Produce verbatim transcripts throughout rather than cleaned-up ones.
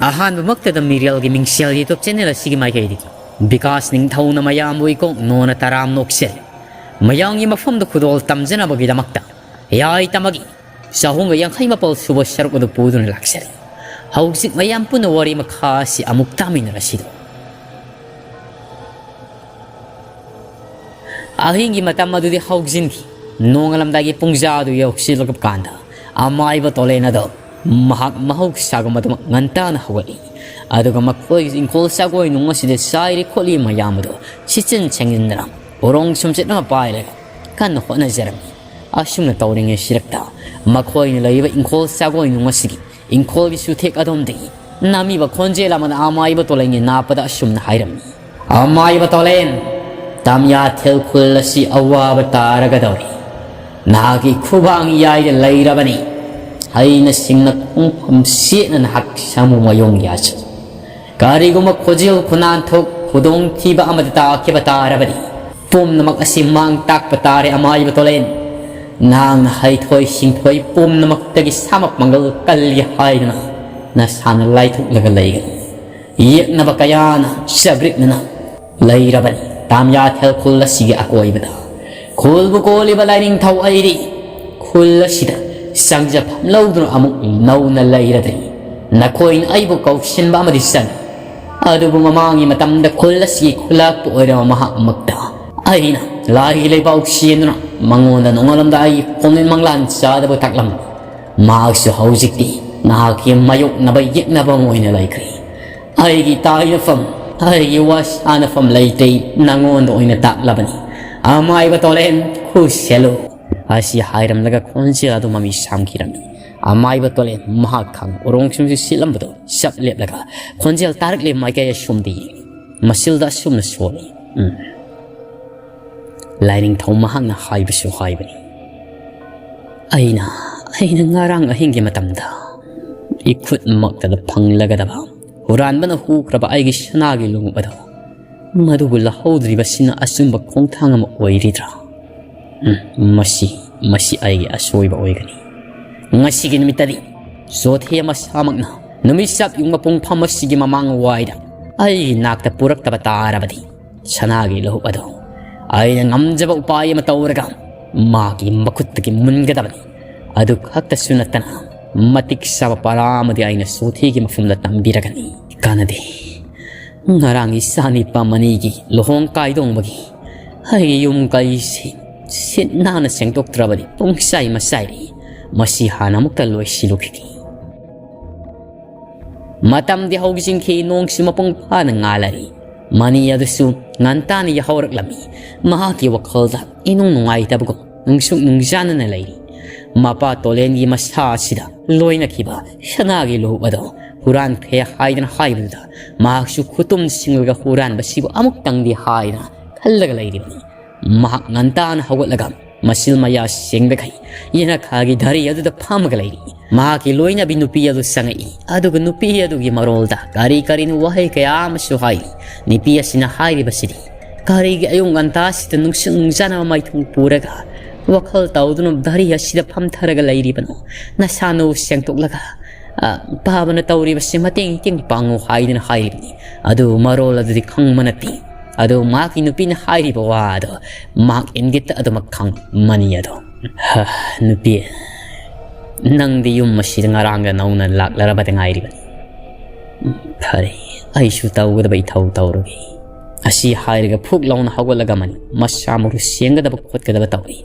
ꯑꯍꯥꯟꯕꯃꯛꯇꯗ ꯃꯤꯔꯦꯜꯒꯤ ꯃꯤꯡꯁꯦꯜ YouTube channel ꯑꯁꯤꯒꯤ ꯃꯥꯏꯀꯩꯗꯒꯤ ꯕꯤꯀꯥꯁ ꯅꯤꯡꯊꯧꯅ ꯃꯌꯥꯝꯕꯨ ꯏꯀꯣꯛ ꯅꯣꯟꯅ ꯇꯔꯥꯝ ꯅꯣꯛꯆꯔꯤ꯫ ꯃꯌꯥꯝꯒꯤ ꯃꯐꯝꯗ ꯈꯨꯗꯣꯜ ꯇꯝꯖꯅꯕꯒꯤꯗꯃꯛꯇ ꯌꯥꯏ ꯇꯝꯃꯒꯤ ꯆꯍꯨꯝꯒ ꯌꯥꯡꯈꯩ ꯃꯥꯄꯜ ꯁꯨꯕ ꯁꯔꯨꯛ ꯑꯗꯨ ꯄꯨꯗꯨꯅ ꯂꯥꯛꯆꯔꯤ꯫ ꯍꯧꯖꯤꯛ ꯃꯌꯥꯝ ꯄꯨꯟꯅ ꯋꯥꯔꯤ ꯃꯈꯥ ꯑꯁꯤ ꯑꯃꯨꯛ ꯇꯥꯃꯤꯟꯅꯔꯁꯤꯗꯣ꯫ ꯑꯍꯤꯡꯒꯤ ꯃꯇꯝ ꯑꯗꯨꯗꯤ ꯍꯧꯖꯤꯟꯈꯤ꯫ ꯅꯣꯡꯉꯥꯜꯂꯝꯗꯥꯏꯒꯤ ꯄꯨꯡꯖꯥ ꯑꯗꯨ ꯌꯧꯁꯤꯜꯂꯛꯄ ꯀꯥꯟꯗ ꯑꯃꯥꯏꯕ ꯇꯣꯂꯦꯟ ꯑꯗꯣ ꯃꯍꯥꯛ ꯃꯍꯧꯁꯥꯒꯨꯝ ꯑꯗꯨꯃꯛ ꯉꯟꯇꯥꯅ ꯍꯧꯒꯠꯂꯤ꯫ ꯑꯗꯨꯒ ꯃꯈꯣꯏꯒꯤ ꯏꯪꯈꯣꯜ ꯆꯥꯒꯣꯏ ꯅꯨꯡ ꯑꯁꯤꯗ ꯆꯥꯏꯔꯤ ꯈꯣꯠꯂꯤ ꯃꯌꯥꯝ ꯑꯗꯨ ꯁꯤꯠꯆꯤꯟ ꯁꯦꯡꯖꯤꯟꯗꯅ ꯎꯔꯣꯡ ꯁꯨꯝꯆꯤꯠ ꯑꯃ ꯄꯥꯏꯔꯒ ꯀꯟꯅ ꯍꯣꯠꯅꯖꯔꯝꯃꯤ꯫ ꯑꯁꯨꯝꯅ ꯇꯧꯔꯤꯉꯩ ꯁꯤꯔꯛꯇ ꯃꯈꯣꯏꯅ ꯂꯩꯔꯤꯕ ꯏꯪꯈꯣꯜ ꯆꯥꯒꯣꯏ ꯅꯨꯡ ꯑꯁꯤꯒꯤ ꯏꯪꯈꯣꯜꯒꯤ ꯆꯨꯊꯦꯛ ꯑꯗꯣꯝꯗꯒꯤ ꯅꯝꯃꯤꯕ ꯈꯣꯟꯖꯦꯜ ꯑꯃꯅ ꯑꯃꯥꯏꯕ ꯇꯣꯂꯦꯟꯒꯤ ꯅꯥꯞꯄꯗ ꯑꯁꯨꯝꯅ ꯍꯥꯏꯔꯝꯃꯤ, "ꯑꯃꯥꯏꯕ ꯇꯣꯂꯦꯟ, ꯇꯥꯃꯤꯌꯥꯊꯦꯜ ꯈꯨꯜ ꯑꯁꯤ ꯑꯋꯥꯕ ꯇꯥꯔꯒꯗꯧꯔꯤ꯫ ꯅꯍꯥꯛꯀꯤ ꯈꯨꯕꯥꯡ ꯌꯥꯏꯗ ꯂꯩꯔꯕꯅꯤ꯫ ꯍꯩꯅ ꯁꯤꯡꯅ ꯈꯣꯡꯐꯝ ꯁꯦꯠꯅ ꯅꯍꯥꯛ ꯁꯥꯃꯨ ꯃꯌꯣꯡ ꯌꯥꯁꯤ꯫ ꯀꯔꯤꯒꯨꯝꯕ ꯈꯨꯖꯤꯜ ꯈꯨꯅꯥꯟꯊꯣꯛ ꯈꯨꯗꯣꯡꯊꯤꯕ ꯑꯃꯗ ꯇꯥꯈꯤꯕ ꯇꯥꯔꯕꯗꯤ ꯄꯨꯝꯅꯃꯛ ꯑꯁꯤ ꯃꯥꯡ ꯇꯥꯛꯄ ꯇꯥꯔꯦ ꯑꯃꯥꯏꯕ ꯇꯣꯂꯦꯟ꯫ ꯅꯍꯥꯛꯅ ꯍꯩꯊꯣꯏ ꯁꯤꯡꯊꯣꯏ ꯄꯨꯝꯅꯃꯛꯇꯒꯤ ꯁꯥꯃꯛ ꯃꯪꯒꯜ ꯀꯜꯂꯤ ꯍꯥꯏꯗꯨꯅ ꯅꯁꯥꯅ ꯂꯥꯏꯊꯣꯛꯂꯒ ꯂꯩꯒꯅꯤ꯫ ꯌꯦꯛꯅꯕ ꯀꯌꯥꯅ ꯆꯒ꯭ꯔꯤꯛꯅꯅ ꯂꯩꯔꯕꯅꯤ ꯇꯥꯃꯤꯌꯥꯊꯦꯜ ꯈꯨꯜ ꯑꯁꯤꯒꯤ ꯑꯀꯣꯏꯕꯗ꯫ ꯈꯨꯜꯕꯨ ꯀꯣꯜꯂꯤꯕ ꯂꯥꯏꯅꯤꯡꯊꯧ ꯑꯩꯗꯤ ꯈꯨꯜ ꯑꯁꯤꯗ ꯆꯪꯖꯐꯝ ꯂꯧꯗꯨꯅ ꯑꯃꯨꯛ ꯅꯧꯅ ꯂꯩꯔꯗ꯭ꯔꯤ꯫ ꯅꯈꯣꯏꯅ ꯑꯩꯕꯨ ꯀꯧꯁꯤꯟꯕ ꯑꯃꯗꯤ ꯆꯪꯏ꯫ ꯑꯗꯨꯕꯨ ꯃꯃꯥꯡꯒꯤ ꯃꯇꯝꯗ ꯈꯨꯜ ꯑꯁꯤꯒꯤ ꯈꯨꯜꯂꯥꯛꯄ ꯑꯣꯏꯔꯕ ꯃꯍꯥꯛꯃꯛꯇ ꯑꯩꯅ ꯂꯥꯏꯒꯤ ꯂꯩꯕꯥꯛ ꯆꯦꯟꯗꯨꯅ ꯃꯉꯣꯟꯗ ꯅꯣꯡꯉꯥꯜꯂꯝꯗꯥꯏꯒꯤ ꯈꯣꯡꯅꯤꯟ ꯃꯪꯂꯥꯟ ꯆꯥꯗꯕ ꯇꯥꯛꯂꯝꯕ꯫ ꯃꯍꯥꯛꯁꯨ ꯍꯧꯖꯤꯛꯇꯤ ꯅꯍꯥꯛꯀꯤ ꯃꯥꯌꯣꯛꯅꯕ ꯌꯦꯛꯅꯕ ꯑꯃ ꯑꯣꯏꯅ ꯂꯩꯈ꯭ꯔꯦ꯫ ꯑꯩꯒꯤ ꯇꯥꯏꯅꯐꯝ, ꯑꯩꯒꯤ ꯋꯥ ꯁꯥꯅꯐꯝ ꯂꯩꯇ꯭ꯔꯦ, ꯅꯉꯣꯟꯗ ꯑꯣꯏꯅ ꯇꯥꯛꯂꯕꯅꯤ꯫ ꯑꯃꯥꯏꯕ ꯇꯣꯂꯦꯟ, ꯈꯨꯁꯦꯜꯂꯨ꯫" ꯑꯁꯤ ꯍꯥꯏꯔꯝꯂꯒ ꯈꯣꯟꯖꯦꯜ ꯑꯗꯨ ꯃꯃꯤ ꯁꯥꯝꯈꯤꯔꯝꯃꯤ꯫ ꯑꯃꯥꯏꯕ ꯇꯣꯂꯦꯟ ꯃꯍꯥꯛ ꯈꯪ ꯎꯔꯣꯡꯁꯤꯡꯁꯨ ꯁꯤꯠꯂꯝꯕꯗꯨ ꯆꯞ ꯂꯦꯞꯂꯒ ꯈꯣꯟꯖꯦꯜ ꯇꯥꯔꯛꯂꯤꯕ ꯃꯥꯏꯀꯩ ꯑꯁꯣꯝꯗ ꯌꯦꯡꯏ꯫ ꯃꯁꯤꯜꯗ ꯑꯁꯨꯝꯅ ꯁꯣꯜꯂꯤ, "ꯎꯝ, ꯂꯥꯏꯅꯤꯡꯊꯧ ꯃꯍꯥꯛꯅ ꯍꯥꯏꯕꯁꯨ ꯍꯥꯏꯕꯅꯤ꯫ ꯑꯩꯅ, ꯑꯩꯅ ꯉꯔꯥꯡ ꯑꯍꯤꯡꯒꯤ ꯃꯇꯝꯗ ꯏꯈꯨꯠꯃꯛꯇꯗ ꯐꯪꯂꯒꯗꯕ ꯍꯨꯔꯥꯟꯕꯅ ꯍꯨꯈ꯭ꯔꯕ ꯑꯩꯒꯤ ꯁꯅꯥꯒꯤ ꯂꯣꯡꯎꯞ ꯑꯗꯨ ꯃꯗꯨꯕꯨ ꯂꯧꯍꯧꯗ꯭ꯔꯤꯕꯁꯤꯅ ꯑꯆꯨꯝꯕ ꯈꯣꯡꯊꯥꯡ ꯑꯃ ꯑꯣꯏꯔꯤꯗ꯭ꯔꯥ? ꯎꯝ, ꯃꯁꯤ, ꯃꯁꯤ ꯑꯩꯒꯤ ꯑꯁꯣꯏꯕ ꯑꯣꯏꯒꯅꯤ꯫ ꯉꯁꯤꯒꯤ ꯅꯨꯃꯤꯠꯇꯗꯤ ꯆꯣꯊꯦ ꯃꯁꯥꯃꯛꯅ ꯅꯨꯃꯤꯠ ꯆꯞ ꯌꯨꯡꯕ ꯄꯨꯡꯐꯝ ꯑꯁꯤꯒꯤ ꯃꯃꯥꯡ ꯋꯥꯏꯗ ꯑꯩꯒꯤ ꯅꯥꯛꯇ ꯄꯨꯔꯛꯇꯕ ꯇꯥꯔꯕꯗꯤ, ꯁꯅꯥꯒꯤ ꯂꯨꯍꯨꯞ ꯑꯗꯣ ꯑꯩꯅ ꯉꯝꯖꯕ ꯎꯄꯥꯏ ꯑꯃ ꯇꯧꯔꯒ ꯃꯥꯒꯤ ꯃꯈꯨꯠꯇꯒꯤ ꯃꯨꯟꯒꯗꯕꯅꯤ꯫ ꯑꯗꯨ ꯈꯛꯇꯁꯨ ꯅꯠꯇꯅ, ꯃꯇꯤꯛ ꯆꯥꯕ ꯄꯔꯥ ꯑꯃꯗꯤ ꯑꯩꯅ ꯁꯣꯊꯤꯒꯤ ꯃꯐꯝꯗ ꯇꯝꯕꯤꯔꯒꯅꯤ꯫ ꯀꯥꯟꯅꯗꯦ꯫ ꯉꯔꯥꯡ ꯏꯆꯥ ꯅꯤꯄꯥ ꯃꯅꯤꯒꯤ ꯂꯨꯍꯣꯡ ꯀꯥꯏꯗꯣꯡꯕꯒꯤ ꯑꯩꯒꯤ ꯌꯨꯝ ꯀꯩꯁꯤ ꯁꯤꯠ ꯅꯥꯟꯅ ꯁꯦꯡꯗꯣꯛꯇ꯭ꯔꯕꯗꯤ ꯄꯨꯡꯆꯥꯏ ꯃꯆꯥꯏꯔꯤ꯫ ꯃꯁꯤ ꯍꯥꯟꯅ ꯑꯃꯨꯛꯇ ꯂꯣꯏꯁꯤꯜꯂꯨꯈꯤꯒꯦ꯫ ꯃꯇꯝꯗꯤ ꯍꯧꯖꯤꯟꯈꯤ, ꯅꯣꯡꯁꯨ ꯃꯄꯨꯡ ꯐꯥꯅ ꯉꯥꯜꯂꯔꯤ꯫ ꯃꯅꯤ ꯑꯗꯨꯁꯨ ꯉꯟꯇꯥꯅ ꯌꯥꯍꯧꯔꯛꯂꯝꯃꯤ꯫ ꯃꯍꯥꯛꯀꯤ ꯋꯥꯈꯜꯗ ꯏꯅꯨꯡ ꯅꯨꯡꯉꯥꯏꯇꯕꯒꯨꯝ, ꯅꯨꯡꯁꯨꯛ ꯅꯨꯡꯖꯥꯅꯅ ꯂꯩꯔꯤ꯫ ꯃꯄꯥ ꯇꯣꯂꯦꯟꯒꯤ ꯃꯁꯥ ꯑꯁꯤꯗ ꯂꯣꯏꯅꯈꯤꯕ ꯁꯅꯥꯒꯤ ꯂꯨꯍꯨꯞ ꯑꯗꯣ ꯍꯨꯔꯥꯟꯈ꯭ꯔꯦ ꯍꯥꯏꯗꯅ ꯍꯥꯏꯕꯗꯨꯗ, ꯃꯍꯥꯛꯁꯨ ꯈꯨꯇꯨꯝ ꯁꯤꯡꯂꯒ ꯍꯨꯔꯥꯟꯕꯁꯤꯕꯨ ꯑꯃꯨꯛꯇꯪꯗꯤ ꯍꯥꯏꯗꯅ ꯈꯜꯂꯒ ꯂꯩꯔꯤꯕꯅꯤ꯫ ꯃꯍꯥꯛ ꯉꯟꯇꯥꯅ ꯍꯧꯒꯠꯂꯒ ꯃꯁꯤꯜ ꯃꯌꯥ ꯁꯦꯡꯗꯈꯩ ꯌꯦꯅꯈꯥꯒꯤ ꯙꯔꯤ ꯑꯗꯨꯗ ꯐꯝꯃꯒ ꯂꯩꯔꯤ꯫ ꯃꯍꯥꯛꯀꯤ ꯂꯣꯏꯅꯕꯤ ꯅꯨꯄꯤ ꯑꯗꯨ ꯆꯪꯉꯛꯏ, ꯑꯗꯨꯒ ꯅꯨꯄꯤ ꯑꯗꯨꯒꯤ ꯃꯔꯣꯜꯗ ꯀꯔꯤ ꯀꯔꯤꯅꯣ ꯋꯥꯍꯩ ꯀꯌꯥ ꯑꯃꯁꯨ ꯍꯥꯏꯔꯤ꯫ ꯅꯨꯄꯤ ꯑꯁꯤꯅ ꯍꯥꯏꯔꯤꯕꯁꯤꯗꯤ, "ꯀꯔꯤꯒꯤ ꯑꯌꯨꯛ ꯉꯟꯇꯥꯁꯤꯗ ꯅꯨꯡꯁꯨꯛ ꯅꯨꯡꯖꯥꯅꯕ ꯃꯥꯏꯊꯣꯡ ꯄꯨꯔꯒ ꯋꯥꯈꯜ ꯇꯧꯗꯨꯅ ꯙꯔꯤ ꯑꯁꯤꯗ ꯐꯝꯊꯔꯒ ꯂꯩꯔꯤꯕꯅꯣ? ꯅꯁꯥ ꯅꯎ ꯁꯦꯡꯗꯣꯛꯂꯒ, ꯑ, ꯄꯥꯕꯅ ꯇꯧꯔꯤꯕꯁꯤ ꯃꯇꯦꯡ ꯏꯇꯦꯡ ꯄꯥꯡꯉꯨ" ꯍꯥꯏꯗꯨꯅ ꯍꯥꯏꯔꯤꯕꯅꯤ꯫ ꯑꯗꯨ ꯃꯔꯣꯜ ꯑꯗꯨꯗꯤ ꯈꯪꯕ ꯅꯠꯇꯦ꯫ ꯑꯗꯨ ꯃꯍꯥꯛꯀꯤ ꯅꯨꯄꯤꯅ ꯍꯥꯏꯔꯤꯕ ꯋꯥ ꯑꯗꯣ ꯃꯍꯥꯛ ꯏꯪꯒꯤꯠꯇ ꯑꯗꯨꯃꯛ ꯈꯪ ꯃꯅꯤ ꯑꯗꯣ꯫ "ꯍ, ꯅꯨꯄꯤ, ꯅꯪꯗꯤ ꯌꯨꯝ ꯑꯁꯤꯗ ꯉꯔꯥꯡꯒ ꯅꯧꯅ ꯂꯥꯛꯂꯔꯕꯗ ꯉꯥꯏꯔꯤꯕꯅꯤ꯫ ꯐꯔꯦ, ꯑꯩꯁꯨ ꯇꯧꯒꯗꯕ ꯏꯊꯧ ꯇꯧꯔꯒꯦ"꯫ ꯑꯁꯤ ꯍꯥꯏꯔꯒ ꯐꯨꯛ ꯂꯥꯎꯅ ꯍꯧꯒꯠꯂꯒ ꯃꯅꯤ ꯃꯁꯥ ꯃꯎ ꯁꯦꯡꯒꯗꯕ ꯈꯣꯠꯀꯗꯕ ꯇꯧꯔꯤ꯫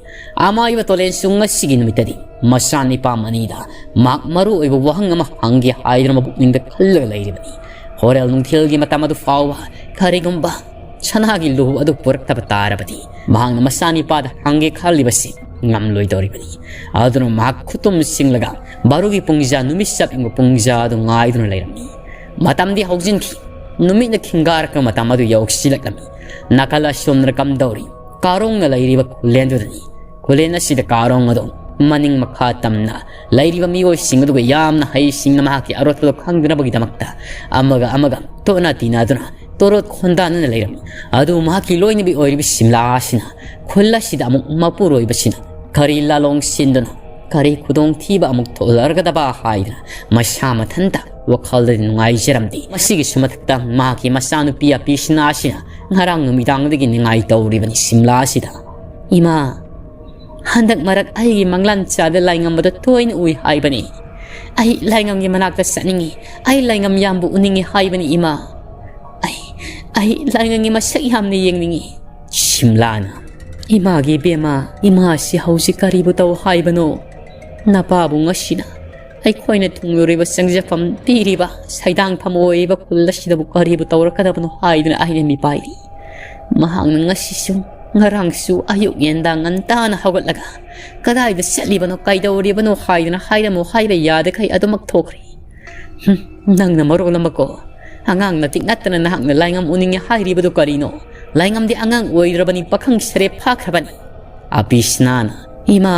ꯑꯃꯥꯏꯕ ꯇꯣꯂꯦꯟꯁꯨ ꯉꯁꯤꯒꯤ ꯅꯨꯃꯤꯠꯇꯗꯤ ꯃꯆꯥꯅꯤꯄꯥ ꯃꯅꯤꯗ ꯃꯍꯥꯛ ꯃꯔꯨ ꯑꯣꯏꯕ ꯋꯥꯍꯪ ꯑꯃ ꯍꯪꯒꯦ ꯍꯥꯏꯗꯨꯅ ꯃꯄꯨꯛꯅꯤꯡꯗ ꯈꯜꯂꯒ ꯂꯩꯔꯤꯕꯅꯤ꯫ ꯍꯣꯔꯦꯜ ꯅꯨꯡꯊꯤꯜꯒꯤ ꯃꯇꯝ ꯑꯗꯨ ꯐꯥꯎꯕ ꯀꯔꯤꯒꯨꯝꯕ ꯁꯅꯥꯒꯤ ꯂꯨꯍꯨꯞ ꯑꯗꯨ ꯄꯨꯔꯛꯇꯕ ꯇꯥꯔꯕꯗꯤ, ꯃꯍꯥꯛꯅ ꯃꯆꯥꯅꯤꯄꯥꯗ ꯍꯪꯒꯦ ꯈꯜꯂꯤꯕꯁꯤ ꯉꯝꯂꯣꯏꯗꯧꯔꯤꯕꯅꯤ꯫ ꯑꯗꯨꯅ ꯃꯍꯥꯛ ꯈꯨꯇꯨꯝ ꯁꯤꯡꯂꯒ ꯕꯥꯔꯨꯒꯤ ꯄꯨꯡꯖꯥ, ꯅꯨꯃꯤꯠ ꯆꯞ ꯌꯨꯡꯕ ꯄꯨꯡꯖꯥ ꯑꯗꯨ ꯉꯥꯏꯗꯨꯅ ꯂꯩꯔꯝꯃꯤ꯫ ꯃꯇꯝꯗꯤ ꯍꯧꯖꯤꯟꯈꯤ꯫ ꯅꯨꯃꯤꯠꯅ ꯈꯤꯡꯒꯥꯔꯛꯄ ꯃꯇꯝ ꯑꯗꯨ ꯌꯧꯁꯤꯜꯂꯛꯂꯝꯃꯤ꯫ ꯅꯥꯀꯜ ꯑꯁꯣꯝꯗ ꯀꯝꯗꯧꯔꯤ? ꯀꯥꯔꯣꯡꯅ ꯂꯩꯔꯤꯕ ꯈꯨꯂꯦꯟꯗꯨꯗꯅꯤ꯫ ꯈꯨꯂꯦꯟ ꯑꯁꯤꯗ ꯀꯥꯔꯣꯡ ꯑꯗꯨ ꯃꯅꯤꯡ ꯃꯈꯥ ꯇꯝꯅ ꯂꯩꯔꯤꯕ ꯃꯤꯑꯣꯏꯁꯤꯡ ꯑꯗꯨꯒ ꯌꯥꯝꯅ ꯍꯩꯁꯤꯡꯅ ꯃꯍꯥꯛꯀꯤ ꯑꯔꯣꯠꯄꯗꯨ ꯈꯪꯗꯅꯕꯒꯤꯗꯃꯛꯇ ꯑꯃꯒ ꯑꯃꯒ ꯇꯣꯠꯅ ꯇꯤꯟꯅꯗꯨꯅ ꯇꯣꯔꯣꯠ ꯈꯣꯟꯗꯥꯅꯅ ꯂꯩꯔꯝꯃꯤ꯫ ꯑꯗꯨ ꯃꯍꯥꯛꯀꯤ ꯂꯣꯏꯅꯕꯤ ꯑꯣꯏꯔꯤꯕ ꯁꯤꯝꯂꯥ ꯑꯁꯤꯅ ꯈꯨꯜ ꯑꯁꯤꯗ ꯑꯃꯨꯛ ꯃꯄꯨꯔꯣꯏꯕꯁꯤꯅ ꯀꯔꯤ ꯂꯥꯂꯣꯡ ꯁꯤꯟꯗꯨꯅ ꯀꯔꯤ ꯈꯨꯗꯣꯡꯊꯤꯕ ꯑꯃꯨꯛ ꯊꯣꯛꯂꯔꯒꯗꯕ ꯍꯥꯏꯗꯅ ꯃꯁꯥ ꯃꯊꯟꯇ ꯋꯥꯈꯜꯗꯗꯤ ꯅꯨꯡꯉꯥꯏꯖꯔꯝꯗꯦ꯫ ꯃꯁꯤꯒꯤꯁꯨ ꯃꯊꯛꯇ ꯃꯍꯥꯛꯀꯤ ꯃꯆꯥꯅꯨꯄꯤ ꯑꯄꯤꯁꯅꯥ ꯑꯁꯤꯅ ꯉꯔꯥꯡ ꯅꯨꯃꯤꯗꯥꯡꯗꯒꯤ ꯅꯤꯡꯉꯥꯏ ꯇꯧꯔꯤꯕꯅꯤ ꯁꯤꯝꯂꯥ ꯑꯁꯤꯗ꯫ "ꯏꯃꯥ, ꯍꯟꯗꯛ ꯃꯔꯛ ꯑꯩꯒꯤ ꯃꯪꯂꯥꯟ ꯆꯥꯗ ꯂꯥꯏꯉꯝꯕꯗ ꯇꯣꯏꯅ ꯎꯏ ꯍꯥꯏꯕꯅꯤ꯫ ꯑꯩ ꯂꯥꯏꯉꯝꯒꯤ ꯃꯅꯥꯛꯇ ꯆꯠꯅꯤꯡꯏ, ꯑꯩ ꯂꯥꯏꯉꯝ ꯌꯥꯝꯕꯨ ꯎꯅꯤꯡꯏ ꯍꯥꯏꯕꯅꯤ ꯏꯃꯥ꯫ ꯑꯩ, ꯑꯩ ꯂꯥꯏꯉꯝꯒꯤ ꯃꯁꯛ ꯌꯥꯝꯅ ꯌꯦꯡꯅꯤꯡꯏ꯫" ꯁꯤꯝꯂꯥꯅ, "ꯏꯃꯥꯒꯤ ꯏꯕꯦꯝꯃ, ꯏꯃꯥꯁꯤ ꯍꯧꯖꯤꯛ ꯀꯔꯤꯕꯨ ꯇꯧ ꯍꯥꯏꯕꯅꯣ? ꯅꯄꯥꯕꯨ ꯉꯁꯤꯅ ꯑꯩꯈꯣꯏꯅ ꯊꯨꯡꯂꯨꯔꯤꯕ ꯆꯪꯖꯐꯝ ꯄꯤꯔꯤꯕ ꯁꯩꯗꯥꯡꯐꯝ ꯑꯣꯏꯔꯤꯕ ꯈꯨꯜ ꯑꯁꯤꯗꯕꯨ ꯀꯔꯤꯕꯨ ꯇꯧꯔꯛꯀꯗꯕꯅꯣ ꯍꯥꯏꯗꯨꯅ ꯑꯩꯅ ꯃꯤꯄꯥꯏꯔꯤ꯫ ꯃꯍꯥꯛꯅ ꯉꯁꯤꯁꯨ ꯉꯔꯥꯡꯁꯨ ꯑꯌꯨꯛ ꯉꯟꯇꯥ ꯉꯟꯇꯥꯅ ꯍꯧꯒꯠꯂꯒ ꯀꯗꯥꯏꯗ ꯆꯠꯂꯤꯕꯅꯣ, ꯀꯩꯗꯧꯔꯤꯕꯅꯣ ꯍꯥꯏꯗꯨꯅ ꯍꯥꯏꯔꯝꯃꯨ ꯍꯥꯏꯕ ꯌꯥꯗꯈꯩ ꯑꯗꯨꯃꯛ ꯊꯣꯛꯈ꯭ꯔꯦ꯫ ꯍꯨꯝ, ꯅꯪꯅ ꯃꯔꯣꯜ ꯑꯃꯀꯣ, ꯑꯉꯥꯡ ꯅꯇꯤꯛ ꯅꯠꯇꯅ ꯅꯍꯥꯛꯅ ꯂꯥꯏꯉꯝ ꯎꯅꯤꯡꯉꯦ ꯍꯥꯏꯔꯤꯕꯗꯨ ꯀꯔꯤꯅꯣ? ꯂꯥꯏꯉꯝꯗꯤ ꯑꯉꯥꯡ ꯑꯣꯏꯗ꯭ꯔꯕꯅꯤ, ꯄꯥꯈꯪ ꯁꯔꯦꯞ ꯐꯥꯈ꯭ꯔꯕꯅꯤ꯫" ꯑꯕꯤꯁꯅꯥꯅ, "ꯏꯃꯥ,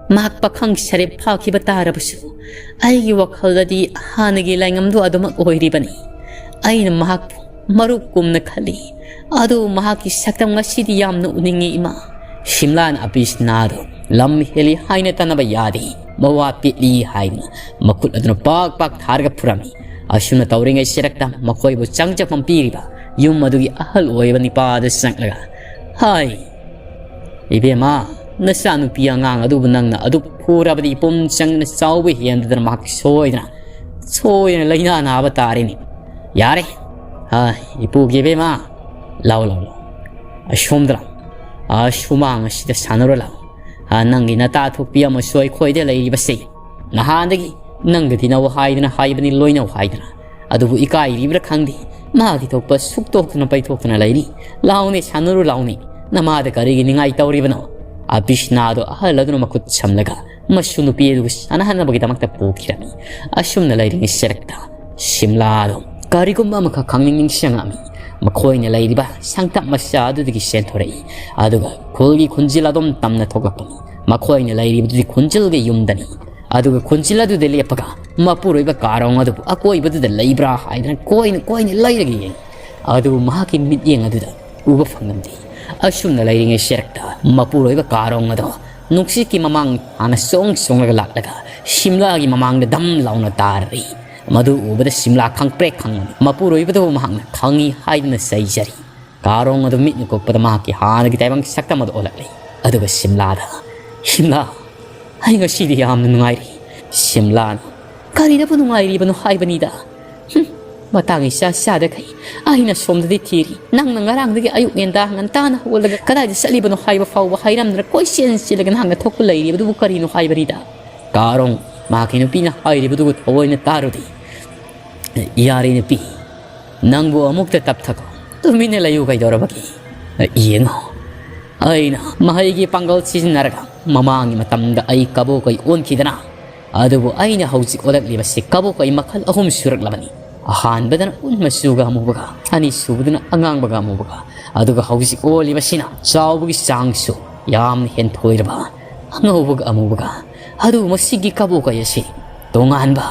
ꯃꯍꯥꯛ ꯄꯥꯈꯪ ꯁꯔꯦꯞ ꯐꯥꯈꯤꯕ ꯇꯥꯔꯕꯁꯨ ꯑꯩꯒꯤ ꯋꯥꯈꯜꯗꯗꯤ ꯍꯥꯟꯅꯒꯤ ꯂꯥꯏꯉꯝꯗꯨ ꯑꯗꯨꯃꯛ ꯑꯣꯏꯔꯤꯕꯅꯤ꯫ ꯑꯩꯅ ꯃꯍꯥꯛꯄꯨ ꯃꯔꯨꯞ ꯀꯨꯝꯅ ꯈꯜꯂꯤ꯫ ꯑꯗꯨ ꯃꯍꯥꯛꯀꯤ ꯁꯛꯇꯝ ꯉꯁꯤꯗꯤ ꯌꯥꯝꯅ ꯎꯅꯤꯡꯉꯤ ꯏꯃꯥ꯫" ꯁꯤꯝꯂꯥꯅ ꯑꯕꯤꯁꯅꯥꯗꯨ ꯂꯝ ꯍꯦꯜꯂꯤ ꯍꯥꯏꯅ ꯇꯥꯟꯅꯕ ꯌꯥꯗꯦ꯫ ꯃꯋꯥ ꯄꯦꯠꯂꯤ ꯍꯥꯏꯗꯨꯅ ꯃꯈꯨꯠ ꯑꯗꯨꯅ ꯄꯥꯛ ꯄꯥꯛ ꯊꯥꯔꯒ ꯐꯨꯔꯝꯃꯤ꯫ ꯑꯁꯨꯝꯅ ꯇꯧꯔꯤꯉꯩ ꯁꯤꯔꯛꯇ ꯃꯈꯣꯏꯕꯨ ꯆꯪꯖꯐꯝ ꯄꯤꯔꯤꯕ ꯌꯨꯝ ꯑꯗꯨꯒꯤ ꯑꯍꯜ ꯑꯣꯏꯕ ꯅꯤꯄꯥ ꯑꯗꯨ ꯆꯪꯂꯒ, "ꯍꯥꯏ, ꯏꯕꯦꯝꯃ, ꯅꯆꯥꯅꯨꯄꯤ ꯑꯉꯥꯡ ꯑꯗꯨꯕꯨ ꯅꯪꯅ ꯑꯗꯨꯛ ꯐꯨꯔꯕꯗꯤ ꯏꯄꯨꯝ ꯆꯪꯅ ꯆꯥꯎꯕ ꯍꯦꯟꯗꯗꯅ ꯃꯍꯥꯛ ꯁꯣꯏꯗꯅ, ꯁꯣꯏꯗꯅ ꯂꯥꯏꯅꯥ ꯅꯥꯕ ꯇꯥꯔꯦꯅꯦ꯫ ꯌꯥꯔꯦ, ꯍꯥꯏ, ꯏꯄꯨꯒꯤ ꯏꯕꯦꯝꯃ, ꯂꯥꯎ, ꯂꯥꯎ, ꯂꯥꯎ꯫ ꯑꯁꯣꯝꯗ ꯂꯥꯎ꯫ ꯑꯁꯨꯃꯥꯡ ꯑꯁꯤꯗ ꯁꯥꯟꯅꯔꯨ ꯂꯥꯎ꯫ ꯑ, ꯅꯪꯒꯤ ꯅꯇꯥ ꯊꯣꯛꯄꯤ ꯑꯃꯁꯨ ꯑꯩꯈꯣꯏꯗ ꯂꯩꯔꯤꯕꯁꯦ꯫ ꯅꯍꯥꯟꯗꯒꯤ ꯅꯪꯒ ꯇꯤꯟꯅꯧ ꯍꯥꯏꯗꯅ ꯍꯥꯏꯕꯅꯤ, ꯂꯣꯏꯅꯧ ꯍꯥꯏꯗꯅ꯫ ꯑꯗꯨꯕꯨ ꯏꯀꯥꯏꯔꯤꯕ꯭ꯔꯥ ꯈꯪꯗꯦ, ꯃꯥꯒꯤ ꯊꯣꯛꯄ ꯁꯨꯛꯇꯣꯛꯇꯅ ꯄꯩꯊꯣꯛꯇꯅ ꯂꯩꯔꯤ꯫ ꯂꯥꯎꯅꯦ, ꯁꯥꯟꯅꯔꯨ ꯂꯥꯎꯅꯦ꯫ ꯅꯃꯥꯗ ꯀꯔꯤꯒꯤ ꯅꯤꯡꯉꯥꯏ ꯇꯧꯔꯤꯕꯅꯣ?" ꯑꯕꯤꯁꯅꯥꯗꯣ ꯑꯍꯜ ꯑꯗꯨꯅ ꯃꯈꯨꯠ ꯁꯝꯂꯒ ꯃꯁꯨ ꯅꯨꯄꯤ ꯑꯗꯨꯒ ꯁꯥꯟꯅꯍꯟꯅꯕꯒꯤꯗꯃꯛꯇ ꯄꯨꯈꯤꯔꯝꯃꯤ꯫ ꯑꯁꯨꯝꯅ ꯂꯩꯔꯤꯉꯩ ꯁꯦꯔꯛꯇ ꯁꯤꯝꯂꯥꯗꯣ ꯀꯔꯤꯒꯨꯝꯕ ꯑꯃꯈꯛ ꯈꯪꯅꯤꯡ ꯅꯤꯡꯁꯤꯡꯉꯛꯑꯝꯃꯤ꯫ ꯃꯈꯣꯏꯅ ꯂꯩꯔꯤꯕ ꯁꯪꯇꯞ ꯃꯆꯥ ꯑꯗꯨꯗꯒꯤ ꯆꯦꯟꯊꯣꯔꯛꯏ꯫ ꯑꯗꯨꯒ ꯈꯨꯜꯒꯤ ꯈꯨꯟꯖꯤꯜ ꯑꯗꯨꯝ ꯇꯝꯅ ꯊꯣꯛꯂꯛꯄꯅꯤ꯫ ꯃꯈꯣꯏꯅ ꯂꯩꯔꯤꯕꯗꯨꯗꯤ ꯈꯨꯟꯖꯤꯜꯒꯤ ꯌꯨꯝꯗꯅꯤ꯫ ꯑꯗꯨꯒ ꯈꯨꯟꯖꯤꯜ ꯑꯗꯨꯗ ꯂꯦꯞꯄꯒ ꯃꯄꯨꯔꯣꯏꯕ ꯀꯥꯔꯣꯡ ꯑꯗꯨꯕꯨ ꯑꯀꯣꯏꯕꯗꯨꯗ ꯂꯩꯕ꯭ꯔꯥ ꯍꯥꯏꯗꯅ ꯀꯣꯏꯅ ꯀꯣꯏꯅ ꯂꯩꯔꯒ ꯌꯦꯡꯉꯤ꯫ ꯑꯗꯨꯕꯨ ꯃꯍꯥꯛꯀꯤ ꯃꯤꯠꯌꯦꯡ ꯑꯗꯨꯗ ꯎꯕ ꯐꯪꯂꯝꯗꯦ꯫ ꯑꯁꯨꯝꯅ ꯂꯩꯔꯤꯉꯩ ꯁꯦꯔꯛꯇ ꯃꯄꯨꯔꯣꯏꯕ ꯀꯥꯔꯣꯡ ꯑꯗꯣ ꯅꯨꯡꯁꯤꯠꯀꯤ ꯃꯃꯥꯡ ꯍꯥꯟꯅ ꯆꯣꯡ ꯆꯣꯡꯂꯒ ꯂꯥꯛꯂꯒ ꯁꯤꯝꯂꯥꯒꯤ ꯃꯃꯥꯡꯗ ꯗꯝ ꯂꯥꯎꯅ ꯇꯥꯔꯔꯤ꯫ ꯃꯗꯨ ꯎꯕꯗ ꯁꯤꯝꯂꯥ ꯈꯪꯄ꯭ꯔꯦꯛ ꯈꯪꯕꯅꯤ꯫ ꯃꯄꯨꯔꯣꯏꯕꯗꯕꯨ ꯃꯍꯥꯛꯅ ꯈꯪꯏ ꯍꯥꯏꯗꯨꯅ ꯆꯩꯖꯔꯤ꯫ ꯀꯥꯔꯣꯡ ꯑꯗꯨ ꯃꯤꯠ ꯅꯀꯨꯞꯄꯗ ꯃꯍꯥꯛꯀꯤ ꯍꯥꯟꯅꯒꯤ ꯇꯥꯏꯕꯪ ꯁꯛꯇꯝ ꯑꯗꯨ ꯑꯣꯜꯂꯛꯂꯤ꯫ ꯑꯗꯨꯒ ꯁꯤꯝꯂꯥꯗ, "ꯁꯤꯝꯂꯥ, ꯑꯩ ꯉꯁꯤꯗꯤ ꯌꯥꯝꯅ ꯅꯨꯡꯉꯥꯏꯔꯤ꯫" ꯁꯤꯝꯂꯥꯅ, "ꯀꯔꯤꯗꯕꯨ ꯅꯨꯡꯉꯥꯏꯔꯤꯕꯅꯣ ꯍꯥꯏꯕꯅꯤꯗ? ꯍꯨꯝ, ꯃꯇꯥꯡ ꯏꯆꯥ ꯆꯥꯗꯈꯩ ꯑꯩꯅ ꯁꯣꯝꯗꯗꯤ ꯊꯤꯔꯤ꯫ ꯅꯪꯅ ꯉꯔꯥꯡꯗꯒꯤ ꯑꯌꯨꯛ ꯉꯟꯇꯥ ꯉꯟꯇꯥꯅ ꯍꯧꯒꯠꯂꯒ ꯀꯗꯥꯏꯗ ꯆꯠꯂꯤꯕꯅꯣ ꯍꯥꯏꯕ ꯐꯥꯎꯕ ꯍꯥꯏꯔꯝꯗꯅ ꯀꯣꯏꯆꯦꯟ ꯆꯦꯜꯂꯒ ꯅꯍꯥꯛꯅ ꯊꯣꯛꯄ ꯂꯩꯔꯤꯕꯗꯨꯕꯨ ꯀꯔꯤꯅꯣ ꯍꯥꯏꯕꯅꯤꯗ?" ꯀꯥꯔꯣꯡ ꯃꯍꯥꯛꯀꯤ ꯅꯨꯄꯤꯅ ꯍꯥꯏꯔꯤꯕꯗꯨꯕꯨ ꯊꯑꯣꯏꯅ ꯇꯥꯔꯨꯗꯦ꯫ "ꯌꯥꯔꯦ ꯅꯨꯄꯤ, ꯅꯪꯕꯨ ꯑꯃꯨꯛꯇ ꯇꯞꯊꯈꯣ꯫ ꯇꯨꯃꯤꯟꯅ ꯂꯩꯌꯨ ꯀꯩꯗꯧꯔꯕꯒꯦ? ꯌꯦꯡꯉꯣ, ꯑꯩꯅ ꯃꯍꯩꯒꯤ ꯄꯥꯡꯒꯜ ꯁꯤꯖꯤꯟꯅꯔꯒ ꯃꯃꯥꯡꯒꯤ ꯃꯇꯝꯗ ꯑꯩ ꯀꯕꯣꯀꯩ ꯑꯣꯟꯈꯤꯗꯅ, ꯑꯗꯨꯕꯨ ꯑꯩꯅ ꯍꯧꯖꯤꯛ ꯑꯣꯜꯂꯛꯂꯤꯕꯁꯤ ꯀꯕꯣꯀꯩ ꯃꯈꯜ ꯑꯍꯨꯝ ꯁꯨꯔꯛꯂꯕꯅꯤ꯫ ꯑꯍꯥꯟꯕꯗꯅ ꯎꯟ ꯃꯆꯨꯒ ꯑꯃꯨꯕꯒ, ꯑꯅꯤꯁꯨꯕꯗꯅ ꯑꯉꯥꯡꯕꯒ ꯑꯃꯨꯕꯒ, ꯑꯗꯨꯒ ꯍꯧꯖꯤꯛ ꯑꯣꯜꯂꯤꯕꯁꯤꯅ ꯆꯥꯎꯕꯒꯤ ꯆꯥꯡꯁꯨ ꯌꯥꯝꯅ ꯍꯦꯟꯊꯣꯏꯔꯕ ꯑꯉꯧꯕꯒ ꯑꯃꯨꯕꯒ꯫ ꯑꯗꯨꯕꯨ ꯃꯁꯤꯒꯤ ꯀꯕꯣꯀꯩ ꯑꯁꯤ ꯇꯣꯉꯥꯟꯕ,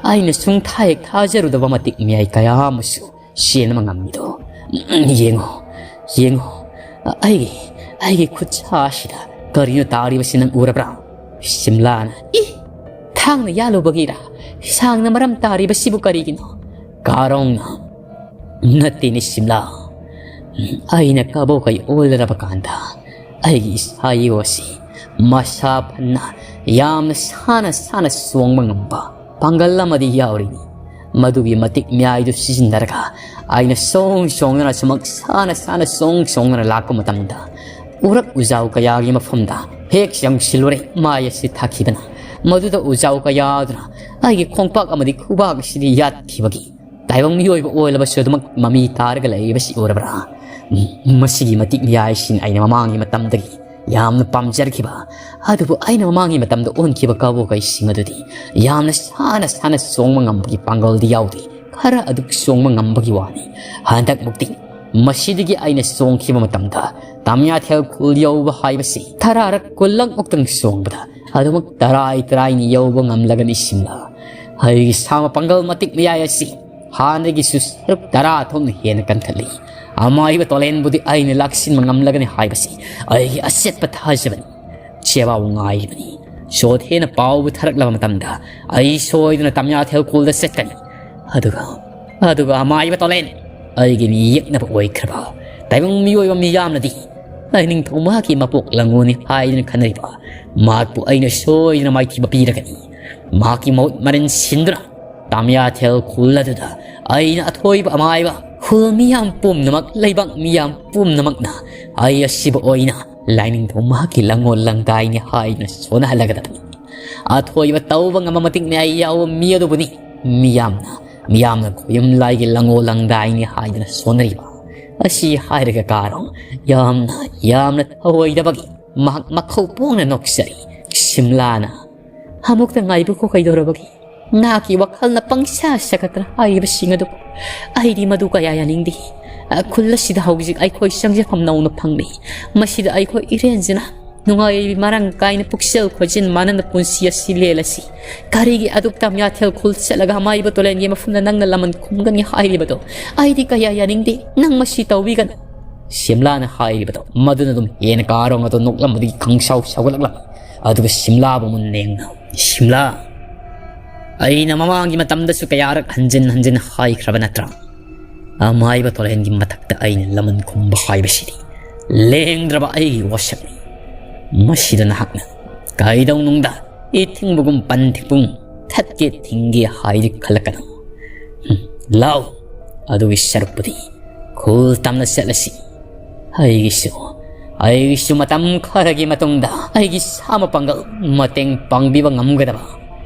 ꯑꯩꯅ ꯁꯨꯡꯊꯥ ꯍꯦꯛ ꯊꯥꯖꯔꯨꯗꯕ ꯃꯇꯤꯛ ꯃꯌꯥꯏ ꯀꯌꯥ ꯑꯃꯁꯨ ꯁꯦꯟꯕ ꯉꯝꯃꯤꯗꯣ꯫ ꯎꯝ, ꯌꯦꯡꯉꯣ, ꯌꯦꯡꯉꯣ, ꯑꯩꯒꯤ, ꯑꯩꯒꯤ ꯈꯨꯠꯁꯥ ꯑꯁꯤꯗ ꯀꯔꯤꯅꯣ ꯇꯥꯔꯤꯕꯁꯤ ꯅꯪ ꯎꯔꯕ꯭ꯔꯥ?" ꯁꯤꯝꯂꯥꯅ, "ꯏ! ꯊꯥꯡꯅ ꯌꯥꯜꯂꯨꯕꯒꯤꯔ ꯁꯥꯡꯅ ꯃꯔꯝ ꯇꯥꯔꯤꯕꯁꯤꯕꯨ ꯀꯔꯤꯒꯤꯅꯣ?" ꯀꯥꯔꯣꯡꯅ, "ꯅꯠꯇꯦꯅꯦ ꯁꯤꯝꯂꯥ, ꯑꯩꯅ ꯀꯕꯣꯀꯩ ꯑꯣꯜꯂꯔꯕ ꯀꯥꯟꯗ ꯑꯩꯒꯤ ꯏꯁꯥ ꯏꯌꯨ ꯑꯁꯤ ꯃꯁꯥ ꯐꯅ ꯌꯥꯝꯅ ꯁꯥꯅ ꯁꯥꯅ ꯆꯣꯡꯕ ꯉꯝꯕ ꯄꯥꯡꯒꯜ ꯑꯃꯗꯤ ꯌꯥꯎꯔꯤꯅꯤ꯫ ꯃꯗꯨꯒꯤ ꯃꯇꯤꯛ ꯃꯌꯥꯏꯗꯨ ꯁꯤꯖꯤꯟꯅꯔꯒ ꯑꯩꯅ ꯁꯣꯡ ꯁꯣꯡꯗꯨꯅ ꯁꯨꯃꯛ ꯁꯥꯅ ꯁꯥꯅ ꯁꯣꯡ ꯁꯣꯡꯗꯨꯅ ꯂꯥꯛꯄ ꯃꯇꯝꯗ ꯎꯔꯛ ꯎꯖꯥꯎ ꯀꯌꯥꯒꯤ ꯃꯐꯝꯗ ꯍꯦꯛ ꯌꯧꯁꯤꯜꯂꯨꯔꯦ꯫ ꯃꯥꯏ ꯑꯁꯤ ꯊꯥꯈꯤꯕꯅ ꯃꯗꯨꯗ ꯎꯖꯥꯎ ꯀꯌꯥꯗꯨꯅ ꯑꯩꯒꯤ ꯈꯣꯡꯄꯥꯛ ꯑꯃꯗꯤ ꯈꯨꯕꯥꯛ ꯑꯁꯤꯗ ꯌꯥꯠꯈꯤꯕꯒꯤ ꯇꯥꯏꯕꯪ ꯃꯤꯑꯣꯏꯕ ꯑꯣꯏꯂꯕꯁꯨ ꯑꯗꯨꯃꯛ ꯃꯃꯤ ꯇꯥꯔꯒ ꯂꯩꯔꯤꯕꯁꯤ ꯎꯔꯕ꯭ꯔꯥ? ꯎꯝ, ꯃꯁꯤꯒꯤ ꯃꯇꯤꯛ ꯃꯌꯥꯏꯁꯤꯡ ꯑꯩꯅ ꯃꯃꯥꯡꯒꯤ ꯃꯇꯝꯗꯒꯤ ꯌꯥꯝꯅ ꯄꯥꯝꯖꯔꯛꯈꯤꯕ, ꯑꯗꯨꯕꯨ ꯑꯩꯅ ꯃꯃꯥꯡꯒꯤ ꯃꯇꯝꯗ ꯑꯣꯟꯈꯤꯕ ꯀꯕꯣꯀꯩꯁꯤꯡ ꯑꯗꯨꯗꯤ ꯌꯥꯝꯅ ꯁꯥꯅ ꯁꯥꯅ ꯆꯣꯡꯕ ꯉꯝꯕꯒꯤ ꯄꯥꯡꯒꯜꯗꯤ ꯌꯥꯎꯗꯦ, ꯈꯔ ꯑꯗꯨꯛ ꯆꯣꯡꯕ ꯉꯝꯕꯒꯤ ꯋꯥꯅꯤ꯫ ꯍꯟꯗꯛꯃꯨꯛꯇꯤ ꯃꯁꯤꯗꯒꯤ ꯑꯩꯅ ꯆꯣꯡꯈꯤꯕ ꯃꯇꯝꯗ ꯇꯥꯃꯤꯌꯥꯊꯦꯜ ꯈꯨꯜ ꯌꯧꯕ ꯍꯥꯏꯕꯁꯤ ꯇꯔꯥꯔꯛ ꯀꯨꯟꯂꯛꯃꯨꯛꯇꯪ ꯆꯣꯡꯕꯗ ꯑꯗꯨꯃꯛ ꯇꯔꯥꯏ ꯇꯔꯥꯏꯅ ꯌꯧꯕ ꯉꯝꯂꯒꯅꯤ ꯁꯤꯝꯂꯥ꯫ ꯑꯩꯒꯤ ꯁꯥꯃ ꯄꯥꯡꯒꯜ ꯃꯇꯤꯛ ꯃꯌꯥꯏ ꯑꯁꯤ ꯍꯥꯟꯅꯗꯒꯤꯁꯨ ꯁꯔꯨꯛ ꯇꯔꯥ ꯊꯣꯛꯅ ꯍꯦꯟꯅ ꯀꯟꯈꯠꯂꯤ꯫ ꯑꯃꯥꯏꯕ ꯇꯣꯂꯦꯟꯕꯨꯗꯤ ꯑꯩꯅ ꯂꯥꯛꯁꯤꯟꯕ ꯉꯝꯂꯒꯅꯤ ꯍꯥꯏꯕꯁꯤ ꯑꯩꯒꯤ ꯑꯆꯦꯠꯄ ꯊꯥꯖꯕꯅꯤ꯫ ꯆꯦꯕꯥꯎ ꯉꯥꯏꯔꯤꯕꯅꯤ꯫ ꯆꯣꯊꯦꯅ ꯄꯥꯎꯕꯨ ꯊꯥꯔꯛꯂꯕ ꯃꯇꯝꯗ ꯑꯩ ꯁꯣꯏꯗꯅ ꯇꯥꯃꯤꯌꯥꯊꯦꯜ ꯈꯨꯜꯗ ꯆꯠꯀꯅꯤ꯫ ꯑꯗꯨꯒ, ꯑꯗꯨꯒ ꯑꯃꯥꯏꯕ ꯇꯣꯂꯦꯟ, ꯑꯩꯒꯤ ꯃꯤ ꯌꯦꯛꯅꯕ ꯑꯣꯏꯈ꯭ꯔꯕ ꯇꯥꯏꯕꯪ ꯃꯤꯑꯣꯏꯕ ꯃꯤꯌꯥꯝꯅꯗꯤ ꯂꯥꯏꯅꯤꯡꯊꯧ ꯃꯍꯥꯛꯀꯤ ꯃꯄꯣꯛ ꯂꯪꯉꯣꯅꯤ ꯍꯥꯏꯗꯨꯅ ꯈꯟꯅꯔꯤꯕ ꯃꯍꯥꯛꯄꯨ ꯑꯩꯅ ꯁꯣꯏꯗꯅ ꯃꯥꯏꯊꯤꯕ ꯄꯤꯔꯒꯅꯤ꯫ ꯃꯍꯥꯛꯀꯤ ꯃꯍꯨꯠ ꯃꯔꯤꯟ ꯁꯤꯟꯗꯨꯅ ꯇꯥꯃꯤꯌꯥꯊꯦꯜ ꯈꯨꯜ ꯑꯗꯨꯗ ꯑꯩꯅ ꯑꯊꯣꯏꯕ ꯑꯃꯥꯏꯕ ꯈꯨꯜ ꯃꯤꯌꯥꯝ ꯄꯨꯝꯅꯃꯛ, ꯂꯩꯕꯥꯛ ꯃꯤꯌꯥꯝ ꯄꯨꯝꯅꯃꯛꯅ ꯑꯩ ꯑꯁꯤꯕ ꯑꯣꯏꯅ ꯂꯥꯏꯅꯤꯡꯊꯧ ꯃꯍꯥꯛꯀꯤ ꯂꯪꯉꯣꯜ ꯂꯪꯗꯥꯏꯅꯤ ꯍꯥꯏꯗꯨꯅ ꯁꯣꯟꯅꯍꯜꯂꯒꯗꯕꯅꯤ꯫ ꯑꯊꯣꯏꯕ ꯇꯧꯕ ꯉꯝꯕ ꯃꯇꯤꯛ ꯃꯌꯥꯏ ꯌꯥꯎꯕ ꯃꯤ ꯑꯗꯨꯕꯨꯅꯤ ꯃꯤꯌꯥꯝꯅ, ꯃꯤꯌꯥꯝꯅ ꯈꯣꯌꯨꯝ ꯂꯥꯏꯒꯤ ꯂꯪꯉꯣꯜ ꯂꯪꯗꯥꯏꯅꯤ ꯍꯥꯏꯗꯨꯅ ꯁꯣꯟꯅꯔꯤꯕ꯫ ꯑꯁꯤ ꯍꯥꯏꯔꯒ ꯀꯥꯔꯣꯡ ꯌꯥꯝꯅ, ꯌꯥꯝꯅ ꯊꯑꯣꯏꯗꯕꯒꯤ ꯃꯍꯥꯛ ꯃꯈꯧ ꯄꯣꯡꯅ ꯅꯣꯛꯆꯔꯤ꯫ ꯁꯤꯝꯂꯥꯅ, "ꯑꯃꯨꯛꯇ ꯉꯥꯏꯕꯈꯣ, ꯀꯩꯗꯧꯔꯕꯒꯦ? ꯅꯍꯥꯛꯀꯤ ꯋꯥꯈꯜꯅ ꯄꯪꯁꯥ ꯁꯥꯒꯠꯇꯅ ꯍꯥꯏꯔꯤꯕꯁꯤꯡ ꯑꯗꯨꯕꯨ ꯑꯩꯗꯤ ꯃꯗꯨ ꯀꯌꯥ ꯌꯥꯅꯤꯡꯗꯦ꯫ ꯑ, ꯈꯨꯜ ꯑꯁꯤꯗ ꯍꯧꯖꯤꯛ ꯑꯩꯈꯣꯏ ꯆꯪꯖꯐꯝ ꯅꯧꯅ ꯐꯪꯂꯤ꯫ ꯃꯁꯤꯗ ꯑꯩꯈꯣꯏ ꯏꯔꯦꯟꯖꯅ ꯅꯨꯡꯉꯥꯏ ꯃꯔꯥꯡ ꯀꯥꯏꯅ ꯄꯨꯛꯆꯦꯜ ꯈꯣꯏꯖꯤꯟ ꯃꯥꯟꯅꯅ ꯄꯨꯟꯁꯤ ꯑꯁꯤ ꯂꯦꯜꯂꯁꯤ꯫ ꯀꯔꯤꯒꯤ ꯑꯗꯨꯛ ꯇꯥꯃꯤꯌꯥꯊꯦꯜ ꯈꯨꯜ ꯆꯠꯂꯒ ꯑꯃꯥꯏꯕ ꯇꯣꯂꯦꯟꯒꯤ ꯃꯐꯝꯗ ꯅꯪꯅ ꯂꯃꯟ ꯈꯨꯝꯒꯅꯤ ꯍꯥꯏꯔꯤꯕꯗꯣ? ꯑꯩꯗꯤ ꯀꯌꯥ ꯌꯥꯅꯤꯡꯗꯦ꯫ ꯅꯪ ꯃꯁꯤ ꯇꯧꯕꯤꯒꯅꯨ꯫" ꯁꯤꯝꯂꯥꯅ ꯍꯥꯏꯔꯤꯕꯗꯣ ꯃꯗꯨꯅ ꯑꯗꯨꯝ ꯍꯦꯟꯅ ꯀꯥꯔꯣꯡ ꯑꯗꯨ ꯅꯣꯛꯂꯝꯕꯗꯒꯤ ꯈꯪꯁꯥꯎ ꯁꯥꯎꯒꯠꯂꯛꯂꯝꯃꯤ꯫ ꯑꯗꯨꯒ ꯁꯤꯝꯂꯥꯕꯨ ꯃꯨꯟꯅ ꯌꯦꯡꯅ, "ꯁꯤꯝꯂꯥ, ꯑꯩꯅ ꯃꯃꯥꯡꯒꯤ ꯃꯇꯝꯗꯁꯨ ꯀꯌꯥꯔꯛ ꯍꯟꯖꯤꯟ ꯍꯟꯖꯤꯟ ꯍꯥꯏꯈ꯭ꯔꯕ ꯅꯠꯇ꯭ꯔꯥ? ꯑꯃꯥꯏꯕ ꯇꯣꯂꯦꯟꯒꯤ ꯃꯊꯛꯇ ꯑꯩꯅ ꯂꯃꯟ ꯈꯨꯝꯕ ꯍꯥꯏꯕꯁꯤꯗꯤ ꯂꯦꯡꯗ꯭ꯔꯕ ꯑꯩꯒꯤ ꯋꯥꯁꯛꯅꯤ꯫ ꯃꯁꯤꯗ ꯅꯍꯥꯛꯅ ꯀꯩꯗꯧꯅꯨꯡꯗ ꯏꯊꯤꯡꯕꯒꯨꯝ ꯄꯟ ꯊꯤꯡꯄꯨꯡ ꯊꯠꯀꯦ ꯊꯤꯡꯒꯦ ꯍꯥꯏꯗꯤ ꯈꯜꯂꯛꯀꯅꯨ꯫ ꯍꯨꯝ, ꯂꯥꯎ, ꯑꯗꯨꯒꯤ ꯁꯔꯨꯛꯄꯨꯗꯤ ꯈꯨꯜ ꯇꯝꯅ ꯆꯠꯂꯁꯤ꯫ ꯑꯩꯒꯤꯁꯨ, ꯑꯩꯒꯤꯁꯨ ꯃꯇꯝ ꯈꯔꯒꯤ ꯃꯇꯨꯡꯗ ꯑꯩꯒꯤ ꯁꯥ ꯃꯄꯥꯡꯒꯜ ꯃꯇꯦꯡ ꯄꯥꯡꯕꯤꯕ ꯉꯝꯒꯗꯕ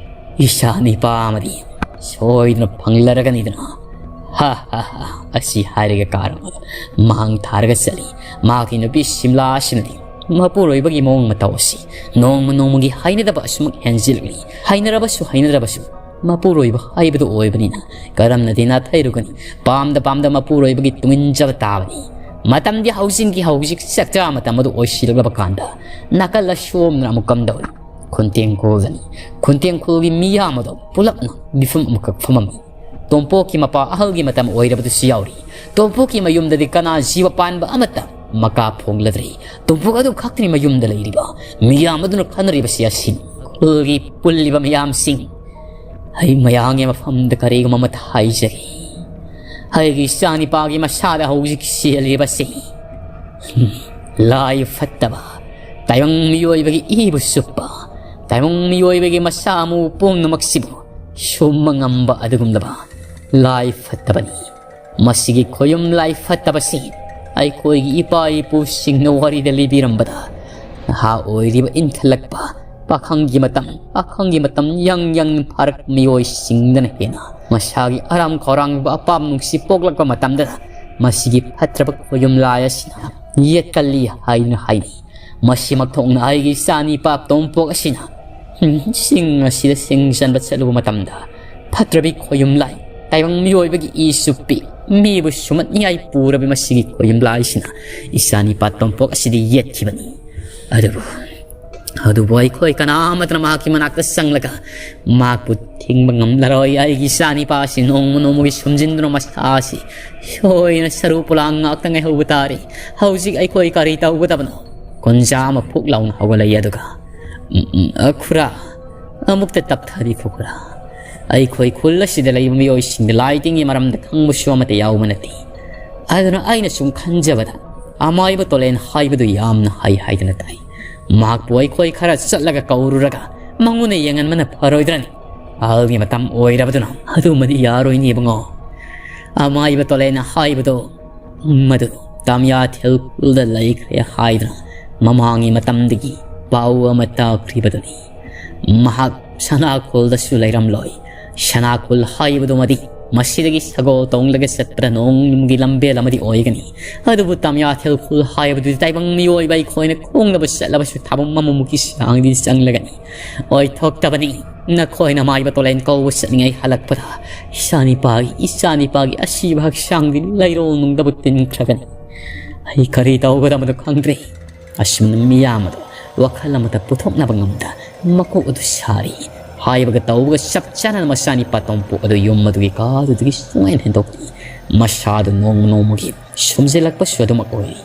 ꯏꯆꯥ ꯅꯤꯄꯥ ꯑꯃꯗꯤ ꯁꯣꯏꯗꯅ ꯐꯪꯂꯔꯒꯅꯤꯗꯅ꯫" ꯍꯥ ꯍꯥ ꯍꯥ꯫ ꯑꯁꯤ ꯍꯥꯏꯔꯒ ꯀꯥꯔꯣꯡ ꯃꯥꯡ ꯊꯥꯔꯒ ꯆꯠꯂꯤ꯫ ꯃꯍꯥꯛꯀꯤ ꯅꯨꯄꯤ ꯁꯤꯝꯂꯥ ꯑꯁꯤꯅꯗꯤ ꯃꯄꯨꯔꯣꯏꯕꯒꯤ ꯃꯑꯣꯡ ꯃꯇꯧ ꯑꯁꯤ ꯅꯣꯡꯃ ꯅꯣꯡꯃꯒꯤ ꯍꯩꯅꯗꯕ ꯑꯁꯨꯃꯛ ꯍꯦꯟꯖꯤꯜꯂꯛꯂꯤ꯫ ꯍꯩꯅꯔꯕꯁꯨ ꯍꯩꯅꯗ꯭ꯔꯕꯁꯨ ꯃꯄꯨꯔꯣꯏꯕ ꯍꯥꯏꯕꯗꯨ ꯑꯣꯏꯕꯅꯤꯅ ꯀꯔꯝꯅꯗꯤ ꯅꯥꯊꯩꯔꯨꯒꯅꯤ? ꯄꯥꯝꯗ ꯄꯥꯝꯗ ꯃꯄꯨꯔꯣꯏꯕꯒꯤ ꯇꯨꯡꯏꯟꯖꯕ ꯇꯥꯕꯅꯤ꯫ ꯃꯇꯝꯗꯤ ꯍꯧꯖꯤꯛꯀꯤ ꯍꯧꯖꯤꯛ ꯆꯥꯛꯆꯥ ꯃꯇꯝ ꯑꯗꯨ ꯑꯣꯏꯁꯤꯜꯂꯛꯂꯕ ꯀꯥꯟꯗ ꯅꯥꯀꯜ ꯑꯁꯣꯝꯗꯅ ꯑꯃꯨꯛ ꯀꯝꯗꯧꯔꯤ? ꯈꯨꯟꯇꯦꯡꯈꯣꯜꯗꯅꯤ꯫ ꯈꯨꯟꯇꯦꯡꯈꯣꯜꯒꯤ ꯃꯤꯌꯥꯝ ꯑꯗꯨ ꯄꯨꯂꯞꯅ ꯃꯤꯐꯝ ꯑꯃꯈꯛ ꯐꯝꯃꯝꯃꯤ꯫ ꯇꯣꯝꯄꯣꯛꯀꯤ ꯃꯄꯥ ꯑꯍꯜꯒꯤ ꯃꯇꯝ ꯑꯣꯏꯔꯕꯗꯨꯁꯨ ꯌꯥꯎꯔꯤ꯫ ꯇꯣꯝꯄꯣꯛꯀꯤ ꯃꯌꯨꯝꯗꯗꯤ ꯀꯅꯥ ꯖꯤꯕ ꯄꯥꯟꯕ ꯑꯃꯠꯇ ꯃꯀꯥ ꯐꯣꯡꯂꯗ꯭ꯔꯤ꯫ ꯇꯣꯝꯄꯣꯛ ꯑꯗꯨ ꯈꯛꯇꯅꯤ ꯃꯌꯨꯝꯗ ꯂꯩꯔꯤꯕ꯫ ꯃꯤꯌꯥꯝ ꯑꯗꯨꯅ ꯈꯟꯅꯔꯤꯕꯁꯤ ꯑꯁꯤꯅꯤ꯫ ꯈꯨꯜꯒꯤ ꯄꯨꯜꯂꯤꯕ ꯃꯤꯌꯥꯝꯁꯤꯡ, ꯑꯩ ꯃꯌꯥꯝꯒꯤ ꯃꯐꯝꯗ ꯀꯔꯤꯒꯨꯝꯕ ꯑꯃꯠꯇ ꯍꯥꯏꯖꯒꯦ꯫ ꯑꯩꯒꯤ ꯏꯆꯥꯅꯤꯄꯥꯒꯤ ꯃꯁꯥꯗ ꯍꯧꯖꯤꯛ ꯆꯦꯜꯂꯤꯕꯁꯤ ꯂꯥꯏ ꯐꯠꯇꯕ, ꯇꯥꯏꯕꯪ ꯃꯤꯑꯣꯏꯕꯒꯤ ꯏꯕꯨ ꯆꯨꯞꯄ, ꯇꯥꯏꯕꯪ ꯃꯤꯑꯣꯏꯕꯒꯤ ꯃꯁꯥ ꯑꯃꯨ ꯄꯨꯝꯅꯃꯛꯁꯤꯕꯨ ꯁꯨꯝꯕ ꯉꯝꯕ ꯑꯗꯨꯒꯨꯝꯂꯕ ꯂꯥꯏ ꯐꯠꯇꯕꯅꯤ꯫ ꯃꯁꯤꯒꯤ ꯈꯣꯌꯨꯝ ꯂꯥꯏ ꯐꯠꯇꯕꯁꯤ ꯑꯩꯈꯣꯏꯒꯤ ꯏꯄꯥ ꯏꯄꯨꯁꯤꯡꯅ ꯋꯥꯔꯤꯗ ꯂꯤꯕꯤꯔꯝꯕꯗ, ꯅꯍꯥ ꯑꯣꯏꯔꯤꯕ ꯏꯟꯈꯠꯂꯛꯄ ꯄꯥꯈꯪꯒꯤ ꯃꯇꯝ, ꯄꯥꯈꯪꯒꯤ ꯃꯇꯝ ꯌꯪ ꯌꯪ ꯐꯥꯔꯛꯄ ꯃꯤꯑꯣꯏꯁꯤꯡꯗꯅ ꯍꯦꯟꯅ ꯃꯁꯥꯒꯤ ꯑꯔꯥꯝ ꯈꯧꯔꯥꯡꯕ ꯑꯄꯥꯝ ꯅꯨꯡꯁꯤ ꯄꯣꯛꯂꯛꯄ ꯃꯇꯝꯗ, ꯃꯁꯤꯒꯤ ꯐꯠꯇ꯭ꯔꯕ ꯈꯣꯌꯨꯝ ꯂꯥꯏ ꯑꯁꯤꯅ ꯌꯦꯠꯀꯜꯂꯤ ꯍꯥꯏꯅ ꯍꯥꯏꯅꯩ꯫ ꯃꯁꯤꯃꯛ ꯊꯣꯛꯅ ꯑꯩꯒꯤ ꯏꯆꯥꯅꯤꯄꯥ ꯇꯣꯝꯄꯣꯛ ꯑꯁꯤꯅ, ꯎꯝ, ꯆꯤꯡ ꯑꯁꯤꯗ ꯁꯤꯡ ꯆꯟꯕ ꯆꯠꯂꯨꯕ ꯃꯇꯝꯗ, ꯐꯠꯇ꯭ꯔꯕꯤ ꯈꯣꯌꯨꯝ ꯂꯥꯏ, ꯇꯥꯏꯕꯪ ꯃꯤꯑꯣꯏꯕꯒꯤ ꯏ ꯆꯨꯞꯄꯤ, ꯃꯤꯕꯨ ꯁꯨꯝꯍꯠꯅꯤꯡꯉꯥꯏ ꯄꯨꯔꯕꯤ ꯃꯁꯤꯒꯤ ꯈꯣꯌꯨꯝ ꯂꯥꯏꯁꯤꯅ ꯏꯆꯥꯅꯤꯄꯥ ꯇꯣꯝꯄꯣꯛ ꯑꯁꯤꯗꯤ ꯌꯦꯠꯈꯤꯕꯅꯤ꯫ ꯑꯗꯨꯕꯨ, ꯑꯗꯨꯕꯨ ꯑꯩꯈꯣꯏ ꯀꯅꯥꯃꯠꯇꯅ ꯃꯍꯥꯛꯀꯤ ꯃꯅꯥꯛꯇ ꯆꯪꯂꯒ ꯃꯍꯥꯛꯄꯨ ꯊꯤꯡꯕ ꯉꯝꯂꯔꯣꯏ꯫ ꯑꯩꯒꯤ ꯏꯆꯥꯅꯤꯄꯥ ꯑꯁꯤ ꯅꯣꯡꯃ ꯅꯣꯡꯃꯒꯤ ꯁꯨꯝꯖꯤꯟꯗꯨꯅ ꯃꯁꯥ ꯑꯁꯤ ꯁꯣꯏꯅ ꯁꯔꯨ ꯄꯣꯂꯥꯡ ꯉꯥꯛꯇ ꯉꯥꯏꯍꯧꯕ ꯇꯥꯔꯦ꯫ ꯍꯧꯖꯤꯛ ꯑꯩꯈꯣꯏ ꯀꯔꯤ ꯇꯧꯒꯗꯕꯅꯣ? ꯀꯨꯟꯖꯥ ꯑꯃ ꯐꯨꯛ ꯂꯥꯎꯅ ꯍꯧꯒꯠꯂꯛꯏ, ꯑꯗꯨꯒ, "ꯎꯝ, ꯎꯝ, ꯑ, ꯈꯨꯔꯥ, ꯑꯃꯨꯛꯇ ꯇꯞꯊꯕꯤꯈꯣ ꯈꯨꯔꯥ꯫ ꯑꯩꯈꯣꯏ ꯈꯨꯜ ꯑꯁꯤꯗ ꯂꯩꯕ ꯃꯤꯑꯣꯏꯁꯤꯡꯗ ꯂꯥꯏ ꯇꯤꯟꯒꯤ ꯃꯔꯝꯗ ꯈꯪꯕꯁꯨ ꯑꯃꯠꯇ ꯌꯥꯎꯕ ꯅꯠꯇꯦ꯫ ꯑꯗꯨꯅ ꯑꯩꯅ ꯁꯨꯝ ꯈꯟꯖꯕꯗ ꯑꯃꯥꯏꯕ ꯇꯣꯂꯦꯟ ꯍꯥꯏꯕꯗꯨ ꯌꯥꯝꯅ ꯍꯩ ꯍꯥꯏꯗꯅ ꯇꯥꯏ꯫ ꯃꯍꯥꯛꯄꯨ ꯑꯩꯈꯣꯏ ꯈꯔ ꯆꯠꯂꯒ ꯀꯧꯔꯨꯔꯒ ꯃꯉꯣꯟꯗ ꯌꯦꯡꯍꯟꯕꯅ ꯐꯔꯣꯏꯗ꯭ꯔꯅꯤ? ꯑꯍꯜꯒꯤ ꯃꯇꯝ ꯑꯣꯏꯔꯕꯗꯨꯅ ꯑꯗꯨꯃꯗꯤ ꯌꯥꯔꯣꯏꯅꯦ ꯏꯕꯨꯡꯉꯣ꯫ ꯑꯃꯥꯏꯕ ꯇꯣꯂꯦꯟ ꯍꯥꯏꯕꯗꯨ ꯃꯗꯨ ꯇꯥꯃꯤꯌꯥꯊꯦꯜ ꯈꯨꯜꯗ ꯂꯩꯈ꯭ꯔꯦ ꯍꯥꯏꯗꯨꯅ ꯃꯃꯥꯡꯒꯤ ꯃꯇꯝꯗꯒꯤ ꯄꯥꯎ ꯑꯃ ꯇꯥꯈ꯭ꯔꯤꯕꯗꯨꯅꯤ꯫ ꯃꯍꯥꯛ ꯁꯅꯥꯈꯣꯜꯗꯁꯨ ꯂꯩꯔꯝꯂꯣꯏ꯫ ꯁꯅꯥꯈꯣꯜ ꯍꯥꯏꯕꯗꯨꯃꯗꯤ ꯃꯁꯤꯗꯒꯤ ꯁꯒꯣꯜ ꯇꯣꯡꯂꯒ ꯆꯠꯄꯗ ꯅꯣꯡꯃꯒꯤ ꯂꯝꯕꯦꯜ ꯑꯃꯗꯤ ꯑꯣꯏꯒꯅꯤ꯫ ꯑꯗꯨꯕꯨ ꯇꯥꯃꯤꯌꯥꯊꯦꯜ ꯈꯨꯜ ꯍꯥꯏꯕꯗꯨꯗꯤ ꯇꯥꯏꯕꯪ ꯃꯤꯑꯣꯏꯕ ꯑꯩꯈꯣꯏꯅ ꯈꯣꯡꯅꯕ ꯆꯠꯂꯕꯁꯨ ꯊꯥꯕꯨꯡ ꯑꯃꯃꯨꯛꯀꯤ ꯆꯥꯡꯗꯤ ꯆꯪꯂꯒꯅꯤ꯫ ꯑꯣꯏꯊꯣꯛꯇꯕꯅꯤ꯫ ꯅꯈꯣꯏꯅ ꯃꯥꯏꯕ ꯇꯣꯂꯦꯟ ꯀꯧꯕ ꯆꯠꯂꯤꯉꯩ ꯍꯜꯂꯛꯄꯗ ꯏꯆꯥꯅꯤꯄꯥꯒꯤ, ꯏꯆꯥꯅꯤꯄꯥꯒꯤ ꯑꯁꯤꯕ ꯍꯛꯆꯥꯡꯗꯤ ꯂꯩꯔꯣꯜ ꯅꯨꯡꯗꯕꯨ ꯇꯤꯟꯈ꯭ꯔꯒꯅꯤ꯫ ꯑꯩ ꯀꯔꯤ ꯇꯧꯒꯗꯕꯅꯣ ꯈꯪꯗ꯭ꯔꯦ꯫ ꯑꯁꯨꯝꯅ ꯃꯤꯌꯥꯝ ꯑꯗꯨ ꯋꯥꯈꯜ ꯑꯃꯠꯇ ꯄꯨꯊꯣꯛꯅꯕ ꯉꯝꯗ ꯃꯀꯣꯛ ꯑꯗꯨ ꯁꯥꯔꯤ꯫ ꯍꯥꯏꯕꯒ ꯇꯧꯕꯒ ꯆꯞ ꯆꯥꯅ ꯃꯆꯥꯅꯤꯄꯥ ꯇꯣꯝꯄꯣꯛ ꯑꯗꯨ ꯌꯨꯝ ꯑꯗꯨꯒꯤ ꯀꯥꯗꯨꯗꯒꯤ ꯁꯨꯡꯍꯦꯟ ꯍꯦꯟꯗꯣꯛꯇꯦ꯫ ꯃꯁꯥꯗꯨ ꯅꯣꯡꯃ ꯅꯣꯡꯃꯒꯤ ꯁꯨꯝꯖꯤꯜꯂꯛꯄꯁꯨ ꯑꯗꯨꯃꯛ ꯑꯣꯏꯔꯤ꯫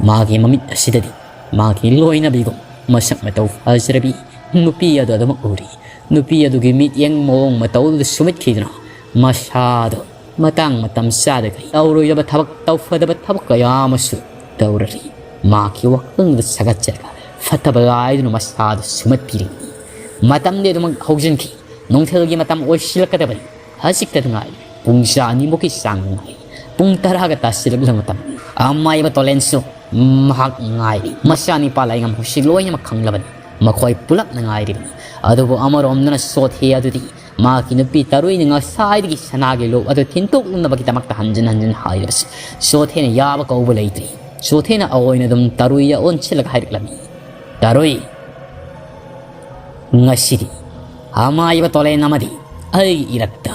ꯃꯥꯒꯤ ꯃꯃꯤꯠ ꯑꯁꯤꯗꯗꯤ ꯃꯥꯒꯤ ꯂꯣꯏꯅꯕꯤꯒꯨꯝ ꯃꯁꯛ ꯃꯇꯧ ꯐꯖꯔꯕꯤ ꯅꯨꯄꯤ ꯑꯗꯨ ꯑꯗꯨꯃꯛ ꯎꯔꯤ꯫ ꯅꯨꯄꯤ ꯑꯗꯨꯒꯤ ꯃꯤꯠꯌꯦꯡ ꯃꯑꯣꯡ ꯃꯇꯧꯗꯨꯗ ꯁꯨꯃꯤꯠꯈꯤꯗꯨꯅ ꯃꯁꯥꯗꯣ ꯃꯇꯥꯡ ꯃꯇꯝ ꯆꯥꯗꯈꯩ ꯇꯧꯔꯣꯏꯗꯕ ꯊꯕꯛ, ꯇꯧꯐꯗꯕ ꯊꯕꯛ ꯀꯌꯥ ꯑꯃꯁꯨ ꯇꯧꯔꯔꯤ꯫ ꯃꯍꯥꯛꯀꯤ ꯋꯥꯈꯜꯗ ꯁꯥꯒꯠꯆꯔꯒ ꯐꯠꯇꯕ ꯂꯥꯏꯗꯨꯅ ꯃꯁꯥꯗꯨ ꯁꯨꯃꯠꯄꯤꯔꯤꯕꯅꯤ꯫ ꯃꯇꯝꯗꯤ ꯑꯗꯨꯃꯛ ꯍꯧꯖꯤꯟꯈꯤ꯫ ꯅꯨꯡꯊꯤꯜꯒꯤ ꯃꯇꯝ ꯑꯣꯏꯁꯤꯜꯂꯛꯀꯗꯕꯅꯤ꯫ ꯍꯧꯖꯤꯛꯇꯗ ꯉꯥꯏꯔꯤ꯫ ꯄꯨꯡ ꯆꯥ ꯑꯅꯤꯃꯨꯛꯀꯤ ꯆꯥꯡ ꯉꯥꯏꯔꯤ꯫ ꯄꯨꯡ ꯇꯔꯥꯒ ꯇꯥꯁꯤꯜꯂꯛꯂꯕ ꯃꯇꯝ꯫ ꯑꯃꯥꯏꯕ ꯇꯣꯂꯦꯟꯁꯨ ꯃꯍꯥꯛ ꯉꯥꯏꯔꯤ꯫ ꯃꯆꯥꯅꯤꯄꯥ ꯂꯥꯏꯉꯝ ꯍꯧꯖꯤꯛ ꯂꯣꯏꯅꯃꯛ ꯈꯪꯂꯕꯅꯤ꯫ ꯃꯈꯣꯏ ꯄꯨꯂꯞꯅ ꯉꯥꯏꯔꯤꯕꯅꯤ꯫ ꯑꯗꯨꯕꯨ ꯑꯃꯔꯣꯝꯗꯅ ꯁꯣꯊꯦ ꯑꯗꯨꯗꯤ ꯃꯍꯥꯛꯀꯤ ꯅꯨꯄꯤ ꯇꯔꯨꯏꯅ ꯉꯁꯥꯏꯗꯒꯤ ꯁꯅꯥꯒꯤ ꯂꯣꯛ ꯑꯗꯨ ꯊꯤꯟꯇꯣꯛꯂꯨꯅꯕꯒꯤꯗꯃꯛꯇ ꯍꯟꯖꯤꯟ ꯍꯟꯖꯤꯟ ꯍꯥꯏꯔꯕꯁꯤ ꯁꯣꯊꯦꯅ ꯌꯥꯕ ꯀꯧꯕ ꯂꯩꯇ꯭ꯔꯤ꯫ ꯁꯣꯊꯦꯅ ꯑꯑꯣꯏꯅ ꯑꯗꯨꯝ ꯇꯔꯨꯏꯗ ꯑꯣꯟꯁꯤꯜꯂꯒ ꯍꯥꯏꯔꯛꯂꯝꯃꯤ, "ꯇꯔꯨꯏ, ꯉꯁꯤꯗꯤ ꯑꯃꯥꯏꯕ ꯇꯣꯂꯦꯟ ꯑꯃꯗꯤ ꯑꯩꯒꯤ ꯏꯔꯛꯇ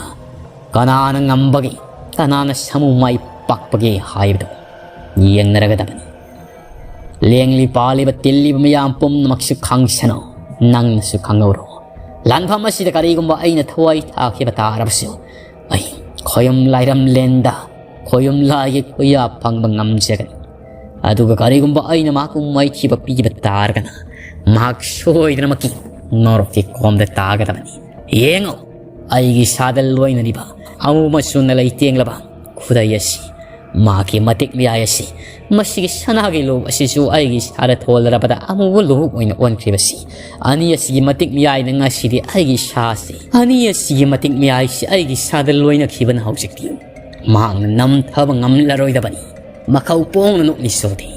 ꯀꯅꯥꯅ ꯉꯝꯕꯒꯦ, ꯀꯅꯥꯅ ꯁꯥꯃꯨ ꯃꯥꯏ ꯄꯥꯛꯄꯒꯦ ꯍꯥꯏꯕꯗꯨ ꯌꯦꯡꯅꯔꯒꯗꯕꯅꯤ꯫ ꯂꯦꯡꯂꯤ ꯄꯥꯜꯂꯤꯕ ꯇꯤꯜꯂꯤꯕ ꯃꯌꯥꯝ ꯄꯨꯝꯅꯃꯛꯁꯨ ꯈꯪꯁꯅꯨ, ꯅꯪꯅꯁꯨ ꯈꯪꯍꯧꯔꯣ꯫ ꯂꯥꯟꯐꯝ ꯑꯁꯤꯗ ꯀꯔꯤꯒꯨꯝꯕ ꯑꯩꯅ ꯊꯋꯥꯏ ꯊꯥꯈꯤꯕ ꯇꯥꯔꯕꯁꯨ, ꯑꯩ ꯈꯣꯌꯨꯝ ꯂꯥꯏꯔꯝꯂꯦꯟꯗ ꯈꯣꯌꯨꯝ ꯂꯥꯏꯒꯤ ꯈꯨꯌꯥ ꯐꯪꯕ ꯉꯝꯖꯒꯅꯤ꯫ ꯑꯗꯨꯒ ꯀꯔꯤꯒꯨꯝꯕ ꯑꯩꯅ ꯃꯍꯥꯛꯄꯨ ꯃꯥꯏꯊꯤꯕ ꯄꯤꯕ ꯇꯥꯔꯒꯅ, ꯃꯍꯥꯛ ꯁꯣꯏꯗꯅꯃꯛꯀꯤ ꯅꯣꯔꯣꯛꯀꯤ ꯀꯣꯝꯗ ꯇꯥꯒꯗꯕꯅꯤ꯫ ꯌꯦꯡꯉꯨ, ꯑꯩꯒꯤ ꯏꯁꯥꯗ ꯂꯣꯏꯅꯔꯤꯕ ꯑꯃꯨ ꯃꯆꯨꯅ ꯂꯩꯇꯦꯡꯂꯕ ꯈꯨꯗꯩ ꯑꯁꯤ, ꯃꯍꯥꯛꯀꯤ ꯃꯇꯤꯛ ꯃꯌꯥꯏ ꯑꯁꯤ, ꯃꯁꯤꯒꯤ ꯁꯅꯥꯒꯤ ꯂꯨꯞ ꯑꯁꯤꯁꯨ ꯑꯩꯒꯤ ꯏꯁꯥꯗ ꯊꯣꯜꯂꯔꯕꯗ ꯑꯃꯨꯕ ꯂꯨꯞ ꯑꯣꯏꯅ ꯑꯣꯟꯈ꯭ꯔꯤꯕꯁꯤ, ꯑꯅꯤ ꯑꯁꯤꯒꯤ ꯃꯇꯤꯛ ꯃꯌꯥꯏꯅ ꯉꯁꯤꯗꯤ ꯑꯩꯒꯤ ꯏꯁꯥꯁꯤ, ꯑꯅꯤ ꯑꯁꯤꯒꯤ ꯃꯇꯤꯛ ꯃꯌꯥꯏꯁꯤ ꯑꯩꯒꯤ ꯏꯁꯥꯗ ꯂꯣꯏꯅꯈꯤꯕꯅ ꯍꯧꯖꯤꯛꯇꯤ ꯃꯍꯥꯛꯅ ꯅꯝꯊꯕ ꯉꯝꯂꯔꯣꯏꯗꯕꯅꯤ꯫ ꯃꯈꯧ ꯄꯣꯡꯅ ꯅꯣꯛꯂꯤ ꯁꯣꯊꯤ꯫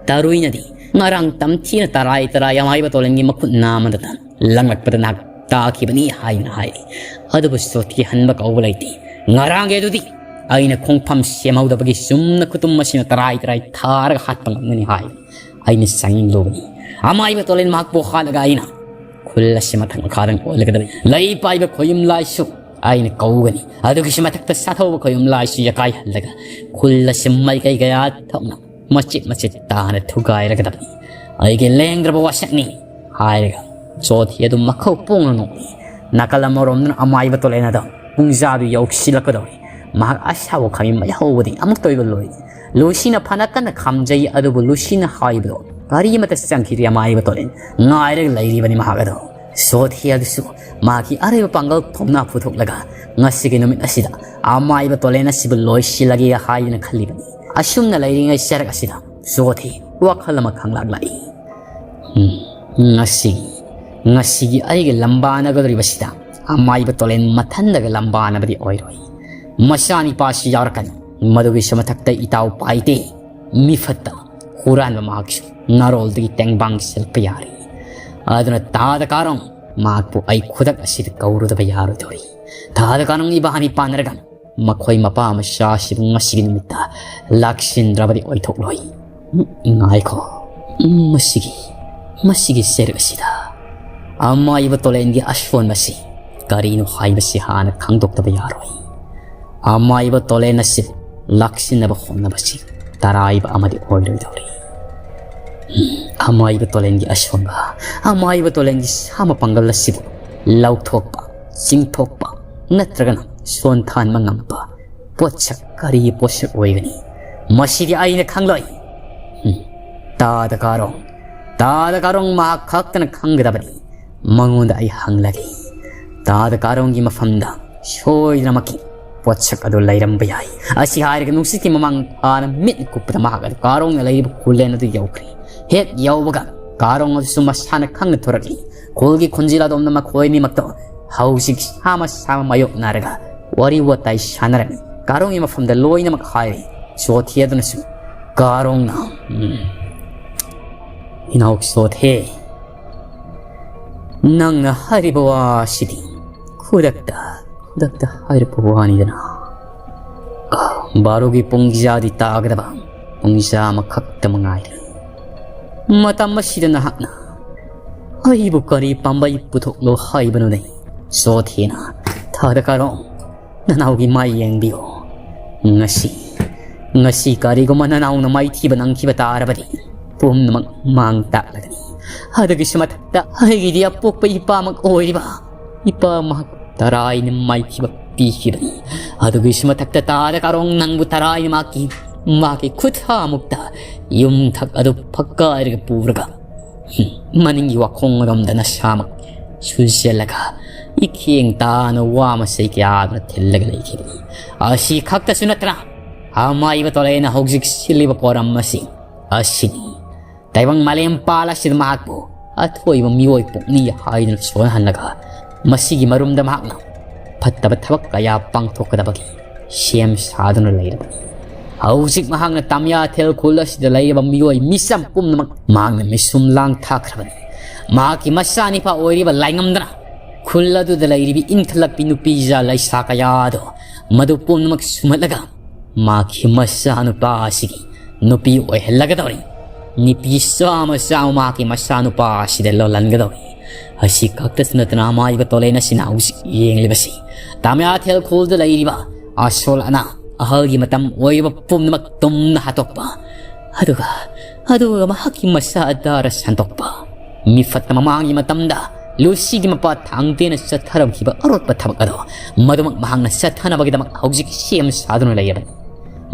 ꯇꯔꯨꯏꯅꯗꯤ ꯉꯔꯥꯡ ꯇꯝꯊꯤꯅ ꯇꯔꯥꯏ ꯇꯔꯥꯏ ꯑꯃꯥꯏꯕ ꯇꯣꯂꯦꯟꯒꯤ ꯃꯈꯨꯠ ꯅꯥꯝꯃꯗ ꯂꯪꯂꯛꯄꯗ ꯅꯍꯥꯛ ꯇꯥꯈꯤꯕꯅꯤ ꯍꯥꯏꯗꯨꯅ ꯍꯥꯏꯔꯤ꯫ ꯑꯗꯨꯕꯨ ꯁꯣꯊꯤ ꯍꯟꯕ ꯀꯧꯕ ꯂꯩꯇꯦ꯫ ꯉꯔꯥꯡꯒꯤ ꯑꯗꯨꯗꯤ ꯑꯩꯅ ꯈꯣꯡꯐꯝ ꯁꯦꯝꯍꯧꯗꯕꯒꯤ ꯆꯨꯝꯅ ꯈꯨꯇꯨꯝ ꯑꯁꯤꯅ ꯇꯔꯥꯏ ꯇꯔꯥꯏ ꯊꯥꯔꯒ ꯍꯥꯠꯄ ꯉꯝꯒꯅꯤ ꯍꯥꯏ꯫ ꯑꯩꯅ ꯆꯪꯂꯨꯕꯅꯤ꯫ ꯑꯃꯥꯏꯕ ꯇꯣꯂꯦꯟ ꯃꯍꯥꯛꯄꯨ ꯍꯥꯠꯂꯒ ꯑꯩꯅ ꯈꯨꯜ ꯑꯁꯤ ꯃꯊꯛ ꯃꯈꯥꯗꯪ ꯑꯣꯜꯂꯒꯗꯕꯅꯤ꯫ ꯂꯩ ꯄꯥꯏꯕ ꯈꯣꯌꯨꯝ ꯂꯥꯏꯁꯨ ꯑꯩꯅ ꯀꯧꯒꯅꯤ꯫ ꯑꯗꯨꯒꯤꯁꯨ ꯃꯊꯛꯇ ꯁꯥꯊꯧꯕ ꯈꯣꯌꯨꯝ ꯂꯥꯏꯁꯨ ꯌꯥꯀꯥꯏꯍꯜꯂꯒ ꯈꯨꯜ ꯑꯁꯤ ꯃꯥꯏꯀꯩ ꯀꯌꯥ ꯊꯣꯛꯅ ꯃꯆꯦꯠ ꯃꯆꯦꯠ ꯇꯥꯅ ꯊꯨꯒꯥꯏꯔꯒꯗꯕꯅꯤ꯫ ꯑꯩꯒꯤ ꯂꯦꯡꯗ꯭ꯔꯕ ꯋꯥꯁꯛꯅꯤ ꯍꯥꯏꯔꯒ ꯆꯣꯊꯤ ꯑꯗꯨ ꯃꯈꯧ ꯄꯣꯡꯅ ꯅꯣꯛꯂꯤ꯫ ꯅꯥꯀꯜ ꯑꯃꯔꯣꯝꯗꯅ ꯑꯃꯥꯏꯕ ꯇꯣꯂꯦꯟ ꯑꯗꯣ ꯄꯨꯡꯖꯥꯗꯨ ꯌꯧꯁꯤꯜꯂꯛꯀꯗꯧꯔꯤ꯫ ꯃꯍꯥꯛ ꯑꯁꯥꯕ ꯈꯥꯃꯤ ꯃꯩ ꯍꯧꯕꯗꯤ ꯑꯃꯨꯛꯇ ꯑꯣꯏꯕ ꯂꯣꯏ꯫ ꯂꯨꯁꯤꯅ ꯐꯅ ꯀꯟꯅ ꯈꯥꯝꯖꯩ, ꯑꯗꯨꯕꯨ ꯂꯨꯁꯤꯅ ꯍꯥꯏꯕꯗꯣ ꯀꯔꯤ ꯑꯃꯠꯇ ꯆꯪꯈꯤꯗꯦ꯫ ꯑꯃꯥꯏꯕ ꯇꯣꯂꯦꯟ ꯉꯥꯏꯔꯒ ꯂꯩꯔꯤꯕꯅꯤ ꯃꯍꯥꯛ ꯑꯗꯣ꯫ ꯁꯣꯊꯤ ꯑꯗꯨꯁꯨ ꯃꯍꯥꯛꯀꯤ ꯑꯔꯩꯕ ꯄꯥꯡꯒꯜ ꯊꯧꯅꯥ ꯄꯨꯊꯣꯛꯂꯒ ꯉꯁꯤꯒꯤ ꯅꯨꯃꯤꯠ ꯑꯁꯤꯗ ꯑꯃꯥꯏꯕ ꯇꯣꯂꯦꯟ ꯑꯁꯤꯕꯨ ꯂꯣꯏꯁꯤꯜꯂꯒꯦ ꯍꯥꯏꯗꯨꯅ ꯈꯜꯂꯤꯕꯅꯤ꯫ ꯑꯁꯨꯝꯅ ꯂꯩꯔꯤꯉꯩ ꯆꯔꯛ ꯑꯁꯤꯗ ꯁꯣꯊꯤ ꯋꯥꯈꯜ ꯑꯃ ꯈꯪꯂꯛꯂꯛꯏ꯫ "ꯎꯝ, ꯉꯁꯤꯒꯤ, ꯉꯁꯤꯒꯤ ꯑꯩꯒ ꯂꯝꯕꯥꯅꯒꯗꯧꯔꯤꯕꯁꯤꯗ ꯑꯃꯥꯏꯕ ꯇꯣꯂꯦꯟ ꯃꯊꯟꯗꯒ ꯂꯝꯕꯥꯅꯕꯗꯤ ꯑꯣꯏꯔꯣꯏ꯫ ꯃꯆꯥꯅꯤꯄꯥꯁꯤ ꯌꯥꯎꯔꯛꯀꯅꯤ꯫ ꯃꯗꯨꯒꯤꯁꯨ ꯃꯊꯛꯇ ꯏꯇꯥꯎ ꯄꯥꯏꯗꯦ, ꯃꯤꯐꯠꯇ, ꯍꯨꯔꯥꯟꯕ ꯃꯍꯥꯛꯁꯨ ꯅꯥꯔꯣꯜꯗꯒꯤ ꯇꯦꯡꯕꯥꯡ ꯁꯤꯜꯂꯛꯄ ꯌꯥꯔꯤ꯫ ꯑꯗꯨꯅ ꯇꯥꯗ ꯀꯥꯔꯣꯡ, ꯃꯍꯥꯛꯄꯨ ꯑꯩ ꯈꯨꯗꯛ ꯑꯁꯤꯗ ꯀꯧꯔꯨꯗꯕ ꯌꯥꯔꯣꯏꯗꯧꯔꯤ꯫ ꯇꯥꯗ ꯀꯥꯔꯣꯡ ꯏꯕꯥꯅꯤ ꯄꯥꯟꯅꯔꯒ ꯃꯈꯣꯏ ꯃꯄꯥ ꯃꯆꯥꯁꯤꯕꯨ ꯉꯁꯤꯒꯤ ꯅꯨꯃꯤꯠꯇ ꯂꯥꯛꯁꯤꯟꯗ꯭ꯔꯕꯗꯤ ꯑꯣꯏꯊꯣꯛꯂꯣꯏ꯫ ꯎꯝ, ꯉꯥꯏꯈꯣ꯫ ꯎꯝ, ꯃꯁꯤꯒꯤ, ꯃꯁꯤꯒꯤ ꯆꯩꯔꯛ ꯑꯁꯤꯗ ꯑꯃꯥꯏꯕ ꯇꯣꯂꯦꯟꯒꯤ ꯑꯁꯣꯟꯕꯁꯤ ꯀꯔꯤꯅꯣ ꯍꯥꯏꯕꯁꯤ ꯍꯥꯟꯅ ꯈꯪꯗꯣꯛꯇꯕ ꯌꯥꯔꯣꯏ꯫ ꯑꯃꯥꯏꯕ ꯇꯣꯂꯦꯟ ꯑꯁꯤ ꯂꯥꯛꯁꯤꯟꯅꯕ ꯍꯣꯠꯅꯕꯁꯤ ꯇꯔꯥꯏꯕ ꯑꯃꯗꯤ ꯑꯣꯏꯔꯣꯏꯗꯧꯔꯤ꯫ ꯎꯝ, ꯑꯃꯥꯏꯕ ꯇꯣꯂꯦꯟꯒꯤ ꯑꯁꯣꯟꯕ, ꯑꯃꯥꯏꯕ ꯇꯣꯂꯦꯟꯒꯤ ꯁꯥ ꯃꯄꯥꯡꯒꯜ ꯑꯁꯤꯕꯨ ꯂꯧꯊꯣꯛꯄ, ꯆꯤꯡꯊꯣꯛꯄ ꯅꯠꯇ꯭ꯔꯒꯅ ꯁꯣꯟꯊꯍꯟꯕ ꯉꯝꯕ ꯄꯣꯠꯁꯛ ꯀꯔꯤ ꯄꯣꯠꯁꯛ ꯑꯣꯏꯒꯅꯤ? ꯃꯁꯤꯗꯤ ꯑꯩꯅ ꯈꯪꯂꯣꯏ꯫ ꯎꯝ, ꯇꯥꯗ ꯀꯥꯔꯣꯡ, ꯇꯥꯗ ꯀꯥꯔꯣꯡ ꯃꯍꯥꯛ ꯈꯛꯇꯅ ꯈꯪꯒꯗꯕꯅꯤ꯫ ꯃꯉꯣꯟꯗ ꯑꯩ ꯍꯪꯂꯒꯦ꯫ ꯇꯥꯗ ꯀꯥꯔꯣꯡꯒꯤ ꯃꯐꯝꯗ ꯁꯣꯏꯗꯅꯃꯛꯀꯤ ꯄꯣꯠꯁꯛ ꯑꯗꯨ ꯂꯩꯔꯝꯕ ꯌꯥꯏ꯫ ꯑꯁꯤ ꯍꯥꯏꯔꯒ ꯅꯨꯡꯁꯤꯠꯀꯤ ꯃꯃꯥꯡ ꯊꯥꯅ ꯃꯤꯠ ꯀꯨꯞꯄꯗ ꯃꯍꯥꯛ ꯑꯗꯨ ꯀꯥꯔꯣꯡꯅ ꯂꯩꯔꯤꯕ ꯈꯨꯂꯦꯟ ꯑꯗꯨ ꯌꯧꯈ꯭ꯔꯦ꯫ ꯍꯦꯛ ꯌꯧꯕꯒ ꯀꯥꯔꯣꯡ ꯑꯗꯨꯁꯨ ꯃꯁꯥꯅ ꯈꯪꯅ ꯊꯣꯔꯛꯏ꯫ ꯈꯨꯜꯒꯤ ꯈꯣꯟꯖꯦꯜ ꯑꯗꯣꯝꯅ ꯃꯈꯣꯏ ꯑꯅꯤꯃꯛꯇꯣ ꯍꯧꯖꯤꯛ ꯁꯥꯃ ꯁꯥꯃ ꯃꯥꯌꯣꯛꯅꯔꯒ ꯋꯥꯔꯤ ꯋꯥꯇꯥꯏ ꯁꯥꯟꯅꯔꯝꯃꯤ꯫ ꯀꯥꯔꯣꯡꯒꯤ ꯃꯐꯝꯗ ꯂꯣꯏꯅꯃꯛ ꯍꯥꯏꯔꯦ꯫ ꯁꯣꯊꯤ ꯑꯗꯨꯅꯁꯨ ꯀꯥꯔꯣꯡꯅ, ꯎꯝ, "ꯏꯅꯥꯎ ꯁꯣꯊꯦ, ꯅꯪꯅ ꯍꯥꯏꯔꯤꯕ ꯋꯥꯁꯤꯗꯤ ꯈꯨꯗꯛꯇ, ꯈꯨꯗꯛꯇ ꯍꯥꯏꯔꯛꯄ ꯋꯥꯅꯤꯗꯅ꯫ ꯕꯥꯔꯣꯒꯤ ꯄꯨꯡꯖꯥꯗꯤ ꯇꯥꯒꯗꯕ ꯄꯨꯡꯖꯥ ꯑꯃꯈꯛꯇ ꯃꯉꯥꯏꯔꯦ꯫ ꯃꯇꯝ ꯑꯁꯤꯗ ꯅꯍꯥꯛꯅ ꯑꯩꯕꯨ ꯀꯔꯤ ꯄꯥꯝꯕꯩ ꯄꯨꯊꯣꯛꯂꯣ ꯍꯥꯏꯕꯅꯣꯅꯦ?" ꯁꯣꯊꯦꯅ, "ꯇꯥꯗ ꯀꯥꯔꯣꯡ, ꯅꯅꯥꯎꯒꯤ ꯃꯥꯏ ꯌꯦꯡꯕꯤꯌꯨ꯫ ꯉꯁꯤ, ꯉꯁꯤ ꯀꯔꯤꯒꯨꯝꯕ ꯅꯅꯥꯎꯅ ꯃꯥꯏꯊꯤꯕ ꯅꯪꯈꯤꯕ ꯇꯥꯔꯕꯗꯤ ꯄꯨꯝꯅꯃꯛ ꯃꯥꯡ ꯇꯥꯛꯂꯒꯅꯤ꯫ ꯑꯗꯨꯒꯤꯁꯨ ꯃꯊꯛꯇ ꯑꯩꯒꯤꯗꯤ ꯑꯄꯣꯛꯄ ꯏꯄꯥꯃꯛ ꯑꯣꯏꯔꯤꯕ ꯏꯄꯥ ꯃꯍꯥꯛ ꯇꯔꯥꯏꯅ ꯃꯥꯏꯊꯤꯕ ꯄꯤꯈꯤꯕꯅꯤ꯫ ꯑꯗꯨꯒꯤꯁꯨ ꯃꯊꯛꯇ ꯇꯥꯗ ꯀꯥꯔꯣꯡ ꯅꯪꯕꯨ ꯇꯔꯥꯏꯅ ꯃꯍꯥꯛꯀꯤ, ꯃꯍꯥꯛꯀꯤ ꯈꯨꯠ ꯍꯥꯃꯨꯛꯇ ꯌꯨꯝꯊꯛ ꯑꯗꯨ ꯐꯛꯀꯥꯏꯔꯒ ꯄꯨꯔꯒ, ꯍꯨꯝ, ꯃꯅꯤꯡꯒꯤ ꯋꯥꯈꯣꯡ ꯑꯗꯣꯝꯗ ꯅꯁꯥꯃꯛ ꯁꯨꯖꯜꯂꯒ ꯏꯈꯦꯡ ꯇꯥꯅ ꯋꯥ ꯃꯁꯩ ꯀꯌꯥ ꯑꯗꯨꯅ ꯊꯤꯜꯂꯒ ꯂꯩꯈꯤꯕꯅꯤ꯫ ꯑꯁꯤ ꯈꯛꯇꯁꯨ ꯅꯠꯇꯅ ꯑꯃꯥꯏꯕ ꯇꯣꯂꯩꯅ ꯍꯧꯖꯤꯛ ꯁꯤꯜꯂꯤꯕ ꯄꯣꯔꯝ ꯑꯁꯤ ꯑꯁꯤꯅꯤ꯫ ꯇꯥꯏꯕꯪ ꯃꯥꯂꯦꯝ ꯄꯥꯜ ꯑꯁꯤꯗ ꯃꯍꯥꯛꯄꯨ ꯑꯊꯣꯏꯕ ꯃꯤꯑꯣꯏ ꯄꯣꯛꯅꯤ ꯍꯥꯏꯗꯨꯅ ꯁꯣꯟꯍꯜꯂꯒ ꯃꯁꯤꯒꯤ ꯃꯔꯨꯝꯗ ꯃꯍꯥꯛꯅ ꯐꯠꯇꯕ ꯊꯕꯛ ꯀꯌꯥ ꯄꯥꯡꯊꯣꯛꯀꯗꯕꯒꯤ ꯁꯦꯝ ꯁꯥꯗꯨꯅ ꯂꯩꯔꯕꯅꯤ꯫ ꯍꯧꯖꯤꯛ ꯃꯍꯥꯛꯅ ꯇꯥꯃꯤꯌꯥ ꯊꯦꯜ ꯈꯨꯜ ꯑꯁꯤꯗ ꯂꯩꯔꯤꯕ ꯃꯤꯑꯣꯏ ꯃꯤꯆꯝ ꯄꯨꯝꯅꯃꯛ ꯃꯍꯥꯛꯅ ꯃꯤꯁꯨꯝ ꯂꯥꯡ ꯊꯥꯈ꯭ꯔꯕꯅꯤ꯫ ꯃꯍꯥꯛꯀꯤ ꯃꯆꯥꯅꯤꯄꯥ ꯑꯣꯏꯔꯤꯕ ꯂꯥꯏꯉꯝꯗꯅ ꯈꯨꯜ ꯑꯗꯨꯗ ꯂꯩꯔꯤꯕ ꯏꯟꯈꯠꯂꯛꯄꯤ ꯅꯨꯄꯤꯖꯥ ꯂꯩꯁꯥ ꯀꯌꯥꯗꯣ ꯃꯗꯨ ꯄꯨꯝꯅꯃꯛ ꯁꯨꯝꯍꯠꯂꯒ ꯃꯍꯥꯛꯀꯤ ꯃꯆꯥꯅꯨꯄꯥ ꯑꯁꯤꯒꯤ ꯅꯨꯄꯤ ꯑꯣꯏꯍꯜꯂꯒꯗꯧꯔꯤ꯫ ꯅꯨꯄꯤ ꯆꯥꯝꯃ ꯆꯥꯝꯃ ꯃꯍꯥꯛꯀꯤ ꯃꯆꯥꯅꯨꯄꯥ ꯑꯁꯤꯗ ꯂꯣꯜꯍꯟꯒꯗꯧꯔꯤ꯫ ꯑꯁꯤ ꯈꯛꯇꯁꯨ ꯅꯠꯇꯅ ꯑꯃꯥꯏꯕ ꯇꯣꯂꯦꯟ ꯑꯁꯤꯅ ꯍꯧꯖꯤꯛ ꯌꯦꯡꯂꯤꯕꯁꯤ ꯇꯥꯃꯤꯌꯥ ꯊꯦꯜ ꯈꯨꯜꯗ ꯂꯩꯔꯤꯕ ꯑꯁꯣꯜ ꯑꯅꯥ ꯑꯍꯜꯒꯤ ꯃꯇꯝ ꯑꯣꯏꯔꯤꯕ ꯄꯨꯝꯅꯃꯛ ꯇꯨꯝꯅ ꯍꯥꯠꯇꯣꯛꯄ, ꯑꯗꯨꯒ ꯑꯗꯨꯒ ꯃꯍꯥꯛꯀꯤ ꯃꯆꯥ ꯑꯗꯥꯔ ꯁꯟꯗꯣꯛꯄ, ꯃꯤꯐꯠꯇ ꯃꯃꯥꯡꯒꯤ ꯃꯇꯝꯗ ꯂꯨꯁꯤꯒꯤ ꯃꯄꯥ ꯊꯥꯡꯇꯦꯅ ꯆꯠꯊꯔꯝꯈꯤꯕ ꯑꯔꯣꯠꯄ ꯊꯕꯛ ꯑꯗꯣ ꯃꯗꯨꯃꯛ ꯃꯍꯥꯛꯅ ꯆꯠꯊꯅꯕꯒꯤꯗꯃꯛ ꯍꯧꯖꯤꯛ ꯁꯦꯝ ꯁꯥꯗꯨꯅ ꯂꯩꯔꯕꯅꯤ꯫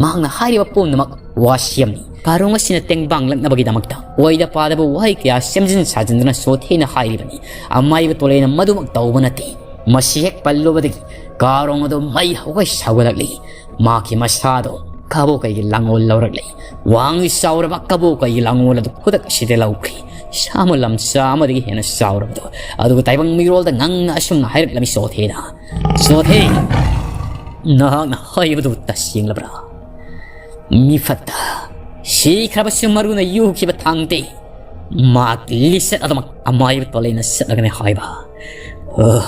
ꯃꯍꯥꯛꯅ ꯍꯥꯏꯔꯤꯕ ꯄꯨꯝꯅꯃꯛ ꯋꯥꯁꯦꯝꯅꯤ꯫ ꯀꯥꯔꯣꯡ ꯑꯁꯤꯅ ꯇꯦꯡꯕꯥꯡꯂꯛꯅꯕꯒꯤꯗꯃꯛꯇ ꯑꯣꯏꯗ ꯄꯥꯗꯕ ꯋꯥꯍꯩ ꯀꯌꯥ ꯁꯦꯝꯖꯤꯟ ꯁꯥꯖꯤꯟꯗꯨꯅ ꯁꯣꯊꯦꯅ ꯍꯥꯏꯔꯤꯕꯅꯤ꯫ ꯑꯃꯥꯏꯕ ꯇꯣꯂꯦꯅ ꯃꯗꯨꯃꯛ ꯇꯧꯕ ꯅꯠꯇꯦ꯫ ꯃꯁꯤ ꯍꯦꯛ ꯄꯜꯂꯨꯕꯗꯒꯤ ꯀꯥꯔꯣꯡ ꯑꯗꯨ ꯃꯩ ꯍꯧꯒꯩ ꯁꯧꯒꯠꯂꯛꯂꯤ꯫ ꯃꯍꯥꯛꯀꯤ ꯃꯁꯥꯗꯣ ꯀꯕꯣꯀꯩꯒꯤ ꯂꯥꯡꯑꯣꯜ ꯂꯧꯔꯛꯂꯤ꯫ ꯋꯥꯡ ꯆꯥꯎꯔꯕ ꯀꯕꯣꯀꯩꯒꯤ ꯂꯥꯡꯑꯣꯜ ꯑꯗꯨ ꯈꯨꯗꯛ ꯑꯁꯤꯗ ꯂꯧꯈ꯭ꯔꯤ꯫ ꯁꯥꯃꯨ ꯂꯝꯆꯥ ꯑꯃꯗꯒꯤ ꯍꯦꯟꯅ ꯆꯥꯎꯔꯕꯗꯣ꯫ ꯑꯗꯨꯒ ꯇꯥꯏꯕꯪ ꯃꯤꯔꯣꯜꯗ ꯉꯪꯅ ꯑꯁꯨꯝꯅ ꯍꯥꯏꯔꯛꯂꯝꯃꯤ ꯆꯣꯊꯦꯅ, "ꯆꯣꯊꯦ, ꯅꯍꯥꯛꯅ ꯍꯥꯏꯕꯗꯨ ꯇꯁꯦꯡꯂꯕ꯭ꯔꯥ? ꯃꯤꯐꯠꯇ ꯁꯤꯈ꯭ꯔꯕꯁꯨ ꯃꯔꯨꯅ ꯌꯨꯈꯤꯕ ꯊꯥꯡꯇꯦ ꯃꯍꯥꯛ ꯂꯤꯆꯠ ꯑꯗꯨꯃꯛ ꯑꯃꯥꯏꯕ ꯇꯣꯂꯦꯅ ꯆꯠꯂꯒꯅꯤ ꯍꯥꯏꯕ꯫ ꯑꯣ,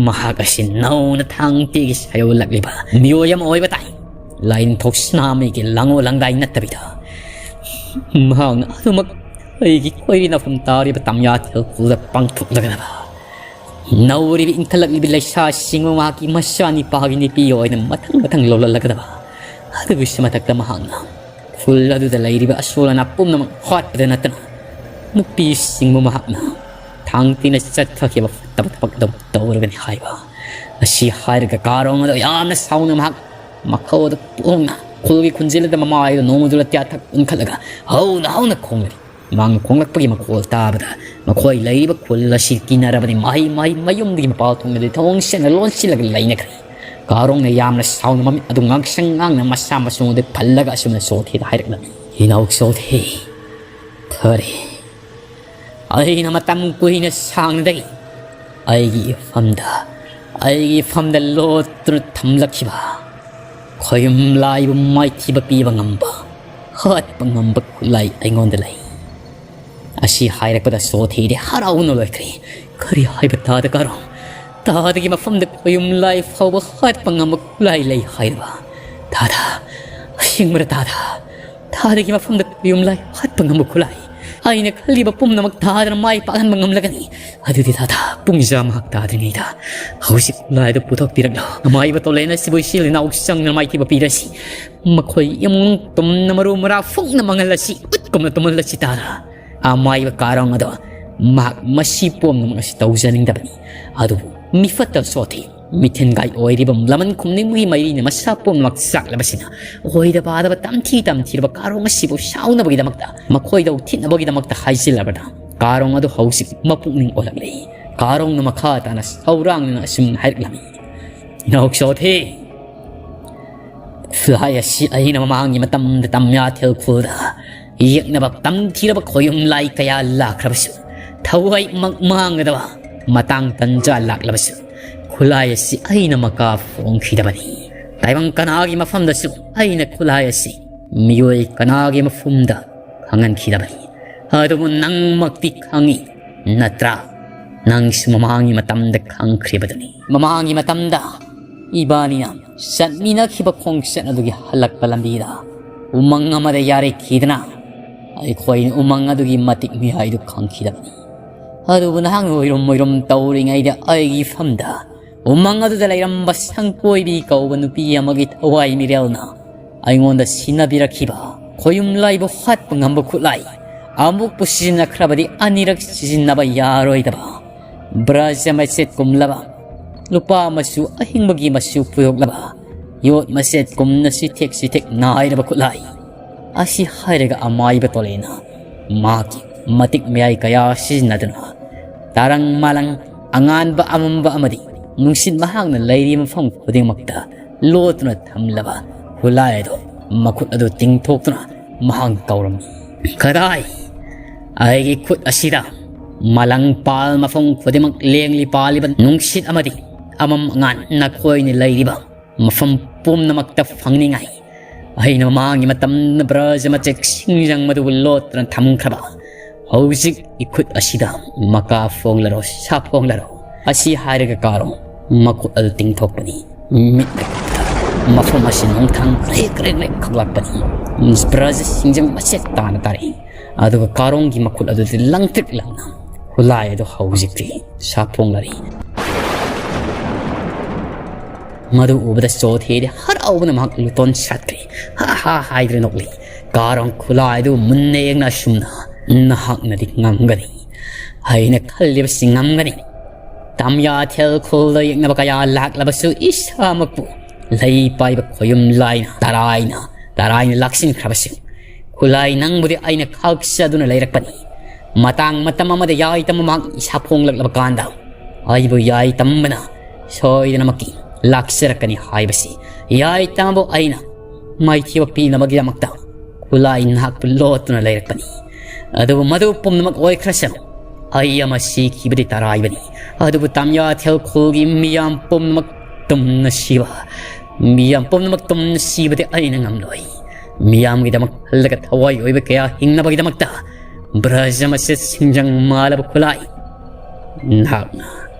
ꯃꯍꯥꯛ ꯑꯁꯤ ꯅꯧꯅ ꯊꯥꯡꯇꯦꯒꯤ ꯁꯥꯌꯧꯂꯛꯂꯤꯕ ꯃꯤꯑꯣꯏ ꯑꯃ ꯑꯣꯏꯕ ꯇꯥꯏ꯫ ꯂꯥꯏꯅꯤꯡꯊꯧ ꯁꯅꯥꯃꯍꯤꯒꯤ ꯂꯥꯡꯑꯣ ꯂꯥꯡꯗꯥꯏ ꯅꯠꯇꯕꯤꯗ ꯃꯍꯥꯛꯅ ꯑꯗꯨꯃꯛ ꯑꯩꯒꯤ ꯈꯣꯏꯔꯤ ꯅꯐꯝ ꯇꯥꯔꯤꯕ ꯇꯥꯃꯤꯌꯥ ꯊꯦꯜ ꯈꯨꯜꯗ ꯄꯥꯡꯊꯣꯛꯂꯒꯗꯕ꯫ ꯅꯧꯔꯤꯕ ꯏꯟꯈꯠꯂꯛꯂꯤꯕ ꯂꯩꯁꯥꯁꯤꯡꯕꯨ ꯃꯍꯥꯛꯀꯤ ꯃꯆꯥꯅꯤꯄꯥꯒꯤ ꯅꯨꯄꯤ ꯑꯣꯏꯅ ꯃꯊꯪ ꯃꯊꯪ ꯂꯧꯂꯜꯂꯒꯗꯕ꯫ ꯑꯗꯨꯒꯤꯁꯨ ꯃꯊꯛꯇ ꯃꯍꯥꯛꯅ ꯈꯨꯜ ꯑꯗꯨꯗ ꯂꯩꯔꯤꯕ ꯑꯁꯣꯜ ꯑꯅꯥ ꯄꯨꯝꯅꯃꯛ ꯍꯥꯠꯄꯗ ꯅꯠꯇꯅ ꯅꯨꯄꯤꯁꯤꯡꯕꯨ ꯃꯍꯥꯛꯅ ꯊꯥꯡꯇꯤꯅ ꯆꯠꯊꯈꯤꯕ ꯐꯠꯇꯕ ꯊꯕꯛ ꯑꯗꯨ ꯇꯧꯔꯒꯅꯤ ꯍꯥꯏꯕ꯫ ꯑꯁꯤ ꯍꯥꯏꯔꯒ ꯀꯥꯔꯣꯡ ꯑꯗꯨ ꯌꯥꯝꯅ ꯁꯥꯎꯅ ꯃꯍꯥꯛ ꯃꯈꯧ ꯑꯗꯨ ꯄꯣꯡꯅ ꯈꯨꯜꯒꯤ ꯈꯨꯟꯖꯦꯜ ꯑꯗꯨ ꯃꯃꯥꯏꯗ ꯅꯣꯡꯃꯗꯨ ꯂꯇꯤꯌꯥ ꯊꯛ ꯎꯟꯈꯠꯂꯒ ꯍꯧꯅ ꯍꯧꯅ ꯈꯣꯡꯂꯤ꯫ ꯃꯥꯡ ꯈꯣꯡꯂꯛꯄꯒꯤ ꯃꯈꯣꯜ ꯇꯥꯕꯗ ꯃꯈꯣꯏ ꯂꯩꯔꯤꯕ ꯈꯨꯜ ꯑꯁꯤ ꯀꯤꯅꯔꯕꯗꯤ ꯃꯍꯩ ꯃꯍꯩ ꯃꯌꯨꯝꯗꯒꯤ ꯃꯄꯥꯜ ꯊꯣꯡꯗꯗꯤ ꯊꯣꯡ ꯁꯦꯡꯅ ꯂꯣꯟꯁꯤꯜꯂꯒ ꯂꯩꯅꯈ꯭ꯔꯦ꯫ ꯀꯥꯔꯣꯡꯅ ꯌꯥꯝꯅ ꯁꯥꯎꯅ ꯃꯃꯤꯠ ꯑꯗꯨ ꯉꯥꯡꯁꯪ ꯉꯥꯡꯅ ꯃꯁꯥ ꯃꯁꯨꯡ ꯑꯗꯨ ꯐꯜꯂꯒ ꯑꯁꯨꯝꯅ ꯆꯣꯊꯦꯗ ꯍꯥꯏꯔꯛꯂꯝꯃꯤ, "ꯏꯅꯥꯎ ꯆꯣꯊꯦ, ꯐꯔꯦ, ꯑꯩꯅ ꯃꯇꯝ ꯀꯨꯏꯅ ꯁꯥꯡꯅꯗꯒꯤ ꯑꯩꯒꯤ ꯏꯐꯝꯗ, ꯑꯩꯒꯤ ꯏꯐꯝꯗ ꯂꯣꯠꯇꯨꯅ ꯊꯝꯂꯛꯈꯤꯕ ꯈꯣꯌꯨꯝ ꯂꯥꯏꯕꯨ ꯃꯥꯏꯊꯤꯕ ꯄꯤꯕ ꯉꯝꯕ, ꯍꯥꯠꯄ ꯉꯝꯕ ꯈꯨꯠꯂꯥꯏ ꯑꯩꯉꯣꯟꯗ ꯂꯩ"꯫ ꯑꯁꯤ ꯍꯥꯏꯔꯛꯄꯗ ꯆꯣꯊꯦꯗꯤ ꯍꯔꯥꯎꯅ ꯂꯣꯏꯈ꯭ꯔꯦ꯫ "ꯀꯔꯤ ꯍꯥꯏꯕ ꯇꯥꯗ ꯀꯥꯔꯣ? ꯇꯥꯗꯒꯤ ꯃꯐꯝꯗ ꯈꯣꯌꯨꯝ ꯂꯥꯏ ꯐꯥꯎꯕ ꯍꯥꯠꯄ ꯉꯝꯕ ꯈꯨꯠꯂꯥꯏ ꯂꯩ ꯍꯥꯏꯔꯕ? ꯇꯥꯗ, ꯑꯁꯦꯡꯕꯔ ꯇꯥꯗ? ꯇꯥꯗꯒꯤ ꯃꯐꯝꯗ ꯈꯣꯌꯨꯝ ꯂꯥꯏ ꯍꯥꯠꯄ ꯉꯝꯕ ꯈꯨꯠꯂꯥꯏ? ꯑꯩꯅ ꯈꯜꯂꯤꯕ ꯄꯨꯝꯅꯃꯛ ꯇꯥꯗꯅ ꯃꯥꯏ ꯄꯥꯛꯍꯟꯕ ꯉꯝꯂꯒꯅꯤ꯫ ꯑꯗꯨꯗꯤ ꯇꯥꯗ, ꯄꯨꯡ ꯆꯥꯝꯃ ꯇꯥꯗ꯭ꯔꯤꯉꯩꯗ ꯍꯧꯖꯤꯛ ꯈꯨꯠꯂꯥꯏꯗꯨ ꯄꯨꯊꯣꯛꯄꯤꯔꯛꯂꯣ꯫ ꯑꯃꯥꯏꯕ ꯇꯣꯂꯦꯟ ꯑꯁꯤꯕꯨ ꯏꯆꯤꯜ ꯏꯅꯥꯎ ꯆꯪꯅ ꯃꯥꯏꯊꯤꯕ ꯄꯤꯔꯁꯤ꯫ ꯃꯈꯣꯏ ꯏꯃꯨꯡ ꯇꯨꯝꯅ ꯃꯔꯨ ꯃꯔꯥ ꯐꯨꯛꯅ ꯃꯥꯡꯍꯜꯂꯁꯤ, ꯎꯠꯀꯨꯝꯅ ꯇꯨꯝꯍꯜꯂꯁꯤ ꯇꯥꯗ"꯫ ꯑꯃꯥꯏꯕ ꯀꯥꯔꯣꯡ ꯑꯗꯣ ꯃꯍꯥꯛ ꯃꯁꯤ ꯄꯨꯝꯅꯃꯛ ꯑꯁꯤ ꯇꯧꯖꯅꯤꯡꯗꯕꯅꯤ꯫ ꯑꯗꯨꯕꯨ ꯃꯤꯐꯠꯇ ꯆꯣꯊꯦ, ꯃꯤꯊꯦꯟꯒꯥꯏ ꯑꯣꯏꯔꯤꯕ ꯂꯃꯟ ꯈꯨꯝꯅꯤꯡꯕꯒꯤ ꯃꯩꯔꯤꯅ ꯃꯁꯥ ꯄꯨꯝꯅꯃꯛ ꯆꯥꯛꯂꯕꯁꯤꯅ ꯑꯣꯏꯗ ꯄꯥꯗꯕ ꯇꯝꯊꯤ ꯇꯝꯊꯤꯔꯕ ꯀꯥꯔꯣꯡ ꯑꯁꯤꯕꯨ ꯁꯥꯎꯅꯕꯒꯤꯗꯃꯛꯇ, ꯃꯈꯣꯏꯗ ꯎꯊꯤꯠꯅꯕꯒꯤꯗꯃꯛꯇ ꯍꯥꯏꯖꯤꯜꯂꯕꯗ ꯀꯥꯔꯣꯡ ꯑꯗꯨ ꯍꯧꯖꯤꯛ ꯃꯄꯨꯛꯅꯤꯡ ꯑꯣꯜꯂꯛꯂꯦ꯫ ꯀꯥꯔꯣꯡꯅ ꯃꯈꯥ ꯇꯥꯅ ꯁꯧꯔꯥꯡꯅꯅ ꯑꯁꯨꯝꯅ ꯍꯥꯏꯔꯛꯂꯝꯃꯤ, "ꯏꯅꯥꯎ ꯆꯣꯊꯦ, ꯈꯨꯠꯂꯥꯏ ꯑꯁꯤ ꯑꯩꯅ ꯃꯃꯥꯡꯒꯤ ꯃꯇꯝꯗ ꯇꯝꯌꯥꯊꯦꯜ ꯈꯨꯜꯗ ꯌꯦꯛꯅꯕ ꯇꯝꯊꯤꯔꯕ ꯈꯣꯌꯨꯝ ꯂꯥꯏ ꯀꯌꯥ ꯂꯥꯛꯈ꯭ꯔꯕꯁꯨ, ꯊꯋꯥꯏꯃꯛ ꯃꯥꯡꯒꯗꯕ ꯃꯇꯥꯡ ꯇꯟꯖꯥ ꯂꯥꯛꯂꯕꯁꯨ, ꯈꯨꯠꯂꯥꯏ ꯑꯁꯤ ꯑꯩꯅ ꯃꯀꯥ ꯐꯣꯡꯈꯤꯗꯕꯅꯤ꯫ ꯇꯥꯏꯕꯪ ꯀꯅꯥꯒꯤ ꯃꯐꯝꯗꯁꯨ ꯑꯩꯅ ꯈꯨꯠꯂꯥꯏ ꯑꯁꯤ ꯃꯤꯑꯣꯏ ꯀꯅꯥꯒꯤ ꯃꯐꯝꯗ ꯈꯪꯍꯟꯈꯤꯗꯕꯅꯤ꯫ ꯑꯗꯨꯕꯨ ꯅꯪꯃꯛꯇꯤ ꯈꯪꯏ ꯅꯠꯇ꯭ꯔꯥ? ꯅꯪꯁꯨ ꯃꯃꯥꯡꯒꯤ ꯃꯇꯝꯗ ꯈꯪꯈ꯭ꯔꯤꯕꯗꯨꯅꯤ꯫ ꯃꯃꯥꯡꯒꯤ ꯃꯇꯝꯗ ꯏꯕꯥꯅꯤꯅ ꯆꯠꯃꯤꯟꯅꯈꯤꯕ ꯈꯣꯡꯆꯠ ꯑꯗꯨꯒꯤ ꯍꯜꯂꯛꯄ ꯂꯝꯕꯤꯗ ꯎꯃꯪ ꯑꯃꯗ ꯌꯥꯔꯦꯛꯈꯤꯗꯅ ꯑꯩꯈꯣꯏꯅ ꯎꯃꯪ ꯑꯗꯨꯒꯤ ꯃꯇꯤꯛ ꯃꯌꯥꯏꯗꯨ ꯈꯪꯈꯤꯗꯕꯅꯤ꯫ ꯑꯗꯨꯕꯨ ꯅꯍꯥꯛꯅ ꯑꯣꯏꯔꯨꯝ ꯑꯣꯏꯔꯨꯝ ꯇꯧꯔꯤꯉꯩꯗ ꯑꯩꯒꯤ ꯏꯐꯝꯗ ꯎꯃꯪ ꯑꯗꯨꯗ ꯂꯩꯔꯝꯕ ꯁꯪꯀꯣꯏꯕꯤ ꯀꯧꯕ ꯅꯨꯄꯤ ꯑꯃꯒꯤ ꯊꯋꯥꯏ ꯃꯤꯔꯦꯜꯅ ꯑꯩꯉꯣꯟꯗ ꯁꯤꯟꯅꯕꯤꯔꯛꯈꯤꯕ ꯈꯣꯌꯨꯝ ꯂꯥꯏꯕꯨ ꯍꯥꯠꯄ ꯉꯝꯕ ꯈꯨꯠꯂꯥꯏ, ꯑꯃꯨꯛꯄꯨ ꯁꯤꯖꯤꯟꯅꯈ꯭ꯔꯕꯗꯤ ꯑꯅꯤꯔꯛ ꯁꯤꯖꯤꯟꯅꯕ ꯌꯥꯔꯣꯏꯗꯕ ꯕ꯭ꯔꯖ ꯃꯆꯦꯠ ꯀꯨꯝꯂꯕ, ꯂꯨꯄꯥ ꯃꯆꯨ ꯑꯍꯤꯡꯕꯒꯤ ꯃꯆꯨ ꯄꯨꯊꯣꯛꯂꯕ, ꯌꯣꯠ ꯃꯆꯦꯠ ꯀꯨꯝꯅ ꯆꯤꯊꯦꯛ ꯆꯤꯊꯦꯛ ꯅꯥꯏꯔꯕ ꯈꯨꯠꯂꯥꯏ ꯑꯁꯤ ꯍꯥꯏꯔꯒ ꯑꯃꯥꯏꯕ ꯇꯣꯂꯦꯅ ꯃꯍꯥꯛꯀꯤ ꯃꯇꯤꯛ ꯃꯌꯥꯏ ꯀꯌꯥ ꯁꯤꯖꯤꯟꯅꯗꯨꯅ ꯇꯔꯪ ꯃꯥꯂꯪ, ꯑꯉꯥꯟꯕ ꯑꯃꯝꯕ ꯑꯃꯗꯤ ꯅꯨꯡꯁꯤꯠ ꯃꯍꯥꯛꯅ ꯂꯩꯔꯤꯕ ꯃꯐꯝ ꯈꯨꯗꯤꯡꯃꯛꯇ ꯂꯣꯠꯇꯨꯅ ꯊꯝꯂꯕ ꯈꯨꯠꯂꯥꯏ ꯑꯗꯨ ꯃꯈꯨꯠ ꯑꯗꯨ ꯇꯤꯡꯊꯣꯛꯇꯨꯅ ꯃꯍꯥꯛ ꯀꯧꯔꯝꯃꯤ꯫ "ꯀꯗꯥꯏ? ꯑꯩꯒꯤ ꯈꯨꯠ ꯑꯁꯤꯗ ꯃꯥꯂꯪ ꯄꯥꯜ ꯃꯐꯝ ꯈꯨꯗꯤꯡꯃꯛ ꯂꯦꯡꯂꯤ ꯄꯥꯜꯂꯤꯕ ꯅꯨꯡꯁꯤꯠ ꯑꯃꯗꯤ ꯑꯃꯝ ꯑꯉꯥꯟ ꯅꯈꯣꯏꯅ ꯂꯩꯔꯤꯕ ꯃꯐꯝ ꯄꯨꯝꯅꯃꯛꯇ ꯐꯪꯅꯤꯡꯉꯥꯏ ꯑꯩꯅ ꯃꯃꯥꯡꯒꯤ ꯃꯇꯝꯗ ꯕ꯭ꯔꯖ ꯃꯆꯦꯛ ꯁꯤꯡꯖꯪ ꯃꯗꯨꯕꯨ ꯂꯣꯠꯇꯨꯅ ꯊꯝꯈ꯭ꯔꯕ ꯍꯧꯖꯤꯛ ꯏꯈꯨꯠ ꯑꯁꯤꯗ ꯃꯀꯥ ꯐꯣꯡꯂꯔꯣ, ꯁꯥ ꯐꯣꯡꯂꯔꯣ?" ꯑꯁꯤ ꯍꯥꯏꯔꯒ ꯀꯥꯔꯣꯡ ꯃꯈꯨꯠ ꯑꯗꯨ ꯇꯤꯡꯊꯣꯛꯄꯅꯤ꯫ ꯃꯤꯠ ꯃꯐꯝ ꯑꯁꯤ ꯅꯣꯡꯊꯥꯡ ꯔꯦꯛ ꯔꯦꯛ ꯔꯦꯛ ꯈꯛꯂꯛꯄꯅꯤ꯫ ꯕ꯭ꯔꯖ ꯁꯤꯡꯖꯪ ꯃꯆꯦꯠ ꯇꯥꯅ ꯇꯥꯔꯛꯏ꯫ ꯑꯗꯨꯒ ꯀꯥꯔꯣꯡꯒꯤ ꯃꯈꯨꯠ ꯑꯗꯨꯗꯤ ꯂꯪꯇ꯭ꯔꯤꯛ ꯂꯪꯅ ꯈꯨꯠꯂꯥꯏ ꯑꯗꯨ ꯍꯧꯖꯤꯛꯇꯤ ꯁꯥꯐꯣꯡꯂꯔꯤ꯫ ꯃꯗꯨ ꯎꯕꯗ ꯆꯣꯊꯦꯗꯤ ꯍꯔꯥꯎꯕꯅ ꯃꯍꯥꯛ ꯂꯨꯇꯣꯟ ꯁꯥꯠꯈ꯭ꯔꯦ꯫ "ꯍꯥ ꯍꯥ" ꯍꯥꯏꯗꯨꯅ ꯅꯣꯛꯂꯤ꯫ ꯀꯥꯔꯣꯡ ꯈꯨꯠꯂꯥꯏ ꯑꯗꯨ ꯃꯨꯟꯅ ꯌꯦꯡꯅ ꯑꯁꯨꯝꯅ, "ꯅꯍꯥꯛꯅꯗꯤ ꯉꯝꯒꯅꯤ꯫ ꯑꯩꯅ ꯈꯜꯂꯤꯕꯁꯤ ꯉꯝꯒꯅꯤ꯫ ꯇꯥꯃꯤꯌꯥꯊꯦꯜ ꯈꯨꯜꯗ ꯌꯦꯛꯅꯕ ꯀꯌꯥ ꯂꯥꯛꯂꯕꯁꯨ ꯏꯁꯥꯃꯛꯄꯨ ꯂꯩ ꯄꯥꯏꯕ ꯈꯣꯌꯨꯝ ꯂꯥꯏꯅ ꯇꯔꯥꯏꯅ, ꯇꯔꯥꯏꯅ ꯂꯥꯛꯁꯤꯟꯈ꯭ꯔꯕꯁꯤꯡ ꯈꯨꯠꯂꯥꯏ ꯅꯪꯕꯨꯗꯤ ꯑꯩꯅ ꯈꯥꯛꯆꯗꯨꯅ ꯂꯩꯔꯛꯄꯅꯤ꯫ ꯃꯇꯥꯡ ꯃꯇꯝ ꯑꯃꯗ ꯌꯥꯏꯇꯝꯕ ꯃꯍꯥꯛ ꯏꯁꯥ ꯐꯣꯡꯂꯛꯂꯕ ꯀꯥꯟꯗ ꯑꯩꯕꯨ ꯌꯥꯏꯇꯝꯕꯅ ꯁꯣꯏꯗꯅꯃꯛꯀꯤ ꯂꯥꯛꯆꯔꯛꯀꯅꯤ ꯍꯥꯏꯕꯁꯤ ꯌꯥꯏꯇꯝꯕꯕꯨ ꯑꯩꯅ ꯃꯥꯏꯊꯤꯕ ꯄꯤꯅꯕꯒꯤꯗꯃꯛꯇ ꯈꯨꯠꯂꯥꯏ ꯅꯍꯥꯛꯄꯨ ꯂꯣꯠꯇꯨꯅ ꯂꯩꯔꯛꯄꯅꯤ꯫ ꯑꯗꯨꯕꯨ ꯃꯗꯨ ꯄꯨꯝꯅꯃꯛ ꯑꯣꯏꯈ꯭ꯔꯁꯅꯨ, ꯑꯩ ꯑꯃ ꯁꯤꯈꯤꯕꯗꯤ ꯇꯔꯥꯏꯕꯅꯤ꯫ ꯑꯗꯨꯕꯨ ꯇꯥꯃꯤꯌꯥꯊꯦꯜ ꯈꯨꯜꯒꯤ ꯃꯤꯌꯥꯝ ꯄꯨꯝꯅꯃꯛ ꯇꯨꯝꯅ ꯁꯤꯕ, ꯃꯤꯌꯥꯝ ꯄꯨꯝꯅꯃꯛ ꯇꯨꯝꯅ ꯁꯤꯕꯗꯤ ꯑꯩꯅ ꯉꯝꯂꯣꯏ꯫ ꯃꯤꯌꯥꯝꯒꯤꯗꯃꯛ ꯈꯜꯂꯒ ꯊꯋꯥꯏ ꯑꯣꯏꯕ ꯀꯌꯥ ꯍꯤꯡꯅꯕꯒꯤꯗꯃꯛꯇ ꯕ꯭ꯔꯖ ꯑꯃꯁꯦ ꯁꯤꯡꯖꯪ ꯃꯥꯜꯂꯕ ꯈꯨꯠꯂꯥꯏ ꯅꯍꯥꯛꯅ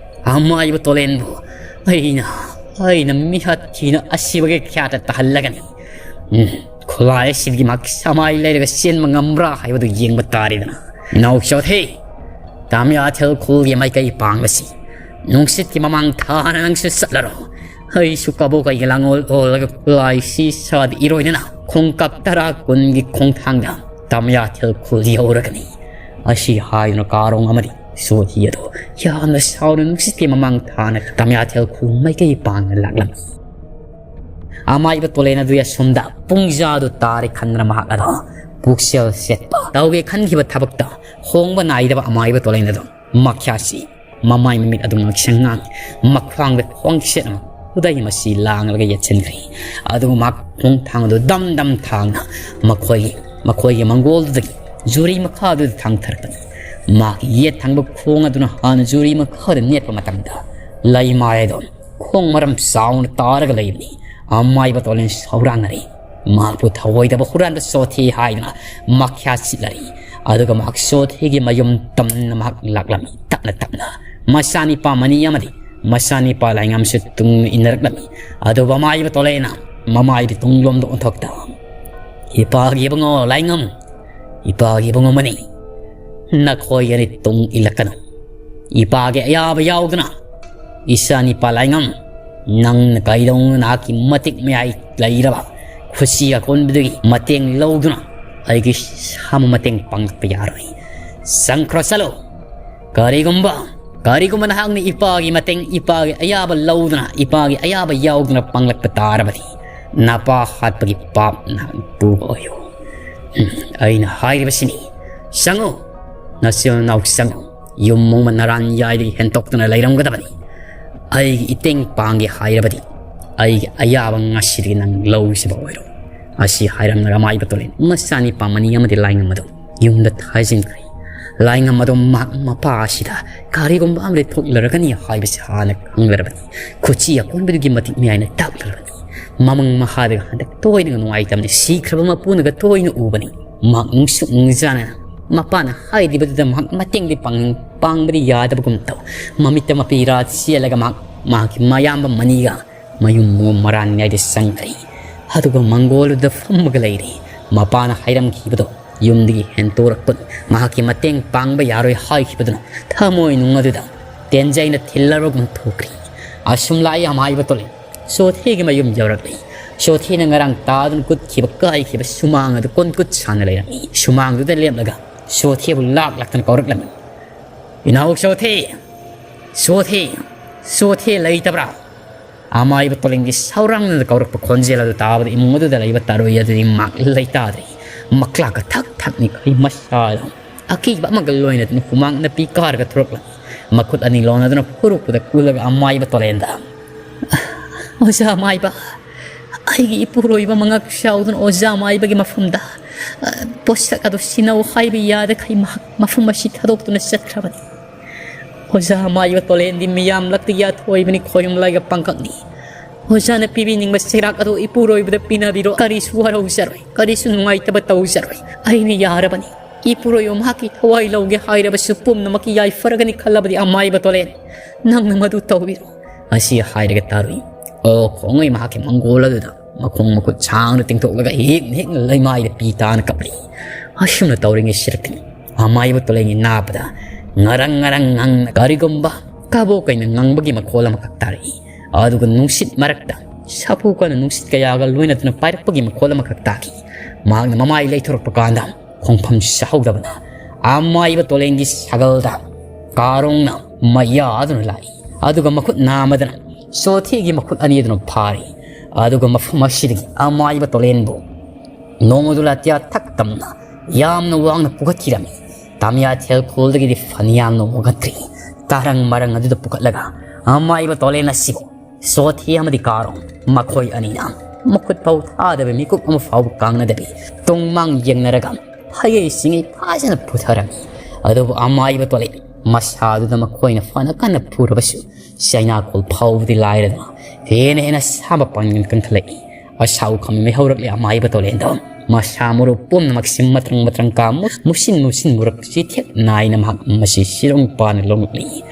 ꯑꯃꯥꯏꯕ ꯇꯣꯂꯦꯟꯕꯨ ꯑꯩꯅ, ꯑꯩꯅ ꯃꯤꯍꯥꯠ ꯊꯤꯅ ꯑꯁꯤꯕꯒꯤ ꯈ꯭ꯌꯥꯠꯇ ꯇꯥꯍꯜꯂꯒꯅꯤ꯫ ꯎꯝ, ꯈꯨꯠꯂꯥꯏ ꯑꯁꯤꯗꯒꯤ ꯃꯍꯥꯛ ꯁꯃꯥꯏ ꯂꯩꯔꯒ ꯆꯦꯟꯕ ꯉꯝꯕ꯭ꯔꯥ ꯍꯥꯏꯕꯗꯨ ꯌꯦꯡꯕ ꯇꯥꯔꯦꯗꯅ꯫ ꯅꯥꯎꯆꯣꯊꯦ, ꯇꯥꯃꯤꯌꯥꯊꯦꯜ ꯈꯨꯜꯒꯤ ꯃꯥꯏꯀꯩ ꯄꯥꯡꯂꯁꯤ꯫ ꯅꯨꯡꯁꯤꯠꯀꯤ ꯃꯃꯥꯡ ꯊꯥꯅ ꯅꯪꯁꯨ ꯆꯠꯂꯔꯣ꯫ ꯑꯩꯁꯨ ꯀꯕꯣꯛ ꯀꯩꯒꯤ ꯂꯥꯡꯑꯣꯜ ꯑꯣꯜꯂꯒ ꯈꯨꯠꯂꯥꯏ ꯁꯤ ꯁꯥꯗ ꯏꯔꯣꯏꯗꯅ ꯈꯣꯡꯀꯥꯞ ꯇꯔꯥ ꯀꯨꯟꯒꯤ ꯈꯣꯡꯊꯥꯡꯗ ꯇꯥꯃꯤꯌꯥꯊꯦꯜ ꯈꯨꯜ ꯌꯧꯔꯒꯅꯤ꯫ ꯑꯁꯤ ꯍꯥꯏꯗꯨꯅ ꯀꯥꯔꯣꯡ ꯑꯃꯗꯤ ꯁꯣꯊꯤ ꯑꯗꯨ ꯌꯥꯝꯅ ꯁꯥꯎꯅ ꯅꯨꯡꯁꯤꯠꯀꯤ ꯃꯃꯥꯡ ꯊꯥꯅ ꯇꯥꯃꯤꯌꯥꯊꯦꯜ ꯈꯨꯜ ꯃꯥꯏꯀꯩ ꯄꯥꯡꯅ ꯂꯥꯛꯂꯝꯃꯤ꯫ ꯑꯃꯥꯏꯕ ꯇꯣꯂꯦꯟ ꯑꯗꯨ ꯑꯁꯣꯝꯗ ꯄꯨꯡꯖꯥꯗꯨ ꯇꯥꯔꯦ ꯈꯟꯗꯨꯅ ꯃꯍꯥꯛ ꯑꯗꯣ ꯄꯨꯛꯆꯦꯜ ꯁꯦꯠꯄ, ꯇꯧꯒꯦ ꯈꯟꯈꯤꯕ ꯊꯕꯛꯇ ꯍꯣꯡꯕ ꯅꯥꯏꯗꯕ ꯑꯃꯥꯏꯕ ꯇꯣꯂꯦꯟ ꯑꯗꯣ ꯃꯈ꯭ꯌꯥꯁꯤ ꯃꯃꯥꯏ ꯃꯃꯤꯠ ꯑꯗꯨ ꯉꯛꯁꯪ ꯉꯥꯡ, ꯃꯈ꯭ꯋꯥꯡꯗ ꯈꯣꯡꯆꯦꯠ ꯑꯃ ꯈꯨꯗꯩ ꯃꯁꯤ ꯂꯥꯡꯂꯒ ꯌꯦꯠꯁꯤꯟꯈ꯭ꯔꯦ꯫ ꯑꯗꯨꯒ ꯃꯍꯥꯛ ꯈꯣꯡ ꯊꯥꯡ ꯑꯗꯨ ꯗꯝ ꯗꯝ ꯊꯥꯡꯅ ꯃꯈꯣꯏꯒꯤ, ꯃꯈꯣꯏꯒꯤ ꯃꯪꯒꯣꯜꯗꯨꯗꯒꯤ ꯖꯨꯔꯤ ꯃꯈꯥꯗꯨꯗ ꯊꯥꯡꯊꯔꯛꯄꯅꯤ꯫ ꯃꯍꯥꯛꯀꯤ ꯌꯦꯠ ꯊꯪꯕ ꯈꯣꯡ ꯑꯗꯨꯅ ꯍꯥꯟꯅ ꯖꯨꯔꯤ ꯃꯈꯥꯗ ꯅꯦꯠꯄ ꯃꯇꯝꯗ ꯂꯩꯃꯥꯏ ꯑꯗꯨ ꯈꯣꯡ ꯃꯔꯝ ꯆꯥꯎꯅ ꯇꯥꯔꯒ ꯂꯩꯕꯅꯤ꯫ ꯑꯃꯥꯏꯕ ꯇꯣꯂꯦꯟ ꯁꯧꯔꯥꯡꯅꯔꯦ꯫ ꯃꯍꯥꯛꯄꯨ ꯊꯧꯑꯣꯏꯗꯕ ꯍꯨꯔꯥꯟꯕ ꯆꯣꯊꯦ ꯍꯥꯏꯗꯨꯅ ꯃꯈ꯭ꯌꯥ ꯆꯤꯠꯂꯔꯤ꯫ ꯑꯗꯨꯒ ꯃꯍꯥꯛ ꯆꯣꯊꯦꯒꯤ ꯃꯌꯨꯝ ꯇꯝꯅ ꯃꯍꯥꯛ ꯂꯥꯛꯂꯝꯃꯤ꯫ ꯇꯞꯅ ꯇꯞꯅ ꯃꯆꯥꯅꯤꯄꯥ ꯃꯅꯤ ꯑꯃꯗꯤ ꯃꯆꯥꯅꯤꯄꯥ ꯂꯥꯏꯉꯝꯁꯨ ꯇꯨꯡ ꯏꯟꯅꯔꯛꯂꯝꯃꯤ꯫ ꯑꯗꯨꯕꯨ ꯑꯃꯥꯏꯕ ꯇꯣꯂꯦꯅ ꯃꯃꯥꯏꯗꯤ ꯇꯨꯡꯂꯣꯝꯗ ꯑꯣꯟꯊꯣꯛꯇ, "ꯏꯄꯥꯒꯤ ꯏꯕꯨꯡꯉꯣ ꯂꯥꯏꯉꯝ, ꯏꯄꯥꯒꯤ ꯏꯕꯨꯡꯉꯣ ꯃꯅꯤ, ꯅꯈꯣꯏ ꯑꯅꯤ ꯇꯨꯡ ꯏꯜꯂꯛꯀꯅꯨ꯫ ꯏꯄꯥꯒꯤ ꯑꯌꯥꯕ ꯌꯥꯎꯗꯅ ꯏꯆꯥ ꯅꯤꯄꯥ ꯂꯥꯏꯉꯝ, ꯅꯪꯅ ꯀꯩꯗꯧꯅ ꯅꯍꯥꯛꯀꯤ ꯃꯇꯤꯛ ꯃꯌꯥꯏ ꯂꯩꯔꯕ ꯈꯨꯠꯁꯤ ꯑꯀꯣꯟꯕꯗꯨꯒꯤ ꯃꯇꯦꯡ ꯂꯧꯗꯨꯅ ꯑꯩꯒꯤ ꯁꯥꯃꯨ ꯃꯇꯦꯡ ꯄꯥꯡꯂꯛꯄ ꯌꯥꯔꯣꯏ꯫ ꯆꯪꯈ꯭ꯔꯣ, ꯆꯠꯂꯣ꯫ ꯀꯔꯤꯒꯨꯝꯕ, ꯀꯔꯤꯒꯨꯝꯕ ꯅꯍꯥꯛꯅ ꯏꯄꯥꯒꯤ ꯃꯇꯦꯡ, ꯏꯄꯥꯒꯤ ꯑꯌꯥꯕ ꯂꯧꯗꯨꯅ, ꯏꯄꯥꯒꯤ ꯑꯌꯥꯕ ꯌꯥꯎꯗꯨꯅ ꯄꯥꯡꯂꯛꯄ ꯇꯥꯔꯕꯗꯤ, ꯅꯄꯥ ꯍꯥꯠꯄꯒꯤ ꯄꯥꯞ ꯅꯍꯥꯛ ꯄꯨꯕ ꯑꯣꯏꯌꯨ꯫ ꯎꯝ, ꯑꯩꯅ ꯍꯥꯏꯔꯤꯕꯁꯤꯅꯤ꯫ ꯆꯪꯉꯨ, ꯅꯆꯤꯟ ꯅꯅꯥꯎ ꯆꯪꯉꯨ꯫ ꯌꯨꯝ ꯑꯃ ꯅꯔꯥꯟ ꯌꯥꯏꯗꯒꯤ ꯍꯦꯟꯇꯣꯛꯇꯨꯅ ꯂꯩꯔꯝꯒꯗꯕꯅꯤ꯫ ꯑꯩꯒꯤ ꯏꯇꯦꯡ ꯄꯥꯡꯒꯦ ꯍꯥꯏꯔꯕꯗꯤ, ꯑꯩꯒꯤ ꯑꯌꯥꯕ ꯉꯁꯤꯗꯒꯤ ꯅꯪ ꯂꯧꯁꯤꯕ ꯑꯣꯏꯔꯣ꯫" ꯑꯁꯤ ꯍꯥꯏꯔꯝꯂꯒ ꯃꯥꯏꯕ ꯇꯣꯂꯦꯟ ꯃꯆꯥꯅꯤꯄꯥ ꯃꯅꯤ ꯑꯃꯗꯤ ꯂꯥꯏꯉꯝ ꯑꯗꯨ ꯌꯨꯝꯗ ꯊꯥꯖꯤꯟꯈ꯭ꯔꯦ꯫ ꯂꯥꯏꯉꯝ ꯑꯗꯨ ꯃꯍꯥꯛ ꯃꯄꯥ ꯑꯁꯤꯗ ꯀꯔꯤꯒꯨꯝꯕ ꯑꯃꯗꯤ ꯊꯣꯛꯂꯔꯒꯅꯤ ꯍꯥꯏꯕꯁꯤ ꯍꯥꯟꯅ ꯈꯪꯂꯔꯕꯅꯤ꯫ ꯈꯨꯠꯁꯤ ꯑꯀꯣꯟꯕꯗꯨꯒꯤ ꯃꯇꯤꯛ ꯃꯌꯥꯏꯅ ꯇꯥꯛꯂꯔꯕꯅꯤ꯫ ꯃꯃꯪ ꯃꯍꯥꯗꯒ ꯍꯟꯗꯛ ꯇꯣꯏꯅ ꯅꯨꯡꯉꯥꯏꯇꯕꯅꯤ꯫ ꯁꯤꯈ꯭ꯔꯕ ꯃꯄꯨꯅꯒ ꯇꯣꯏꯅ ꯎꯕꯅꯤ꯫ ꯃꯍꯥꯛ ꯅꯨꯡꯁꯨ ꯅꯨꯡꯖꯥꯅꯅ ꯃꯄꯥꯅ ꯍꯥꯏꯔꯤꯕꯗꯨꯗ ꯃꯍꯥꯛ ꯃꯇꯦꯡꯗꯤ ꯄꯥꯡ-, ꯄꯥꯡꯕꯗꯤ ꯌꯥꯗꯕꯒꯨꯝ ꯇꯧ꯫ ꯃꯃꯤꯠꯇ ꯃꯄꯤ ꯏꯔꯥ ꯆꯦꯜꯂꯒ ꯃꯍꯥꯛ ꯃꯍꯥꯛꯀꯤ ꯃꯌꯥꯝꯕ ꯃꯅꯤꯒ ꯃꯌꯨꯝ ꯃꯔꯥꯟ ꯃꯌꯥꯏꯗ ꯆꯪꯈ꯭ꯔꯦ꯫ ꯑꯗꯨꯒ ꯃꯪꯒꯣꯜꯗꯨꯗ ꯐꯝꯃꯒ ꯂꯩꯔꯦ꯫ ꯃꯄꯥꯅ ꯍꯥꯏꯔꯝꯈꯤꯕꯗꯣ ꯌꯨꯝꯗꯒꯤ ꯍꯦꯟꯇꯣꯔꯛꯄ, ꯃꯍꯥꯛꯀꯤ ꯃꯇꯦꯡ ꯄꯥꯡꯕ ꯌꯥꯔꯣꯏ ꯍꯥꯏꯈꯤꯕꯗꯨꯅ ꯊꯃꯣꯏ ꯅꯨꯡ ꯑꯗꯨꯗ ꯇꯦꯟꯖꯩꯅ ꯊꯤꯜꯂꯔꯒꯨꯝ ꯊꯣꯛꯈ꯭ꯔꯦ꯫ ꯑꯁꯨꯝ ꯂꯥꯛꯏ ꯑꯃꯥꯏꯕ ꯇꯣꯂꯦꯟ꯫ ꯆꯣꯊꯦꯒꯤ ꯃꯌꯨꯝ ꯌꯧꯔꯛꯂꯦ꯫ ꯆꯣꯊꯦꯅ ꯉꯔꯥꯡ ꯇꯥꯗꯨꯅ ꯀꯨꯠꯈꯤꯕ ꯀꯥꯏꯈꯤꯕ ꯁꯨꯃꯥꯡ ꯑꯗꯨ ꯀꯣꯟ ꯀꯨꯠ ꯁꯥꯅ ꯂꯩꯔꯝꯃꯤ꯫ ꯁꯨꯃꯥꯡꯗꯨꯗ ꯂꯦꯞꯂꯒ ꯆꯣꯊꯦꯕꯨ ꯂꯥꯛ ꯂꯥꯛꯇꯅ ꯀꯧꯔꯛꯂꯝꯃꯤ꯫ "ꯏꯅꯥꯎ ꯆꯣꯊꯦ! ꯆꯣꯊꯦ! ꯆꯣꯊꯦ ꯂꯩꯇꯕ꯭ꯔꯥ?" ꯑꯃꯥꯏꯕ ꯇꯣꯂꯦꯟꯒꯤ ꯁꯧꯔꯥꯡꯅꯅ ꯀꯧꯔꯛꯄ ꯈꯣꯟꯖꯦꯜ ꯑꯗꯨ ꯇꯥꯕꯗ ꯏꯃꯨꯡ ꯑꯗꯨꯗ ꯂꯩꯕ ꯇꯔꯨꯏ ꯑꯗꯨꯗꯤ ꯃꯥꯛ ꯂꯩꯇꯥꯗ꯭ꯔꯦ꯫ ꯃꯀ꯭ꯂꯥꯛꯀ ꯊꯛ ꯊꯛ ꯅꯤꯛꯈꯩ ꯃꯁꯥꯗꯣ ꯑꯀꯤꯕ ꯑꯃꯒ ꯂꯣꯏꯅꯗꯨꯅ ꯍꯨꯃꯥꯡ ꯅꯥꯄꯤ ꯀꯥꯔꯒ ꯊꯣꯔꯛꯂꯝꯃꯤ꯫ ꯃꯈꯨꯠ ꯑꯅꯤ ꯂꯣꯟꯅꯗꯨꯅ ꯐꯨꯔꯨꯞꯄꯗ ꯀꯨꯜꯂꯒ ꯑꯃꯥꯏꯕ ꯇꯣꯂꯦꯟꯗ, "ꯑꯣꯖꯥ ꯑꯃꯥꯏꯕ, ꯑꯩꯒꯤ ꯏꯄꯨꯔꯣꯏꯕ ꯃꯉꯛ ꯆꯥꯎꯗꯨꯅ ꯑꯣꯖꯥ ꯑꯃꯥꯏꯕꯒꯤ ꯃꯐꯝꯗ, ꯑ, ꯄꯣꯠꯁꯛ ꯑꯗꯨ ꯁꯤꯟꯅꯧ ꯍꯥꯏꯕ ꯌꯥꯗꯈꯩ ꯃꯍꯥꯛ ꯃꯐꯝ ꯑꯁꯤ ꯊꯥꯗꯣꯛꯇꯨꯅ ꯆꯠꯈ꯭ꯔꯕꯅꯤ꯫ ꯑꯣꯖꯥ ꯑꯃꯥꯏꯕ ꯇꯣꯂꯦꯟꯗꯤ ꯃꯤꯌꯥꯝ ꯂꯛꯇ ꯌꯥꯊꯣꯏꯕꯅꯤ, ꯈꯣꯌꯨꯝ ꯂꯥꯏꯒ ꯄꯥꯡꯈꯛꯅꯤ꯫ ꯑꯣꯖꯥꯅ ꯄꯤꯕꯤꯅꯤꯡꯕ ꯆꯩꯔꯥꯛ ꯑꯗꯨ ꯏꯄꯨꯔꯣꯏꯕꯗ ꯄꯤꯅꯕꯤꯔꯣ꯫ ꯀꯔꯤꯁꯨ ꯋꯥꯔꯧꯖꯔꯣꯏ, ꯀꯔꯤꯁꯨ ꯅꯨꯡꯉꯥꯏꯇꯕ ꯇꯧꯖꯔꯣꯏ꯫ ꯑꯩꯅ ꯌꯥꯔꯕꯅꯤ꯫ ꯏꯄꯨꯔꯣꯏꯕ ꯃꯍꯥꯛꯀꯤ ꯊꯋꯥꯏ ꯂꯧꯒꯦ ꯍꯥꯏꯔꯕꯁꯨ ꯄꯨꯝꯅꯃꯛꯀꯤ ꯌꯥꯏꯐꯔꯒꯅꯤ ꯈꯜꯂꯕꯗꯤ ꯑꯃꯥꯏꯕ ꯇꯣꯂꯦꯟ, ꯅꯪꯅ ꯃꯗꯨ ꯇꯧꯕꯤꯔꯣ꯫" ꯑꯁꯤ ꯍꯥꯏꯔꯒ ꯇꯥꯔꯨꯏ꯫ ꯑꯣ ꯈꯣꯡꯉꯩ ꯃꯍꯥꯛꯀꯤ ꯃꯪꯒꯣꯜ ꯑꯗꯨꯗ ꯃꯈꯣꯡ ꯃꯈꯨꯠ ꯁꯥꯡꯅ ꯇꯤꯡꯊꯣꯛꯂꯒ ꯍꯤꯛꯅ ꯍꯤꯛꯅ ꯂꯩꯃꯥꯏꯗ ꯄꯤ ꯇꯥꯅ ꯀꯞꯂꯤ꯫ ꯑꯁꯨꯝꯅ ꯇꯧꯔꯤꯉꯩ ꯁꯤꯔꯛꯇꯅꯤ ꯑꯃꯥꯏꯕ ꯇꯣꯂꯦꯟꯒꯤ ꯅꯥꯞꯄꯗ ꯉꯔꯪ ꯉꯔꯪ ꯉꯪꯅ ꯀꯔꯤꯒꯨꯝꯕ ꯀꯕꯣꯛ ꯀꯩꯅ ꯉꯪꯕꯒꯤ ꯃꯈꯣꯜ ꯑꯃꯈꯛ ꯇꯥꯔꯛꯏ꯫ ꯑꯗꯨꯒ ꯅꯨꯡꯁꯤꯠ ꯃꯔꯛꯇ ꯁꯥꯐꯨ ꯀꯟꯅ ꯅꯨꯡꯁꯤꯠ ꯀꯌꯥꯒ ꯂꯣꯏꯅꯗꯨꯅ ꯄꯥꯏꯔꯛꯄꯒꯤ ꯃꯈꯣꯜ ꯑꯃꯈꯛ ꯇꯥꯈꯤ꯫ ꯃꯍꯥꯛꯅ ꯃꯃꯥꯏ ꯂꯩꯊꯣꯔꯛꯄ ꯀꯥꯟꯗ ꯈꯣꯡꯐꯝ ꯁꯥꯍꯧꯗꯕꯅ ꯑꯃꯥꯏꯕ ꯇꯣꯂꯦꯟꯒꯤ ꯁꯥꯒꯜꯗ ꯀꯥꯔꯣꯡꯅ ꯃꯩꯌꯥꯗꯨꯅ ꯂꯥꯛꯏ꯫ ꯑꯗꯨꯒ ꯃꯈꯨꯠ ꯅꯥꯝꯃꯗꯅ ꯆꯣꯊꯤꯒꯤ ꯃꯈꯨꯠ ꯑꯅꯤ ꯑꯗꯨꯅ ꯐꯥꯔꯤ꯫ ꯑꯗꯨꯒ ꯃꯐꯝ ꯑꯁꯤꯗꯒꯤ ꯑꯃꯥꯏꯕ ꯇꯣꯂꯦꯟꯕꯨ ꯅꯣꯡꯃꯗꯨ ꯂꯥꯇꯤꯌꯥ ꯊꯛ ꯇꯝꯅ ꯌꯥꯝꯅ ꯋꯥꯡꯅ ꯄꯨꯈꯠꯈꯤꯔꯝꯃꯤ꯫ ꯇꯥꯃꯤꯌꯥ ꯊꯦꯜꯈꯣꯜꯗꯒꯤꯗꯤ ꯐꯅꯌꯥꯝꯅ ꯋꯥꯡꯈꯠꯈ꯭ꯔꯤ꯫ ꯇꯥꯔꯪ ꯃꯔꯪ ꯑꯗꯨꯗ ꯄꯨꯈꯠꯂꯒ ꯑꯃꯥꯏꯕ ꯇꯣꯂꯦꯟ ꯑꯁꯤꯕꯨ ꯁꯣꯊꯤ ꯑꯃꯗꯤ ꯀꯥꯔꯣꯡ ꯃꯈꯣꯏ ꯑꯅꯤꯅ ꯃꯈꯨꯠ ꯐꯥꯎ ꯊꯥꯗꯕ, ꯃꯤꯀꯨꯞ ꯑꯃ ꯐꯥꯎꯕ ꯀꯥꯡꯅꯗꯕꯤ ꯇꯨꯡ ꯃꯥꯡ ꯌꯦꯡꯅꯔꯒ ꯐꯌꯩ ꯁꯤꯡꯉꯩ ꯐꯖꯅ ꯄꯨꯊꯔꯝꯃꯤ꯫ ꯑꯗꯨꯕꯨ ꯑꯃꯥꯏꯕ ꯇꯣꯂꯦꯟ ꯃꯁꯥꯗꯨꯗ ꯃꯈꯣꯏꯅ ꯐꯅ ꯀꯟꯅ ꯐꯨꯔꯕꯁꯨ ꯆꯩꯅꯥꯈꯣꯜ ꯐꯥꯎꯕꯗꯤ ꯂꯥꯏꯔꯗꯅ ꯍꯦꯟꯅ ꯍꯦꯟꯅ ꯁꯥꯕ ꯄꯥꯡꯒꯜ ꯀꯟꯈꯠꯂꯛꯏ꯫ ꯑꯁꯥꯎ ꯈꯝꯃꯤ ꯍꯧꯔꯛꯂꯦ ꯑꯃꯥꯏꯕ ꯇꯣꯂꯦꯟꯗꯣ꯫ ꯃꯁꯥ ꯃꯔꯨ ꯄꯨꯝꯅꯃꯛꯁꯤ ꯃꯇ꯭ꯔꯪ ꯃꯇ꯭ꯔꯪ ꯀꯥ ꯃꯨ-, ꯃꯨꯁꯤꯟ ꯃꯨꯁꯤꯟ ꯃꯨꯔꯛ ꯆꯤꯊꯦꯛ ꯅꯥꯏꯅ ꯃꯍꯥꯛ ꯃꯁꯤ ꯁꯤꯔꯣꯡ ꯄꯥꯅ ꯂꯣꯡꯂꯛꯂꯤ꯫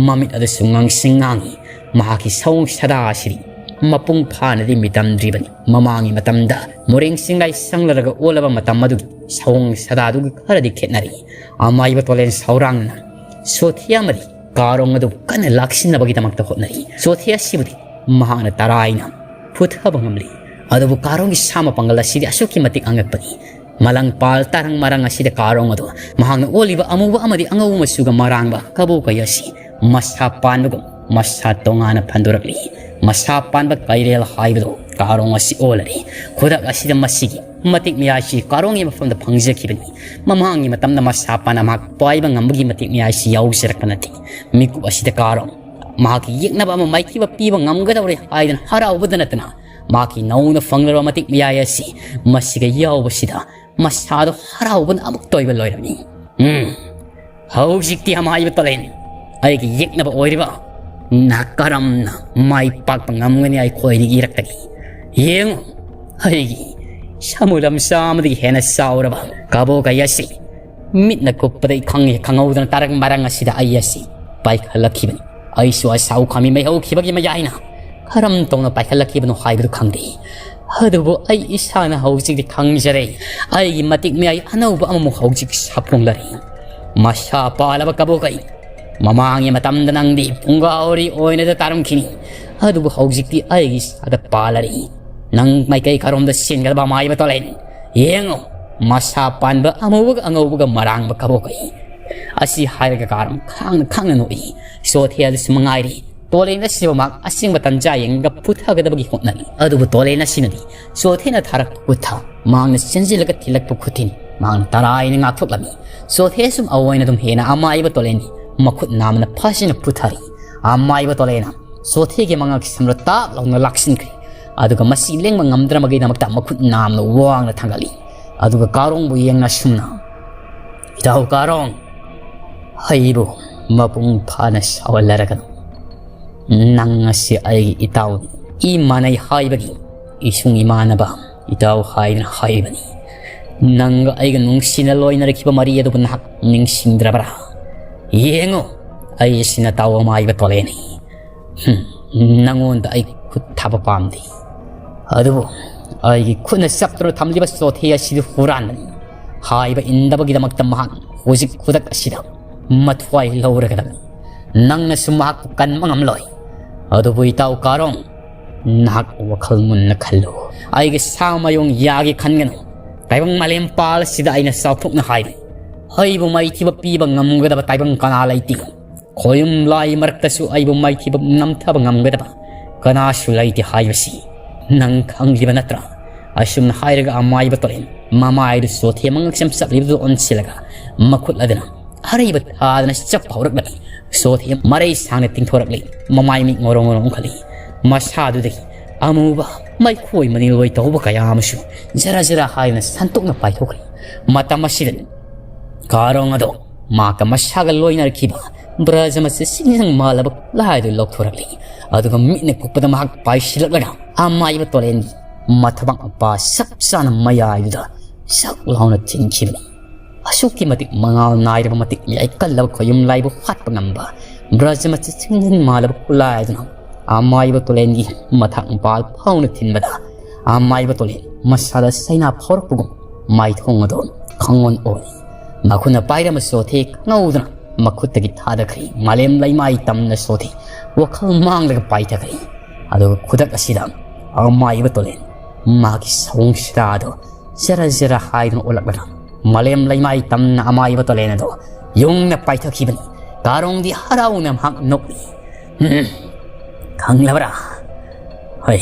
ꯃꯃꯤꯠ ꯑꯗꯨꯁꯨ ꯉꯥꯡꯁꯤꯡ ꯉꯥꯡꯏ꯫ ꯃꯍꯥꯛꯀꯤ ꯁꯑꯣꯡ ꯁꯥꯗꯥ ꯑꯁꯤꯗꯤ ꯃꯄꯨꯡ ꯐꯥꯅꯗꯤ ꯃꯤꯇꯝꯗ꯭ꯔꯤꯕꯅꯤ꯫ ꯃꯃꯥꯡꯒꯤ ꯃꯇꯝꯗ ꯃꯣꯔꯦꯡ ꯆꯤꯡꯂꯥꯏ ꯁꯪꯂꯔꯒ ꯑꯣꯜꯂꯕ ꯃꯇꯝ ꯑꯗꯨꯒꯤ ꯁꯑꯣꯡ ꯁꯥꯗꯥꯗꯨꯒ ꯈꯔꯗꯤ ꯈꯦꯠꯅꯔꯤ꯫ ꯑꯃꯥꯏꯕ ꯇꯣꯂꯦꯟ ꯁꯥꯎꯔꯥꯡꯅ ꯁꯣꯊꯤ ꯑꯃꯗꯤ ꯀꯥꯔꯣꯡ ꯑꯗꯨ ꯀꯟꯅ ꯂꯥꯛꯁꯤꯟꯅꯕꯒꯤꯗꯃꯛꯇ ꯍꯣꯠꯅꯔꯤ꯫ ꯆꯣꯊꯦ ꯑꯁꯤꯕꯨꯗꯤ ꯃꯍꯥꯛꯅ ꯇꯔꯥꯏꯅ ꯐꯨꯊꯕ ꯉꯝꯂꯤ꯫ ꯑꯗꯨꯕꯨ ꯀꯥꯔꯣꯡꯒꯤ ꯁꯥ ꯃꯄꯥꯡꯒꯜ ꯑꯁꯤꯗꯤ ꯑꯁꯨꯛꯀꯤ ꯃꯇꯤꯛ ꯑꯉꯛꯄꯅꯤ꯫ ꯃꯂꯪ ꯄꯥꯜ ꯇꯥꯔꯪ ꯃꯔꯪ ꯑꯁꯤꯗ ꯀꯥꯔꯣꯡ ꯑꯗꯨ ꯃꯍꯥꯛꯅ ꯑꯣꯜꯂꯤꯕ ꯑꯃꯨꯕ ꯑꯃꯗꯤ ꯑꯉꯧꯕ ꯃꯆꯨꯒ ꯃꯔꯥꯡꯕ ꯀꯕꯣ ꯀꯩ ꯑꯁꯤ ꯃꯁꯥ ꯄꯥꯟꯕꯒꯨꯝ ꯃꯁꯥ ꯇꯣꯉꯥꯟꯅ ꯐꯟꯗꯣꯔꯛꯂꯤ꯫ ꯃꯁꯥ ꯄꯥꯟꯕ ꯀꯩꯔꯦꯜ ꯍꯥꯏꯕꯗꯨ ꯀꯥꯔꯣꯡ ꯑꯁꯤ ꯑꯣꯜꯂꯔꯤ꯫ ꯈꯨꯗꯛ ꯑꯁꯤꯗ ꯃꯁꯤꯒꯤ ꯃꯇꯤꯛ ꯃꯌꯥꯏꯁꯤ ꯀꯥꯔꯣꯡꯒꯤ ꯃꯐꯝꯗ ꯐꯪꯖꯈꯤꯕꯅꯤ꯫ ꯃꯃꯥꯡꯒꯤ ꯃꯇꯝꯗ ꯃꯁꯥ ꯄꯥꯅ ꯃꯍꯥꯛ ꯄꯥꯏꯕ ꯉꯝꯕꯒꯤ ꯃꯇꯤꯛ ꯃꯌꯥꯏꯁꯤ ꯌꯥꯎꯖꯔꯛꯄ ꯅꯠꯇꯦ꯫ ꯃꯤꯀꯨꯞ ꯑꯁꯤꯗ ꯀꯥꯔꯣꯡ ꯃꯍꯥꯛꯀꯤ ꯌꯦꯛꯅꯕ ꯑꯃ ꯃꯥꯏꯊꯤꯕ ꯄꯤꯕ ꯉꯝꯒꯗꯧꯔꯦ ꯍꯥꯏꯗꯅ ꯍꯔꯥꯎꯕꯗ ꯅꯠꯇꯅ, ꯃꯍꯥꯛꯀꯤ ꯅꯧꯅ ꯐꯪꯂꯔꯕ ꯃꯇꯤꯛ ꯃꯌꯥꯏ ꯑꯁꯤ ꯃꯁꯤꯒ ꯌꯥꯎꯕꯁꯤꯗ ꯃꯁꯥꯗꯣ ꯍꯔꯥꯎꯕꯅ ꯑꯃꯨꯛ ꯇꯣꯏꯕ ꯂꯣꯏꯔꯝꯃꯤ꯫ ꯎꯝ, ꯍꯧꯖꯤꯛꯇꯤ ꯑꯃꯥꯏꯕ ꯇꯣꯂꯦꯟ, ꯑꯩꯒꯤ ꯌꯦꯛꯅꯕ ꯑꯣꯏꯔꯤꯕ ꯅꯍꯥꯛ ꯀꯔꯝꯅ ꯃꯥꯏ ꯄꯥꯛꯄ ꯉꯝꯒꯅꯤ ꯑꯩꯈꯣꯏꯅꯤ ꯏꯔꯛꯇꯒꯤ? ꯌꯦꯡꯉꯨ, ꯑꯩꯒꯤ ꯁꯃꯨ ꯂꯝꯆꯥ ꯑꯃꯗꯒꯤ ꯍꯦꯟꯅ ꯆꯥꯎꯔꯕ ꯀꯕꯣꯀꯩ ꯑꯁꯤ ꯃꯤꯠꯅ ꯀꯨꯞꯄꯗ ꯈꯪꯉꯦ ꯈꯪꯍꯧꯗꯅ ꯇꯥꯔꯛ ꯃꯔꯪ ꯑꯁꯤꯗ ꯑꯩ ꯑꯁꯤ ꯄꯥꯏꯈꯠꯂꯛꯈꯤꯕꯅꯤ꯫ ꯑꯩꯁꯨ ꯑꯁꯥꯎ ꯈꯥꯃꯤ ꯃꯩ ꯍꯧꯈꯤꯕꯒꯤ ꯃꯌꯥꯏꯅ ꯀꯔꯝ ꯇꯧꯅ ꯄꯥꯏꯈꯠꯂꯛꯈꯤꯕꯅꯣ ꯍꯥꯏꯕꯗꯨ ꯈꯪꯗꯦ꯫ ꯑꯗꯨꯕꯨ ꯑꯩ ꯏꯁꯥꯅ ꯍꯧꯖꯤꯛꯇꯤ ꯈꯪꯖꯔꯦ, ꯑꯩꯒꯤ ꯃꯇꯤꯛ ꯃꯌꯥꯏ ꯑꯅꯧꯕ ꯑꯃꯃꯨꯛ ꯍꯧꯖꯤꯛ ꯁꯥꯐꯣꯡꯂꯔꯦ꯫ ꯃꯁꯥ ꯄꯥꯜꯂꯕ ꯀꯕꯣꯀꯩ, ꯃꯃꯥꯡꯒꯤ ꯃꯇꯝꯗ ꯅꯪꯗꯤ ꯐꯨꯡꯒꯥ ꯋꯥꯔꯤ ꯑꯣꯏꯅꯗ ꯇꯥꯔꯝꯈꯤꯅꯤ, ꯑꯗꯨꯕꯨ ꯍꯧꯖꯤꯛꯇꯤ ꯑꯩꯒꯤ ꯏꯁꯥꯗ ꯄꯥꯜꯂꯔꯤ꯫ ꯅꯪ ꯃꯥꯏꯀꯩ ꯀꯔꯣꯝꯗ ꯆꯦꯟꯒꯗꯕ ꯑꯃꯥꯏꯕ ꯇꯣꯂꯦꯟ? ꯌꯦꯡꯉꯨ, ꯃꯁꯥ ꯄꯥꯟꯕ ꯑꯃꯨꯕꯒ ꯑꯉꯧꯕꯒ ꯃꯔꯥꯡꯕ ꯀꯕꯣꯀꯩ꯫ ꯑꯁꯤ ꯍꯥꯏꯔꯒ ꯀꯥꯔꯣꯡ ꯈꯥꯡꯅ ꯈꯥꯡꯅ ꯅꯣꯛꯏ꯫ ꯆꯣꯊꯦ ꯑꯗꯨꯁꯨ ꯃꯉꯥꯏꯔꯤ꯫ ꯇꯣꯂꯦꯟ ꯑꯁꯤꯕꯨ ꯃꯍꯥꯛ ꯑꯁꯦꯡꯕ ꯇꯟꯖꯥ ꯌꯦꯡꯉꯒ ꯄꯨꯊꯒꯗꯕꯒꯤ ꯍꯣꯠꯅꯔꯤ꯫ ꯑꯗꯨꯕꯨ ꯇꯣꯂꯦꯟ ꯑꯁꯤꯅꯗꯤ ꯆꯣꯊꯦꯅ ꯊꯥꯔꯛꯄ ꯈꯨꯠꯊ ꯃꯍꯥꯛꯅ ꯆꯦꯟꯁꯤꯜꯂꯒ ꯊꯤꯜꯂꯛꯄ ꯈꯨꯠꯊꯤꯅ ꯃꯍꯥꯛꯅ ꯇꯔꯥꯏꯅ ꯉꯥꯛꯊꯣꯛꯂꯝꯃꯤ꯫ ꯆꯣꯊꯦ ꯁꯨꯝ ꯑꯑꯣꯏꯅ ꯑꯗꯨꯝ ꯍꯦꯟꯅ ꯑꯃꯥꯏꯕ ꯇꯣꯂꯦꯟꯒꯤ ꯃꯈꯨꯠ ꯅꯥꯝꯃꯅ ꯐꯥꯁꯤꯅ ꯄꯨꯊꯔꯤ꯫ ꯑꯃꯥꯏꯕ ꯇꯣꯂꯦꯟꯅ ꯆꯣꯊꯦꯒꯤ ꯃꯉꯛ ꯁꯝꯔ ꯇꯥꯞ ꯂꯥꯎꯅ ꯂꯥꯛꯁꯤꯟꯈ꯭ꯔꯦ꯫ ꯑꯗꯨꯒ ꯃꯁꯤ ꯂꯦꯡꯕ ꯉꯝꯗ꯭ꯔꯕꯒꯤꯗꯃꯛꯇ ꯃꯈꯨꯠ ꯅꯥꯝꯅ ꯋꯥꯡꯅ ꯊꯥꯡꯒꯠꯂꯤ꯫ ꯑꯗꯨꯒ ꯀꯥꯔꯣꯡꯕꯨ ꯌꯦꯡꯅ ꯁꯨꯝꯅ, "ꯏꯇꯥꯎ ꯀꯥꯔꯣꯡ, ꯑꯩꯕꯨ ꯃꯄꯨꯡ ꯐꯥꯅ ꯁꯥꯎꯍꯜꯂꯔꯒꯅꯨ꯫ ꯅꯪ ꯑꯁꯤ ꯑꯩꯒꯤ ꯏꯇꯥꯎꯅꯤ꯫ ꯏ ꯃꯥꯟꯅꯩ ꯍꯥꯏꯕꯒꯤ ꯏꯁꯨꯡ ꯏꯃꯥꯟꯅꯕ ꯏꯇꯥꯎ ꯍꯥꯏꯗꯨꯅ ꯍꯥꯏꯕꯅꯤ꯫ ꯅꯪꯒ ꯑꯩꯒ ꯅꯨꯡꯁꯤꯅ ꯂꯣꯏꯅꯔꯛꯈꯤꯕ ꯃꯔꯤ ꯑꯗꯨꯕꯨ ꯅꯍꯥꯛ ꯅꯤꯡꯁꯤꯡꯗ꯭ꯔꯕ꯭ꯔꯥ? ꯌꯦꯡꯉꯨ, ꯑꯩ ꯑꯁꯤ ꯅꯇꯥꯎ ꯑꯃꯥꯏꯕ ꯇꯣꯂꯦꯟꯅꯤ꯫ ꯍꯨꯝ, ꯅꯪꯉꯣꯟꯗ ꯑꯩ ꯈꯨꯠ ꯊꯥꯕ ꯄꯥꯝꯗꯦ꯫ ꯑꯗꯨꯕꯨ ꯑꯩꯒꯤ ꯈꯨꯠꯅ ꯆꯞꯇꯨꯅ ꯊꯝꯂꯤꯕ ꯆꯣꯊꯦ ꯑꯁꯤꯗꯤ ꯍꯨꯔꯥꯟꯕꯅꯤ꯫ ꯍꯥꯏꯕ ꯏꯟꯗꯕꯒꯤꯗꯃꯛꯇ ꯃꯍꯥꯛ ꯍꯧꯖꯤꯛ ꯈꯨꯗꯛ ꯑꯁꯤꯗ ꯃꯊ꯭ꯋꯥꯏ ꯂꯧꯔꯒꯗꯕꯅꯤ꯫ ꯅꯪꯅꯁꯨ ꯃꯍꯥꯛꯄꯨ ꯀꯟꯕ ꯉꯝꯂꯣꯏ꯫ ꯑꯗꯨꯕꯨ ꯏꯇꯥꯎ ꯀꯥꯔꯣꯡ, ꯅꯍꯥꯛ ꯋꯥꯈꯜ ꯃꯨꯟꯅ ꯈꯜꯂꯨ꯫ ꯑꯩꯒꯤ ꯁꯥ ꯃꯌꯣꯡ ꯌꯥꯒꯦ ꯈꯟꯒꯅꯨ꯫ ꯇꯥꯏꯕꯪ ꯃꯥꯂꯦꯝ ꯄꯥꯜ ꯑꯁꯤꯗ ꯑꯩꯅ ꯆꯥꯎꯊꯣꯛꯅ ꯍꯥꯏꯔꯤ, ꯑꯩꯕꯨ ꯃꯥꯏꯊꯤꯕ ꯄꯤꯕ ꯉꯝꯒꯗꯕ ꯇꯥꯏꯕꯪ ꯀꯅꯥ ꯂꯩꯇꯦ꯫ ꯈꯣꯌꯨꯝ ꯂꯥꯏ ꯃꯔꯛꯇꯁꯨ ꯑꯩꯕꯨ ꯃꯥꯏꯊꯤꯕ ꯅꯝꯊꯕ ꯉꯝꯒꯗꯕ ꯀꯅꯥꯁꯨ ꯂꯩꯇꯦ ꯍꯥꯏꯕꯁꯤ ꯅꯪ ꯈꯪꯂꯤꯕ ꯅꯠꯇ꯭ꯔꯥ? ꯑꯁꯨꯝꯅ ꯍꯥꯏꯔꯒ ꯑꯃꯥꯏꯕ ꯇꯣꯂꯦꯟ ꯃꯃꯥꯏꯗꯨ ꯆꯣꯊꯦ ꯃꯉꯛꯁꯝ ꯆꯞꯂꯤꯕꯗꯨ ꯑꯣꯟꯁꯤꯜꯂꯒ ꯃꯈꯨꯠ ꯑꯗꯨꯅ ꯑꯔꯩꯕ ꯊꯥꯗꯅ ꯆꯞꯄ ꯍꯧꯔꯛꯂꯒ ꯆꯣꯊꯦ ꯃꯔꯩ ꯁꯥꯡꯅ ꯇꯤꯡꯊꯣꯔꯛꯂꯤ꯫ ꯃꯃꯥꯏ ꯃꯤꯠ ꯉꯧꯔꯣꯡ ꯉꯧꯔꯣꯡ ꯑꯣꯟꯈꯠꯂꯤ꯫ ꯃꯁꯥꯗꯨꯗꯒꯤ ꯑꯃꯨꯕ ꯃꯩꯈꯣꯏ ꯃꯅꯤꯜ ꯑꯣꯏ ꯇꯧꯕ ꯀꯌꯥ ꯑꯃꯁꯨ ꯖꯔ ꯖꯔ ꯍꯥꯏꯗꯨꯅ ꯁꯟꯇꯣꯛꯅ ꯄꯥꯏꯊꯣꯛꯈ꯭ꯔꯦ꯫ ꯃꯇꯝ ꯑꯁꯤꯗ ꯀꯥꯔꯣꯡ ꯑꯗꯣ ꯃꯍꯥꯛꯀ ꯃꯁꯥꯒ ꯂꯣꯏꯅꯔꯛꯈꯤꯕ ꯕ꯭ꯔꯖ ꯃꯆꯨ ꯁꯤꯡꯖꯪ ꯃꯥꯜꯂꯕ ꯈꯨꯠꯂꯥꯏꯗꯨ ꯂꯧꯊꯣꯔꯛꯂꯤ꯫ ꯑꯗꯨꯒ ꯃꯤꯠꯅ ꯀꯨꯞꯄꯗ ꯃꯍꯥꯛ ꯄꯥꯏꯁꯤꯜꯂꯛꯂꯒ ꯑꯃꯥꯏꯕ ꯇꯣꯂꯦꯟꯒꯤ ꯃꯊꯕꯥꯛ ꯃꯄꯥ ꯆꯞ ꯆꯥꯅ ꯃꯌꯥꯏꯗꯨꯗ ꯆꯥꯛ ꯂꯥꯎꯅ ꯊꯤꯟꯈꯤꯕꯅꯤ꯫ ꯑꯁꯨꯛꯀꯤ ꯃꯇꯤꯛ ꯃꯉꯥꯜ ꯅꯥꯏꯔꯕ ꯃꯇꯤꯛ ꯌꯥꯏꯀꯜꯂꯕ ꯈꯣꯌꯨꯝ ꯂꯥꯏꯕꯨ ꯍꯥꯠꯄ ꯉꯝꯕ ꯕ꯭ꯔꯖ ꯃꯆꯨ ꯁꯤꯡꯖꯪ ꯃꯥꯜꯂꯕ ꯈꯨꯠꯂꯥꯏ ꯑꯗꯨꯅ ꯑꯃꯥꯏꯕ ꯇꯣꯂꯦꯟꯒꯤ ꯃꯊꯛ ꯃꯄꯥꯜ ꯐꯥꯎꯅ ꯊꯤꯟꯕꯗ ꯑꯃꯥꯏꯕ ꯇꯣꯂꯦꯟ ꯃꯁꯥꯗ ꯆꯩꯅꯥ ꯐꯥꯎꯔꯛꯄꯒꯨꯝ ꯃꯥꯏꯊꯣꯡ ꯑꯗꯣ ꯈꯪꯑꯣꯟ ꯑꯣꯜꯂꯤ꯫ ꯃꯈꯨꯠꯅ ꯄꯥꯏꯔꯝꯕ ꯆꯣꯊꯦ ꯈꯪꯍꯧꯗꯅ ꯃꯈꯨꯠꯇꯒꯤ ꯊꯥꯗꯈ꯭ꯔꯦ꯫ ꯃꯥꯂꯦꯝ ꯂꯩꯃꯥꯏ ꯇꯝꯅ ꯆꯣꯊꯦ ꯋꯥꯈꯜ ꯃꯥꯡꯂꯒ ꯄꯥꯏꯊꯈ꯭ꯔꯦ꯫ ꯑꯗꯨꯒ ꯈꯨꯗꯛ ꯑꯁꯤꯗ ꯑꯃꯥꯏꯕ ꯇꯣꯂꯦꯟ ꯃꯍꯥꯛꯀꯤ ꯁꯑꯣꯡ ꯁꯤꯗꯥꯗꯣ ꯖꯔ ꯖꯔ ꯍꯥꯏꯗꯨꯅ ꯑꯣꯜꯂꯛꯂꯒ ꯃꯥꯂꯦꯝ ꯂꯩꯃꯥꯏ ꯇꯝꯅ ꯑꯃꯥꯏꯕ ꯇꯣꯂꯦꯟ ꯑꯗꯣ ꯌꯨꯡꯅ ꯄꯥꯏꯊꯈꯤꯕꯅꯤ꯫ ꯀꯥꯔꯣꯡꯗꯤ ꯍꯔꯥꯎꯅ ꯃꯍꯥꯛ ꯅꯣꯛꯂꯤ꯫ "ꯎꯝ, ꯈꯪꯂꯕ꯭ꯔꯥ? ꯍꯣꯏ,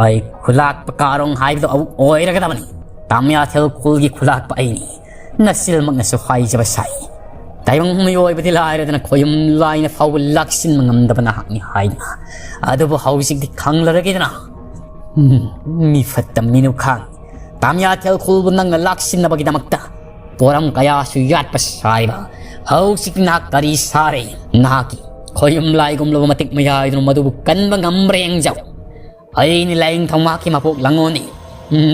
ꯑꯩ ꯈꯨꯂꯥꯛꯄ ꯀꯥꯔꯣꯡ ꯍꯥꯏꯕꯗꯣ ꯑꯃꯨꯛ ꯑꯣꯏꯔꯒꯗꯕꯅꯤ꯫ ꯇꯥꯃꯤꯌꯥꯊꯦꯜ ꯈꯨꯜꯒꯤ ꯈꯨꯂꯥꯛꯄ ꯑꯩꯅꯤ꯫ ꯅꯆꯤꯜꯃꯛꯅꯁꯨ ꯍꯥꯏꯖꯕ ꯁꯥꯏ꯫ ꯇꯥꯏꯕꯪ ꯃꯤꯑꯣꯏꯕꯗꯤ ꯂꯥꯏꯔꯗꯅ ꯈꯣꯌꯨꯝ ꯂꯥꯏꯅ ꯐꯥꯎꯕ ꯂꯥꯛꯁꯤꯟꯕ ꯉꯝꯗꯕ ꯅꯍꯥꯛꯅꯤ ꯍꯥꯏꯗꯅ꯫ ꯑꯗꯨꯕꯨ ꯍꯧꯖꯤꯛꯇꯤ ꯈꯪꯂꯔꯒꯦꯗꯅ꯫ ꯎꯝ, ꯃꯤ ꯐꯠꯇ ꯃꯤꯅꯨꯈꯥꯡ꯫ ꯇꯥꯃꯤꯌꯥꯊꯦꯜ ꯈꯨꯜꯕꯨ ꯅꯪꯅ ꯂꯥꯛꯁꯤꯟꯅꯕꯒꯤꯗꯃꯛꯇ ꯄꯣꯔꯝ ꯀꯌꯥꯁꯨ ꯌꯥꯠꯄ ꯁꯥꯔꯤꯕ꯫ ꯍꯧꯖꯤꯛ ꯅꯍꯥꯛ ꯀꯔꯤ ꯁꯥꯔꯦ? ꯅꯍꯥꯛꯀꯤ ꯈꯣꯌꯨꯝ ꯂꯥꯏꯒꯨꯝꯂꯕ ꯃꯇꯤꯛ ꯃꯌꯥꯏꯗꯨꯅ ꯃꯗꯨꯕꯨ ꯀꯟꯕ ꯉꯝꯕ꯭ꯔꯥ ꯌꯦꯡꯖꯧ꯫ ꯑꯩꯅꯤ ꯂꯥꯏꯅꯤꯡꯊꯧ ꯃꯍꯥꯛꯀꯤ ꯃꯄꯣꯛ ꯂꯥꯡꯉꯣꯟꯅꯤ꯫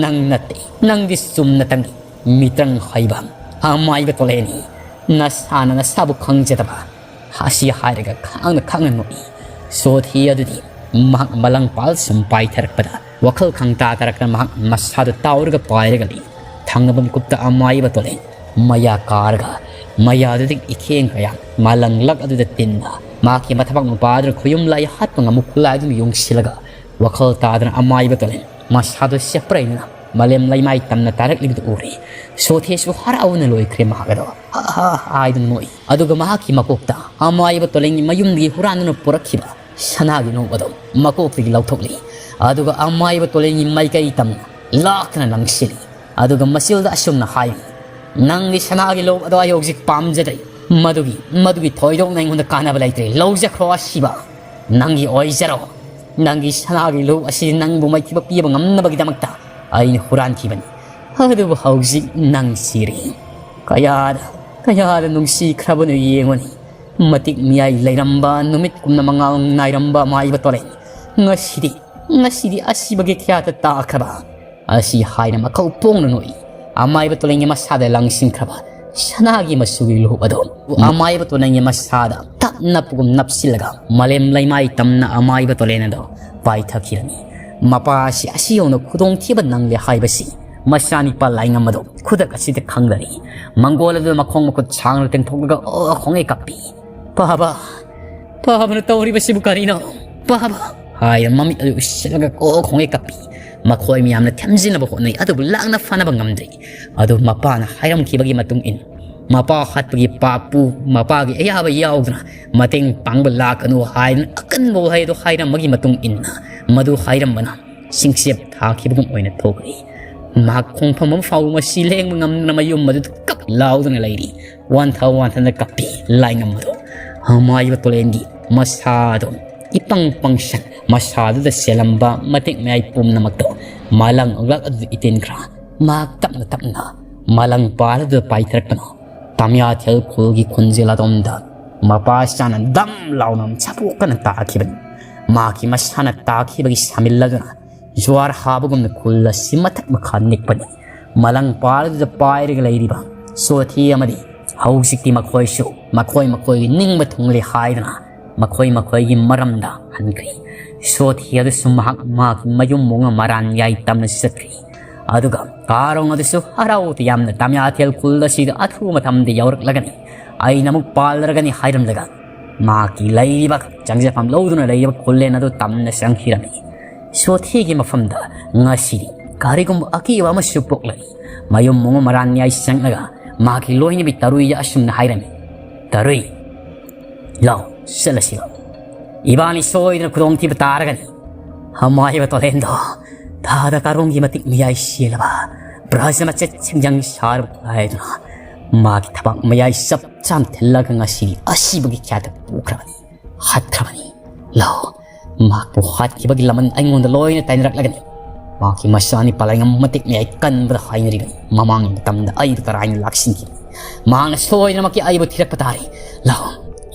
ꯅꯪ ꯅꯠꯇꯦ꯫ ꯅꯪꯗꯤ ꯆꯨꯝꯅ ꯇꯪꯒꯤ ꯃꯤꯇ꯭ꯔꯪ ꯍꯩꯕ ꯑꯃꯥꯏꯕ ꯇꯣꯂꯦꯟꯅꯤ꯫ ꯅꯁꯥꯅ ꯅꯁꯥꯕꯨ ꯈꯪꯖꯗꯕ꯫ ꯑꯁꯤ ꯍꯥꯏꯔꯒ ꯈꯥꯡꯅ ꯈꯥꯡꯅ ꯅꯣꯛꯏ꯫ ꯆꯣꯊꯦ ꯑꯗꯨꯗꯤ ꯃꯍꯥꯛ ꯃꯂꯪꯄꯥꯜ ꯁꯨꯝ ꯄꯥꯏꯊꯔꯛꯄꯗ ꯋꯥꯈꯜ ꯈꯪꯇꯥ ꯇꯥꯔꯛꯇꯅ ꯃꯍꯥꯛ ꯃꯁꯥꯗꯨ ꯇꯥꯎꯔꯒ ꯄꯥꯏꯔꯒ ꯂꯩ꯫ ꯊꯪꯅꯕ ꯃꯤꯀꯨꯞꯇ ꯑꯃꯥꯏꯕ ꯇꯣꯂꯦꯟ ꯃꯌꯥ ꯀꯥꯔꯒ ꯃꯌꯥꯗꯨꯗꯒꯤ ꯏꯈꯦꯡ ꯀꯌꯥ ꯃꯥꯂꯪꯂꯛ ꯑꯗꯨꯗ ꯇꯤꯟꯅ ꯃꯍꯥꯛꯀꯤ ꯃꯊꯕꯥꯛ ꯃꯄꯥꯗꯨꯅ ꯈꯨꯌꯨꯝ ꯂꯥꯏ ꯍꯥꯠꯄ ꯉꯝꯕ ꯈꯨꯠꯂꯥꯏꯗꯨꯅ ꯌꯨꯡꯁꯤꯜꯂꯒ ꯋꯥꯈꯜ ꯇꯥꯗꯅ ꯑꯃꯥꯏꯕ ꯇꯣꯂꯦꯟ ꯃꯁꯥꯗꯨ ꯆꯦꯞꯄ꯭ꯔꯩꯗꯨꯅ ꯃꯥꯂꯦꯝ ꯂꯩꯃꯥꯏ ꯇꯝꯅ ꯇꯥꯔꯛꯂꯤꯕꯗꯨ ꯎꯔꯦ꯫ ꯆꯣꯊꯦꯁꯨ ꯍꯔꯥꯎꯅ ꯂꯣꯏꯈ꯭ꯔꯦ ꯃꯍꯥꯛ ꯑꯗꯣ꯫ "ꯍꯥ ꯍꯥ" ꯍꯥꯏꯗꯨꯅ ꯅꯣꯛꯏ꯫ ꯑꯗꯨꯒ ꯃꯍꯥꯛꯀꯤ ꯃꯀꯣꯛꯇ ꯑꯃꯥꯏꯕ ꯇꯣꯂꯦꯟꯒꯤ ꯃꯌꯨꯝꯗꯒꯤ ꯍꯨꯔꯥꯟꯗꯨꯅ ꯄꯨꯔꯛꯈꯤꯕ ꯁꯅꯥꯒꯤ ꯅꯣꯡ ꯑꯗꯨ ꯃꯀꯣꯛꯇꯒꯤ ꯂꯧꯊꯣꯛꯂꯤ꯫ ꯑꯗꯨꯒ ꯑꯃꯥꯏꯕ ꯇꯣꯂꯦꯟꯒꯤ ꯃꯥꯏꯀꯩ ꯇꯝꯅ ꯂꯥꯛꯇꯅ ꯂꯪꯁꯤꯜꯂꯤ꯫ ꯑꯗꯨꯒ ꯃꯆꯤꯜꯗ ꯑꯁꯨꯝꯅ ꯍꯥꯏꯔꯤ, "ꯅꯪꯒꯤ ꯁꯅꯥꯒꯤ ꯂꯨꯞ ꯑꯗꯣ ꯑꯩ ꯍꯧꯖꯤꯛ ꯄꯥꯝꯖꯗ꯭ꯔꯦ꯫ ꯃꯗꯨꯒꯤ, ꯃꯗꯨꯒꯤ ꯊꯣꯏꯗꯣꯛꯅ ꯑꯩꯉꯣꯟꯗ ꯀꯥꯟꯅꯕ ꯂꯩꯇ꯭ꯔꯦ꯫ ꯂꯧꯖꯈ꯭ꯔꯣ ꯑꯁꯤꯕ꯫ ꯅꯪꯒꯤ ꯑꯣꯏꯖꯔꯣ꯫ ꯅꯪꯒꯤ ꯁꯅꯥꯒꯤ ꯂꯨꯞ ꯑꯁꯤ ꯅꯪꯕꯨ ꯃꯥꯏꯊꯤꯕ ꯄꯤꯕ ꯉꯝꯅꯕꯒꯤꯗꯃꯛꯇ ꯑꯩꯅ ꯍꯨꯔꯥꯟꯈꯤꯕꯅꯤ꯫ ꯑꯗꯨꯕꯨ ꯍꯧꯖꯤꯛ ꯅꯪ ꯁꯤꯔꯦ꯫ ꯀꯌꯥꯗ, ꯀꯌꯥꯗ ꯅꯨꯡꯁꯤꯈ꯭ꯔꯕꯅꯣ ꯌꯦꯡꯉꯨꯅꯤ꯫ ꯃꯇꯤꯛ ꯃꯤꯌꯥꯏ ꯂꯩꯔꯝꯕ, ꯅꯨꯃꯤꯠ ꯀꯨꯝꯅ ꯃꯉꯥꯜ ꯅꯥꯏꯔꯝꯕ ꯑꯃꯥꯏꯕ ꯇꯣꯂꯦꯟ ꯉꯁꯤꯗꯤ, ꯉꯁꯤꯗꯤ ꯑꯁꯤꯕꯒꯤ ꯀꯌꯥꯗ ꯇꯥꯈ꯭ꯔꯕ?" ꯑꯁꯤ ꯍꯥꯏꯅ ꯃꯈꯧ ꯄꯣꯡꯅ ꯅꯣꯛꯏ꯫ ꯑꯃꯥꯏꯕ ꯇꯣꯂꯦꯟꯒꯤ ꯃꯁꯥꯗ ꯂꯪꯁꯤꯟꯈ꯭ꯔꯕ ꯁꯅꯥꯒꯤ ꯃꯆꯨꯒꯤ ꯂꯨꯞ ꯑꯗꯣ ꯑꯃꯥꯏꯕ ꯇꯣꯂꯦꯟꯒꯤ ꯃꯁꯥꯗ ꯇꯞꯅ ꯄꯨꯒꯨꯝ ꯅꯞꯁꯤꯜꯂꯒ ꯃꯥꯂꯦꯝ ꯂꯩꯃꯥꯏ ꯇꯝꯅ ꯑꯃꯥꯏꯕ ꯇꯣꯂꯦꯟ ꯑꯗꯣ ꯄꯥꯏꯊꯈꯤꯔꯝꯃꯤ꯫ ꯃꯄꯥ ꯑꯁꯤ ꯑꯁꯤ ꯌꯧꯅ ꯈꯨꯗꯣꯡꯊꯤꯕ ꯅꯪꯂꯦ ꯍꯥꯏꯕꯁꯤ ꯃꯆꯥꯅꯤꯄꯥ ꯂꯥꯏꯉꯝ ꯑꯗꯣ ꯈꯨꯗꯛ ꯑꯁꯤꯗ ꯈꯪꯂꯔꯤ꯫ ꯃꯪꯒꯣꯜ ꯑꯗꯨ ꯃꯈꯣꯡ ꯃꯈꯨꯠ ꯁꯥꯡꯅ ꯇꯤꯡꯊꯣꯛꯂꯒ ꯑꯣ ꯈꯣꯡꯉꯩ ꯀꯞꯄꯤ꯫ "ꯄꯥꯕ, ꯄꯥꯕꯅ ꯇꯧꯔꯤꯕꯁꯤꯕꯨ ꯀꯔꯤꯅꯣ? ꯄꯥꯕ!" ꯍꯥꯏꯅ ꯃꯃꯤꯠ ꯑꯗꯨ ꯎꯏꯁꯤꯜꯂꯒ ꯀꯣꯛ ꯈꯣꯡꯉꯩ ꯀꯞꯄꯤ꯫ ꯃꯈꯣꯏ ꯃꯌꯥꯝꯅ ꯊꯦꯝꯖꯤꯟꯅꯕ ꯍꯣꯠꯅꯩ, ꯑꯗꯨꯕꯨ ꯂꯥꯛꯅ ꯐꯅꯕ ꯉꯝꯗ꯭ꯔꯤ꯫ ꯑꯗꯨ ꯃꯄꯥꯅ ꯍꯥꯏꯔꯝꯈꯤꯕꯒꯤ ꯃꯇꯨꯡ ꯏꯟꯅ, ꯃꯄꯥ ꯍꯥꯠꯄꯒꯤ ꯄꯥꯞꯄꯨ ꯃꯄꯥꯒꯤ ꯑꯌꯥꯕ ꯌꯥꯎꯗꯅ ꯃꯇꯦꯡ ꯄꯥꯡꯕ ꯂꯥꯛꯀꯅꯨ ꯍꯥꯏꯗꯨꯅ ꯑꯀꯟꯕ ꯋꯥꯍꯩ ꯑꯗꯨ ꯍꯥꯏꯔꯝꯕꯒꯤ ꯃꯇꯨꯡ ꯏꯟꯅ, ꯃꯗꯨ ꯍꯥꯏꯔꯝꯕꯅ ꯆꯤꯡꯆꯦꯞ ꯊꯥꯈꯤꯕꯒꯨꯝ ꯑꯣꯏꯅ ꯊꯣꯛꯈ꯭ꯔꯦ꯫ ꯃꯍꯥꯛ ꯈꯣꯡꯐꯝ ꯑꯃ ꯐꯥꯎꯕ ꯃꯁꯤ ꯂꯦꯡꯕ ꯉꯝꯗꯅ ꯃꯌꯨꯝ ꯑꯗꯨꯗ ꯀꯞ ꯂꯥꯎꯗꯨꯅ ꯂꯩꯔꯤ꯫ ꯋꯥꯟꯊ ꯋꯥꯟꯊꯅ ꯀꯞꯄꯤ꯫ ꯂꯥꯏꯉꯝ ꯑꯗꯣ ꯑꯃꯥꯏꯕ ꯇꯣꯂꯦꯟꯒꯤ ꯃꯁꯥꯗꯣ ꯏꯄꯪ ꯄꯪꯁꯟ, ꯃꯁꯥꯗꯨꯗ ꯆꯦꯜꯂꯝꯕ ꯃꯇꯤꯛ ꯃꯌꯥꯏ ꯄꯨꯝꯅꯃꯛꯇꯣ ꯃꯥꯂꯪ ꯑꯣꯛꯂꯛ ꯑꯗꯨꯗ ꯏꯇꯤꯟꯈ꯭ꯔꯥ꯫ ꯃꯍꯥꯛ ꯇꯞꯅ ꯇꯞꯅ ꯃꯥꯂꯪ ꯄꯥꯜ ꯑꯗꯨꯗ ꯄꯥꯏꯊꯔꯛꯄꯅ ꯇꯝꯌꯥꯊꯦꯜ ꯈꯨꯜꯒꯤ ꯈꯣꯟꯖꯦꯜ ꯑꯗꯣꯝꯗ ꯃꯄꯥ ꯆꯥꯅ ꯗꯝ ꯂꯥꯎꯅ ꯁꯥꯄꯣꯛꯀꯅ ꯇꯥꯈꯤꯕꯅꯤ꯫ ꯃꯍꯥꯛꯀꯤ ꯃꯁꯥꯅ ꯇꯥꯈꯤꯕꯒꯤ ꯁꯥꯃꯤꯜ ꯑꯗꯨꯅ ꯖ꯭ꯋꯥꯔ ꯍꯥꯕꯒꯨꯝꯅ ꯈꯨꯜ ꯑꯁꯤ ꯃꯊꯛ ꯃꯈꯥ ꯅꯤꯛꯄꯅꯤ꯫ ꯃꯥꯂꯪ ꯄꯥꯜ ꯑꯗꯨꯗ ꯄꯥꯏꯔꯒ ꯂꯩꯔꯤꯕ ꯁꯣꯊꯤ ꯑꯃꯗꯤ ꯍꯧꯖꯤꯛꯇꯤ ꯃꯈꯣꯏꯁꯨ ꯃꯈꯣꯏ ꯃꯈꯣꯏꯒꯤ ꯅꯤꯡꯕ ꯊꯨꯡꯂꯦ ꯍꯥꯏꯗꯨꯅ ꯃꯈꯣꯏ ꯃꯈꯣꯏꯒꯤ ꯃꯔꯝꯗ ꯍꯟꯈ꯭ꯔꯤ꯫ ꯁꯣꯊꯤ ꯑꯗꯨꯁꯨ ꯃꯍꯥꯛ ꯃꯍꯥꯛꯀꯤ ꯃꯌꯨꯝ ꯃꯣꯡꯉ ꯃꯔꯥꯟ ꯌꯥꯏ ꯇꯝꯅ ꯆꯠꯈ꯭ꯔꯤ꯫ ꯑꯗꯨꯒ ꯀꯥꯔꯣꯡ ꯑꯗꯨꯁꯨ ꯍꯔꯥꯎ ꯇꯌꯥꯝꯅ ꯇꯝꯌꯥꯊꯦꯜ ꯈꯨꯜ ꯑꯁꯤꯗ ꯑꯊꯨꯕ ꯃꯇꯝꯗ ꯌꯧꯔꯛꯂꯒꯅꯤ, ꯑꯩꯅ ꯑꯃꯨꯛ ꯄꯥꯜꯂꯔꯒꯅꯤ ꯍꯥꯏꯔꯝꯂꯒ ꯃꯍꯥꯛꯀꯤ ꯂꯩꯔꯤꯕ ꯆꯪꯖꯐꯝ ꯂꯧꯗꯨꯅ ꯂꯩꯔꯤꯕ ꯈꯨꯜꯂꯦꯟ ꯑꯗꯨ ꯇꯝꯅ ꯆꯪꯈꯤꯔꯝꯃꯤ꯫ ꯁꯣꯊꯤꯒꯤ ꯃꯐꯝꯗ ꯉꯁꯤꯗꯤ ꯀꯔꯤꯒꯨꯝꯕ ꯑꯀꯤꯕ ꯑꯃꯁꯨ ꯄꯣꯛꯂꯅꯤ꯫ ꯃꯌꯨꯝ ꯃꯣꯡꯉ ꯃꯔꯥꯟ ꯌꯥꯏ ꯆꯪꯂꯒ ꯃꯍꯥꯛꯀꯤ ꯂꯣꯏꯅꯕꯤ ꯇꯔꯨꯏꯗ ꯑꯁꯨꯝꯅ ꯍꯥꯏꯔꯝꯃꯤ, "ꯇꯔꯨꯏ, ꯂꯥꯎ, ꯆꯠꯂꯁꯤ ꯂꯥꯎ꯫ ꯏꯕꯥꯅꯤ ꯁꯣꯏꯗꯅ ꯈꯨꯗꯣꯡꯊꯤꯕ ꯇꯥꯔꯒꯅꯤ꯫ ꯑꯃꯥꯏꯕ ꯇꯣꯂꯦꯟꯗꯣ ꯊꯥꯗ ꯀꯥꯔꯣꯡꯒꯤ ꯃꯇꯤꯛ ꯃꯌꯥꯏ ꯆꯦꯜꯂꯕ ꯕ꯭ꯔꯖ ꯃꯆꯦꯠ ꯁꯤꯡꯖꯪ ꯁꯥꯔꯕ ꯈꯨꯠꯂꯥꯏꯗꯨꯅ ꯃꯥꯒꯤ ꯊꯕꯥꯛ ꯃꯌꯥꯏ ꯆꯞ ꯆꯥꯅ ꯊꯤꯜꯂꯒ ꯉꯁꯤꯗꯤ ꯑꯁꯤꯕꯒꯤ ꯈ꯭ꯌꯥꯠꯇ ꯄꯨꯈ꯭ꯔꯕꯅꯤ, ꯍꯥꯠꯈ꯭ꯔꯕꯅꯤ꯫ ꯂꯧ, ꯃꯍꯥꯛꯄꯨ ꯍꯥꯠꯈꯤꯕꯒꯤ ꯂꯃꯟ ꯑꯩꯉꯣꯟꯗ ꯂꯣꯏꯅ ꯇꯥꯏꯅꯔꯛꯂꯒꯅꯤ꯫ ꯃꯍꯥꯛꯀꯤ ꯃꯆꯥꯅꯤ ꯄꯂꯥꯏꯉꯝ ꯃꯇꯤꯛ ꯃꯌꯥꯏ ꯀꯟꯕꯗ ꯍꯥꯏꯅꯔꯤꯕꯅꯤ꯫ ꯃꯃꯥꯡꯒꯤ ꯃꯇꯝꯗ ꯑꯩꯕꯨ ꯇꯔꯥꯏꯅ ꯂꯥꯛꯁꯤꯟꯈꯤꯕꯅꯤ꯫ ꯃꯍꯥꯛꯅ ꯁꯣꯏꯗꯅꯃꯛꯀꯤ ꯑꯩꯕꯨ ꯊꯤꯔꯛꯄ ꯇꯥꯔꯦ꯫ ꯂꯧ,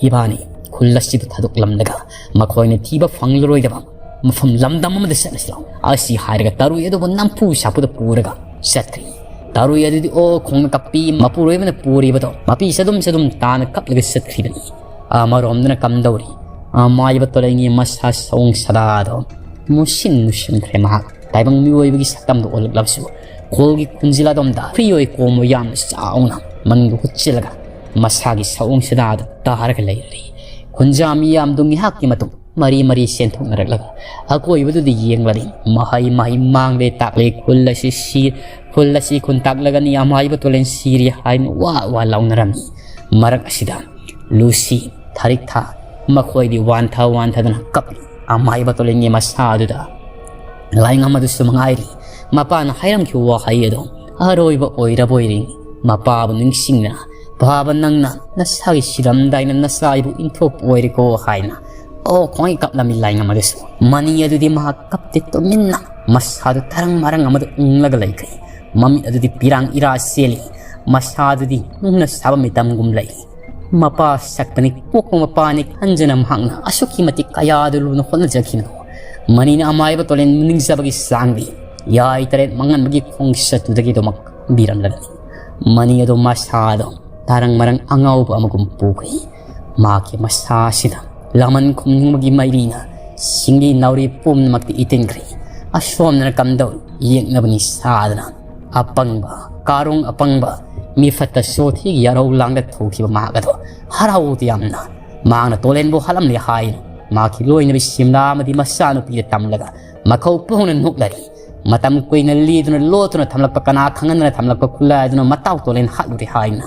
ꯏꯕꯥꯅꯤ ꯈꯨꯜ ꯑꯁꯤꯗ ꯊꯥꯗꯣꯛꯂꯝꯂꯒ ꯃꯈꯣꯏꯅ ꯊꯤꯕ ꯐꯪꯂꯔꯣꯏꯗꯕ ꯃꯐꯝ ꯂꯝꯗꯝ ꯑꯃꯗ ꯆꯠꯂꯁꯤ ꯂꯥꯎ꯫ ꯑꯁꯤ ꯍꯥꯏꯔꯒ ꯇꯔꯨꯏ ꯑꯗꯨꯕꯨ ꯅꯝꯐꯨ ꯁꯥꯐꯨꯗ ꯄꯨꯔꯒ ꯆꯠꯈ꯭ꯔꯤ꯫ ꯇꯔꯨꯏ ꯑꯗꯨꯗꯤ ꯑꯣ ꯈꯣꯡꯅ ꯀꯞꯄꯤ, ꯃꯄꯨꯔꯣꯏꯕꯅ ꯄꯨꯔꯤꯕꯗꯣ ꯃꯄꯤ ꯆꯗꯨꯝ ꯆꯗꯨꯝ ꯇꯥꯅ ꯀꯞꯂꯒ ꯆꯠꯈ꯭ꯔꯤꯕꯅꯤ꯫ ꯑꯃꯔꯣꯝꯗꯅ ꯀꯝꯗꯧꯔꯤ? ꯑꯃꯥꯏꯕ ꯇꯣꯂꯩꯉꯤ ꯃꯁꯥ ꯁꯑꯣꯡ ꯁꯥꯗꯥꯗꯣ ꯃꯨꯁꯤꯟ ꯃꯨꯁꯤꯟꯈ꯭ꯔꯦ꯫ ꯃꯍꯥꯛ ꯇꯥꯏꯕꯪ ꯃꯤꯑꯣꯏꯕꯒꯤ ꯁꯛꯇꯝꯗ ꯑꯣꯜꯂꯛꯂꯕꯁꯨ ꯈꯣꯜꯒꯤ ꯈꯨꯟꯖꯤꯜ ꯑꯗꯣꯝꯗ ꯐ꯭ꯔꯤ ꯑꯣꯏ ꯀꯣꯝꯕ ꯌꯥꯝꯅ ꯆꯥꯎꯅ ꯃꯅꯨꯡꯗ ꯍꯨꯠꯆꯤꯜꯂꯒ ꯃꯁꯥꯒꯤ ꯁꯑꯣꯡ ꯁꯥꯗꯥꯗ ꯇꯥꯔꯒ ꯂꯩꯔꯤ꯫ ꯈꯨꯟꯖꯥ ꯃꯤꯌꯥꯝꯗꯨ ꯉꯥꯏꯍꯥꯛꯀꯤ ꯃꯇꯨꯡ ꯃꯔꯤ ꯃꯔꯤ ꯆꯦꯟꯊꯣꯛꯅꯔꯛꯂꯒ ꯑꯀꯣꯏꯕꯗꯨꯗ ꯌꯦꯡꯂꯔꯤ꯫ ꯃꯍꯩ ꯃꯍꯩ ꯃꯥꯡꯂꯦ ꯇꯥꯛꯂꯦ, ꯈꯨꯜ ꯑꯁꯤ ꯁꯤ ꯈꯨꯜ ꯑꯁꯤ ꯈꯨꯟ ꯇꯥꯛꯂꯒꯅꯤ, ꯑꯃꯥꯏꯕ ꯇꯣꯂꯦꯟ ꯁꯤꯔꯤ ꯍꯥꯏꯅ ꯋꯥ ꯋꯥ ꯂꯥꯎꯅꯔꯝꯃꯤ꯫ ꯃꯔꯛ ꯑꯁꯤꯗ ꯂꯨꯁꯤ, ꯊꯥꯔꯤꯛꯊꯥ ꯃꯈꯣꯏꯗꯤ ꯋꯥꯟꯊ ꯋꯥꯟꯊꯗꯨꯅ ꯀꯞꯂꯤ꯫ ꯑꯃꯥꯏꯕ ꯇꯣꯂꯦꯟꯒꯤ ꯃꯁꯥ ꯑꯗꯨꯗ ꯂꯥꯏꯉꯝ ꯑꯗꯨꯁꯨ ꯃꯉꯥꯏꯔꯤ꯫ ꯃꯄꯥꯅ ꯍꯥꯏꯔꯝꯈꯤꯕ ꯋꯥꯍꯩ ꯑꯗꯣ ꯑꯔꯣꯏꯕ ꯑꯣꯏꯔꯕꯣꯏꯔꯤꯡ꯫ ꯃꯄꯥꯕꯨ ꯅꯤꯡꯁꯤꯡꯅ, "ꯄꯥꯕ, ꯅꯪꯅ ꯅꯁꯥꯒꯤ ꯁꯤꯔꯝꯗꯥꯏꯅ ꯅꯆꯥ ꯑꯩꯕꯨ ꯏꯟꯊꯣꯛꯄ ꯑꯣꯏꯔꯦꯀꯣ" ꯍꯥꯏꯅ ꯑꯣ ꯈꯣꯡꯉꯩ ꯀꯞꯂꯝꯃꯤ ꯂꯥꯏꯉꯝ ꯑꯗꯨꯁꯨ꯫ ꯃꯅꯤ ꯑꯗꯨꯗꯤ ꯃꯍꯥꯛ ꯀꯞꯇꯦ, ꯇꯨꯃꯤꯟꯅ ꯃꯁꯥꯗꯨ ꯇꯔꯪ ꯃꯔꯪ ꯑꯃꯗ ꯎꯪꯂꯒ ꯂꯩꯈ꯭ꯔꯦ꯫ ꯃꯃꯤꯠ ꯑꯗꯨꯗꯤ ꯄꯤꯔꯥꯡ ꯏꯔꯥ ꯆꯦꯜꯂꯤ꯫ ꯃꯁꯥꯗꯨꯗꯤ ꯅꯨꯡꯅ ꯁꯥꯕ ꯃꯤꯇꯝꯒꯨꯝ ꯂꯩ꯫ ꯃꯄꯥ ꯁꯛꯄꯅꯤ, ꯄꯣꯛꯄ ꯃꯄꯥꯅꯤ ꯈꯟꯖꯅ ꯃꯍꯥꯛꯅ ꯑꯁꯨꯛꯀꯤ ꯃꯇꯤꯛ ꯀꯌꯥꯗ ꯂꯨꯅ ꯍꯣꯠꯅꯖꯈꯤꯕꯅꯣ꯫ ꯃꯅꯤꯅ ꯑꯃꯥꯏꯕ ꯇꯣꯂꯦꯟ ꯅꯤꯡꯖꯕꯒꯤ ꯆꯥꯡꯗꯤ ꯌꯥꯏ ꯇꯔꯦꯠ ꯃꯉꯟꯕꯒꯤ ꯈꯣꯡꯆꯠꯇꯨꯗꯒꯤ ꯑꯗꯨꯃꯛ ꯄꯤꯔꯝꯂꯒꯅꯤ꯫ ꯃꯅꯤ ꯑꯗꯨ ꯃꯁꯥꯗꯣ ꯇꯔꯪ ꯃꯔꯪ ꯑꯉꯥꯎꯕ ꯑꯃꯒꯨꯝ ꯄꯨꯈ꯭ꯔꯤ꯫ ꯃꯍꯥꯛꯀꯤ ꯃꯁꯥ ꯑꯁꯤꯗ ꯂꯃꯟ ꯈꯨꯝꯅꯤꯡꯕꯒꯤ ꯃꯩꯔꯤꯅ ꯁꯤꯡꯂꯤ ꯅꯥꯎꯔꯤ ꯄꯨꯝꯅꯃꯛꯇ ꯏꯇꯤꯟꯈ꯭ꯔꯤ꯫ ꯑꯁꯣꯝꯗꯅ ꯀꯝꯗꯧ ꯌꯦꯛꯅꯕꯅꯤ ꯁꯥꯗꯅ ꯑꯄꯪꯕ, ꯀꯥꯔꯣꯡ ꯑꯄꯪꯕ, ꯃꯤ ꯐꯠꯇ ꯁꯣꯊꯤꯒꯤ ꯌꯥꯔꯧ ꯂꯥꯡꯗ ꯊꯣꯛꯈꯤꯕ ꯃꯍꯥꯛ ꯑꯗꯣ ꯍꯔꯥꯎ ꯇꯌꯥꯝꯅ ꯃꯍꯥꯛꯅ ꯇꯣꯂꯦꯟꯕꯨ ꯍꯥꯠꯂꯝꯂꯦ ꯍꯥꯏꯅ ꯃꯍꯥꯛꯀꯤ ꯂꯣꯏꯅꯕꯤ ꯁꯤꯝꯂꯥ ꯑꯃꯗꯤ ꯃꯆꯥꯅꯨꯄꯤꯗ ꯇꯝꯂꯒ ꯃꯈꯧ ꯄꯨꯡꯅ ꯅꯣꯛꯅꯔꯤ꯫ ꯃꯇꯝ ꯀꯨꯏꯅ ꯂꯤꯗꯨꯅ ꯂꯣꯠꯇꯨꯅ ꯊꯝꯂꯛꯄ, ꯀꯅꯥ ꯈꯪꯍꯟꯗꯅ ꯊꯝꯂꯛꯄ ꯈꯨꯠꯂꯥꯏ ꯑꯗꯨꯅ ꯃꯇꯥꯎ ꯇꯣꯂꯦꯟ ꯍꯥꯠꯂꯨꯔꯦ ꯍꯥꯏꯅ꯫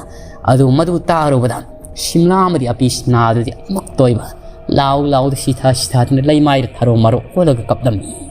ꯑꯗꯨ ꯃꯗꯨ ꯇꯥꯔꯨꯕꯗ ꯁꯤꯝꯂꯥ ꯑꯃꯗꯤ ꯑꯄꯤ ꯁꯤꯅꯥꯗꯨꯗꯤ ꯑꯃꯨꯛꯇ ꯑꯣꯏꯕ ꯂꯥꯎ ꯂꯥꯎꯗ ꯁꯤꯊꯥ ꯁꯤꯊꯥꯗꯨꯅ ꯂꯩꯃꯥꯏꯗ ꯊꯔꯣ ꯃꯔꯣ ꯑꯣꯜꯂꯒ ꯀꯞꯂꯝꯃꯤ꯫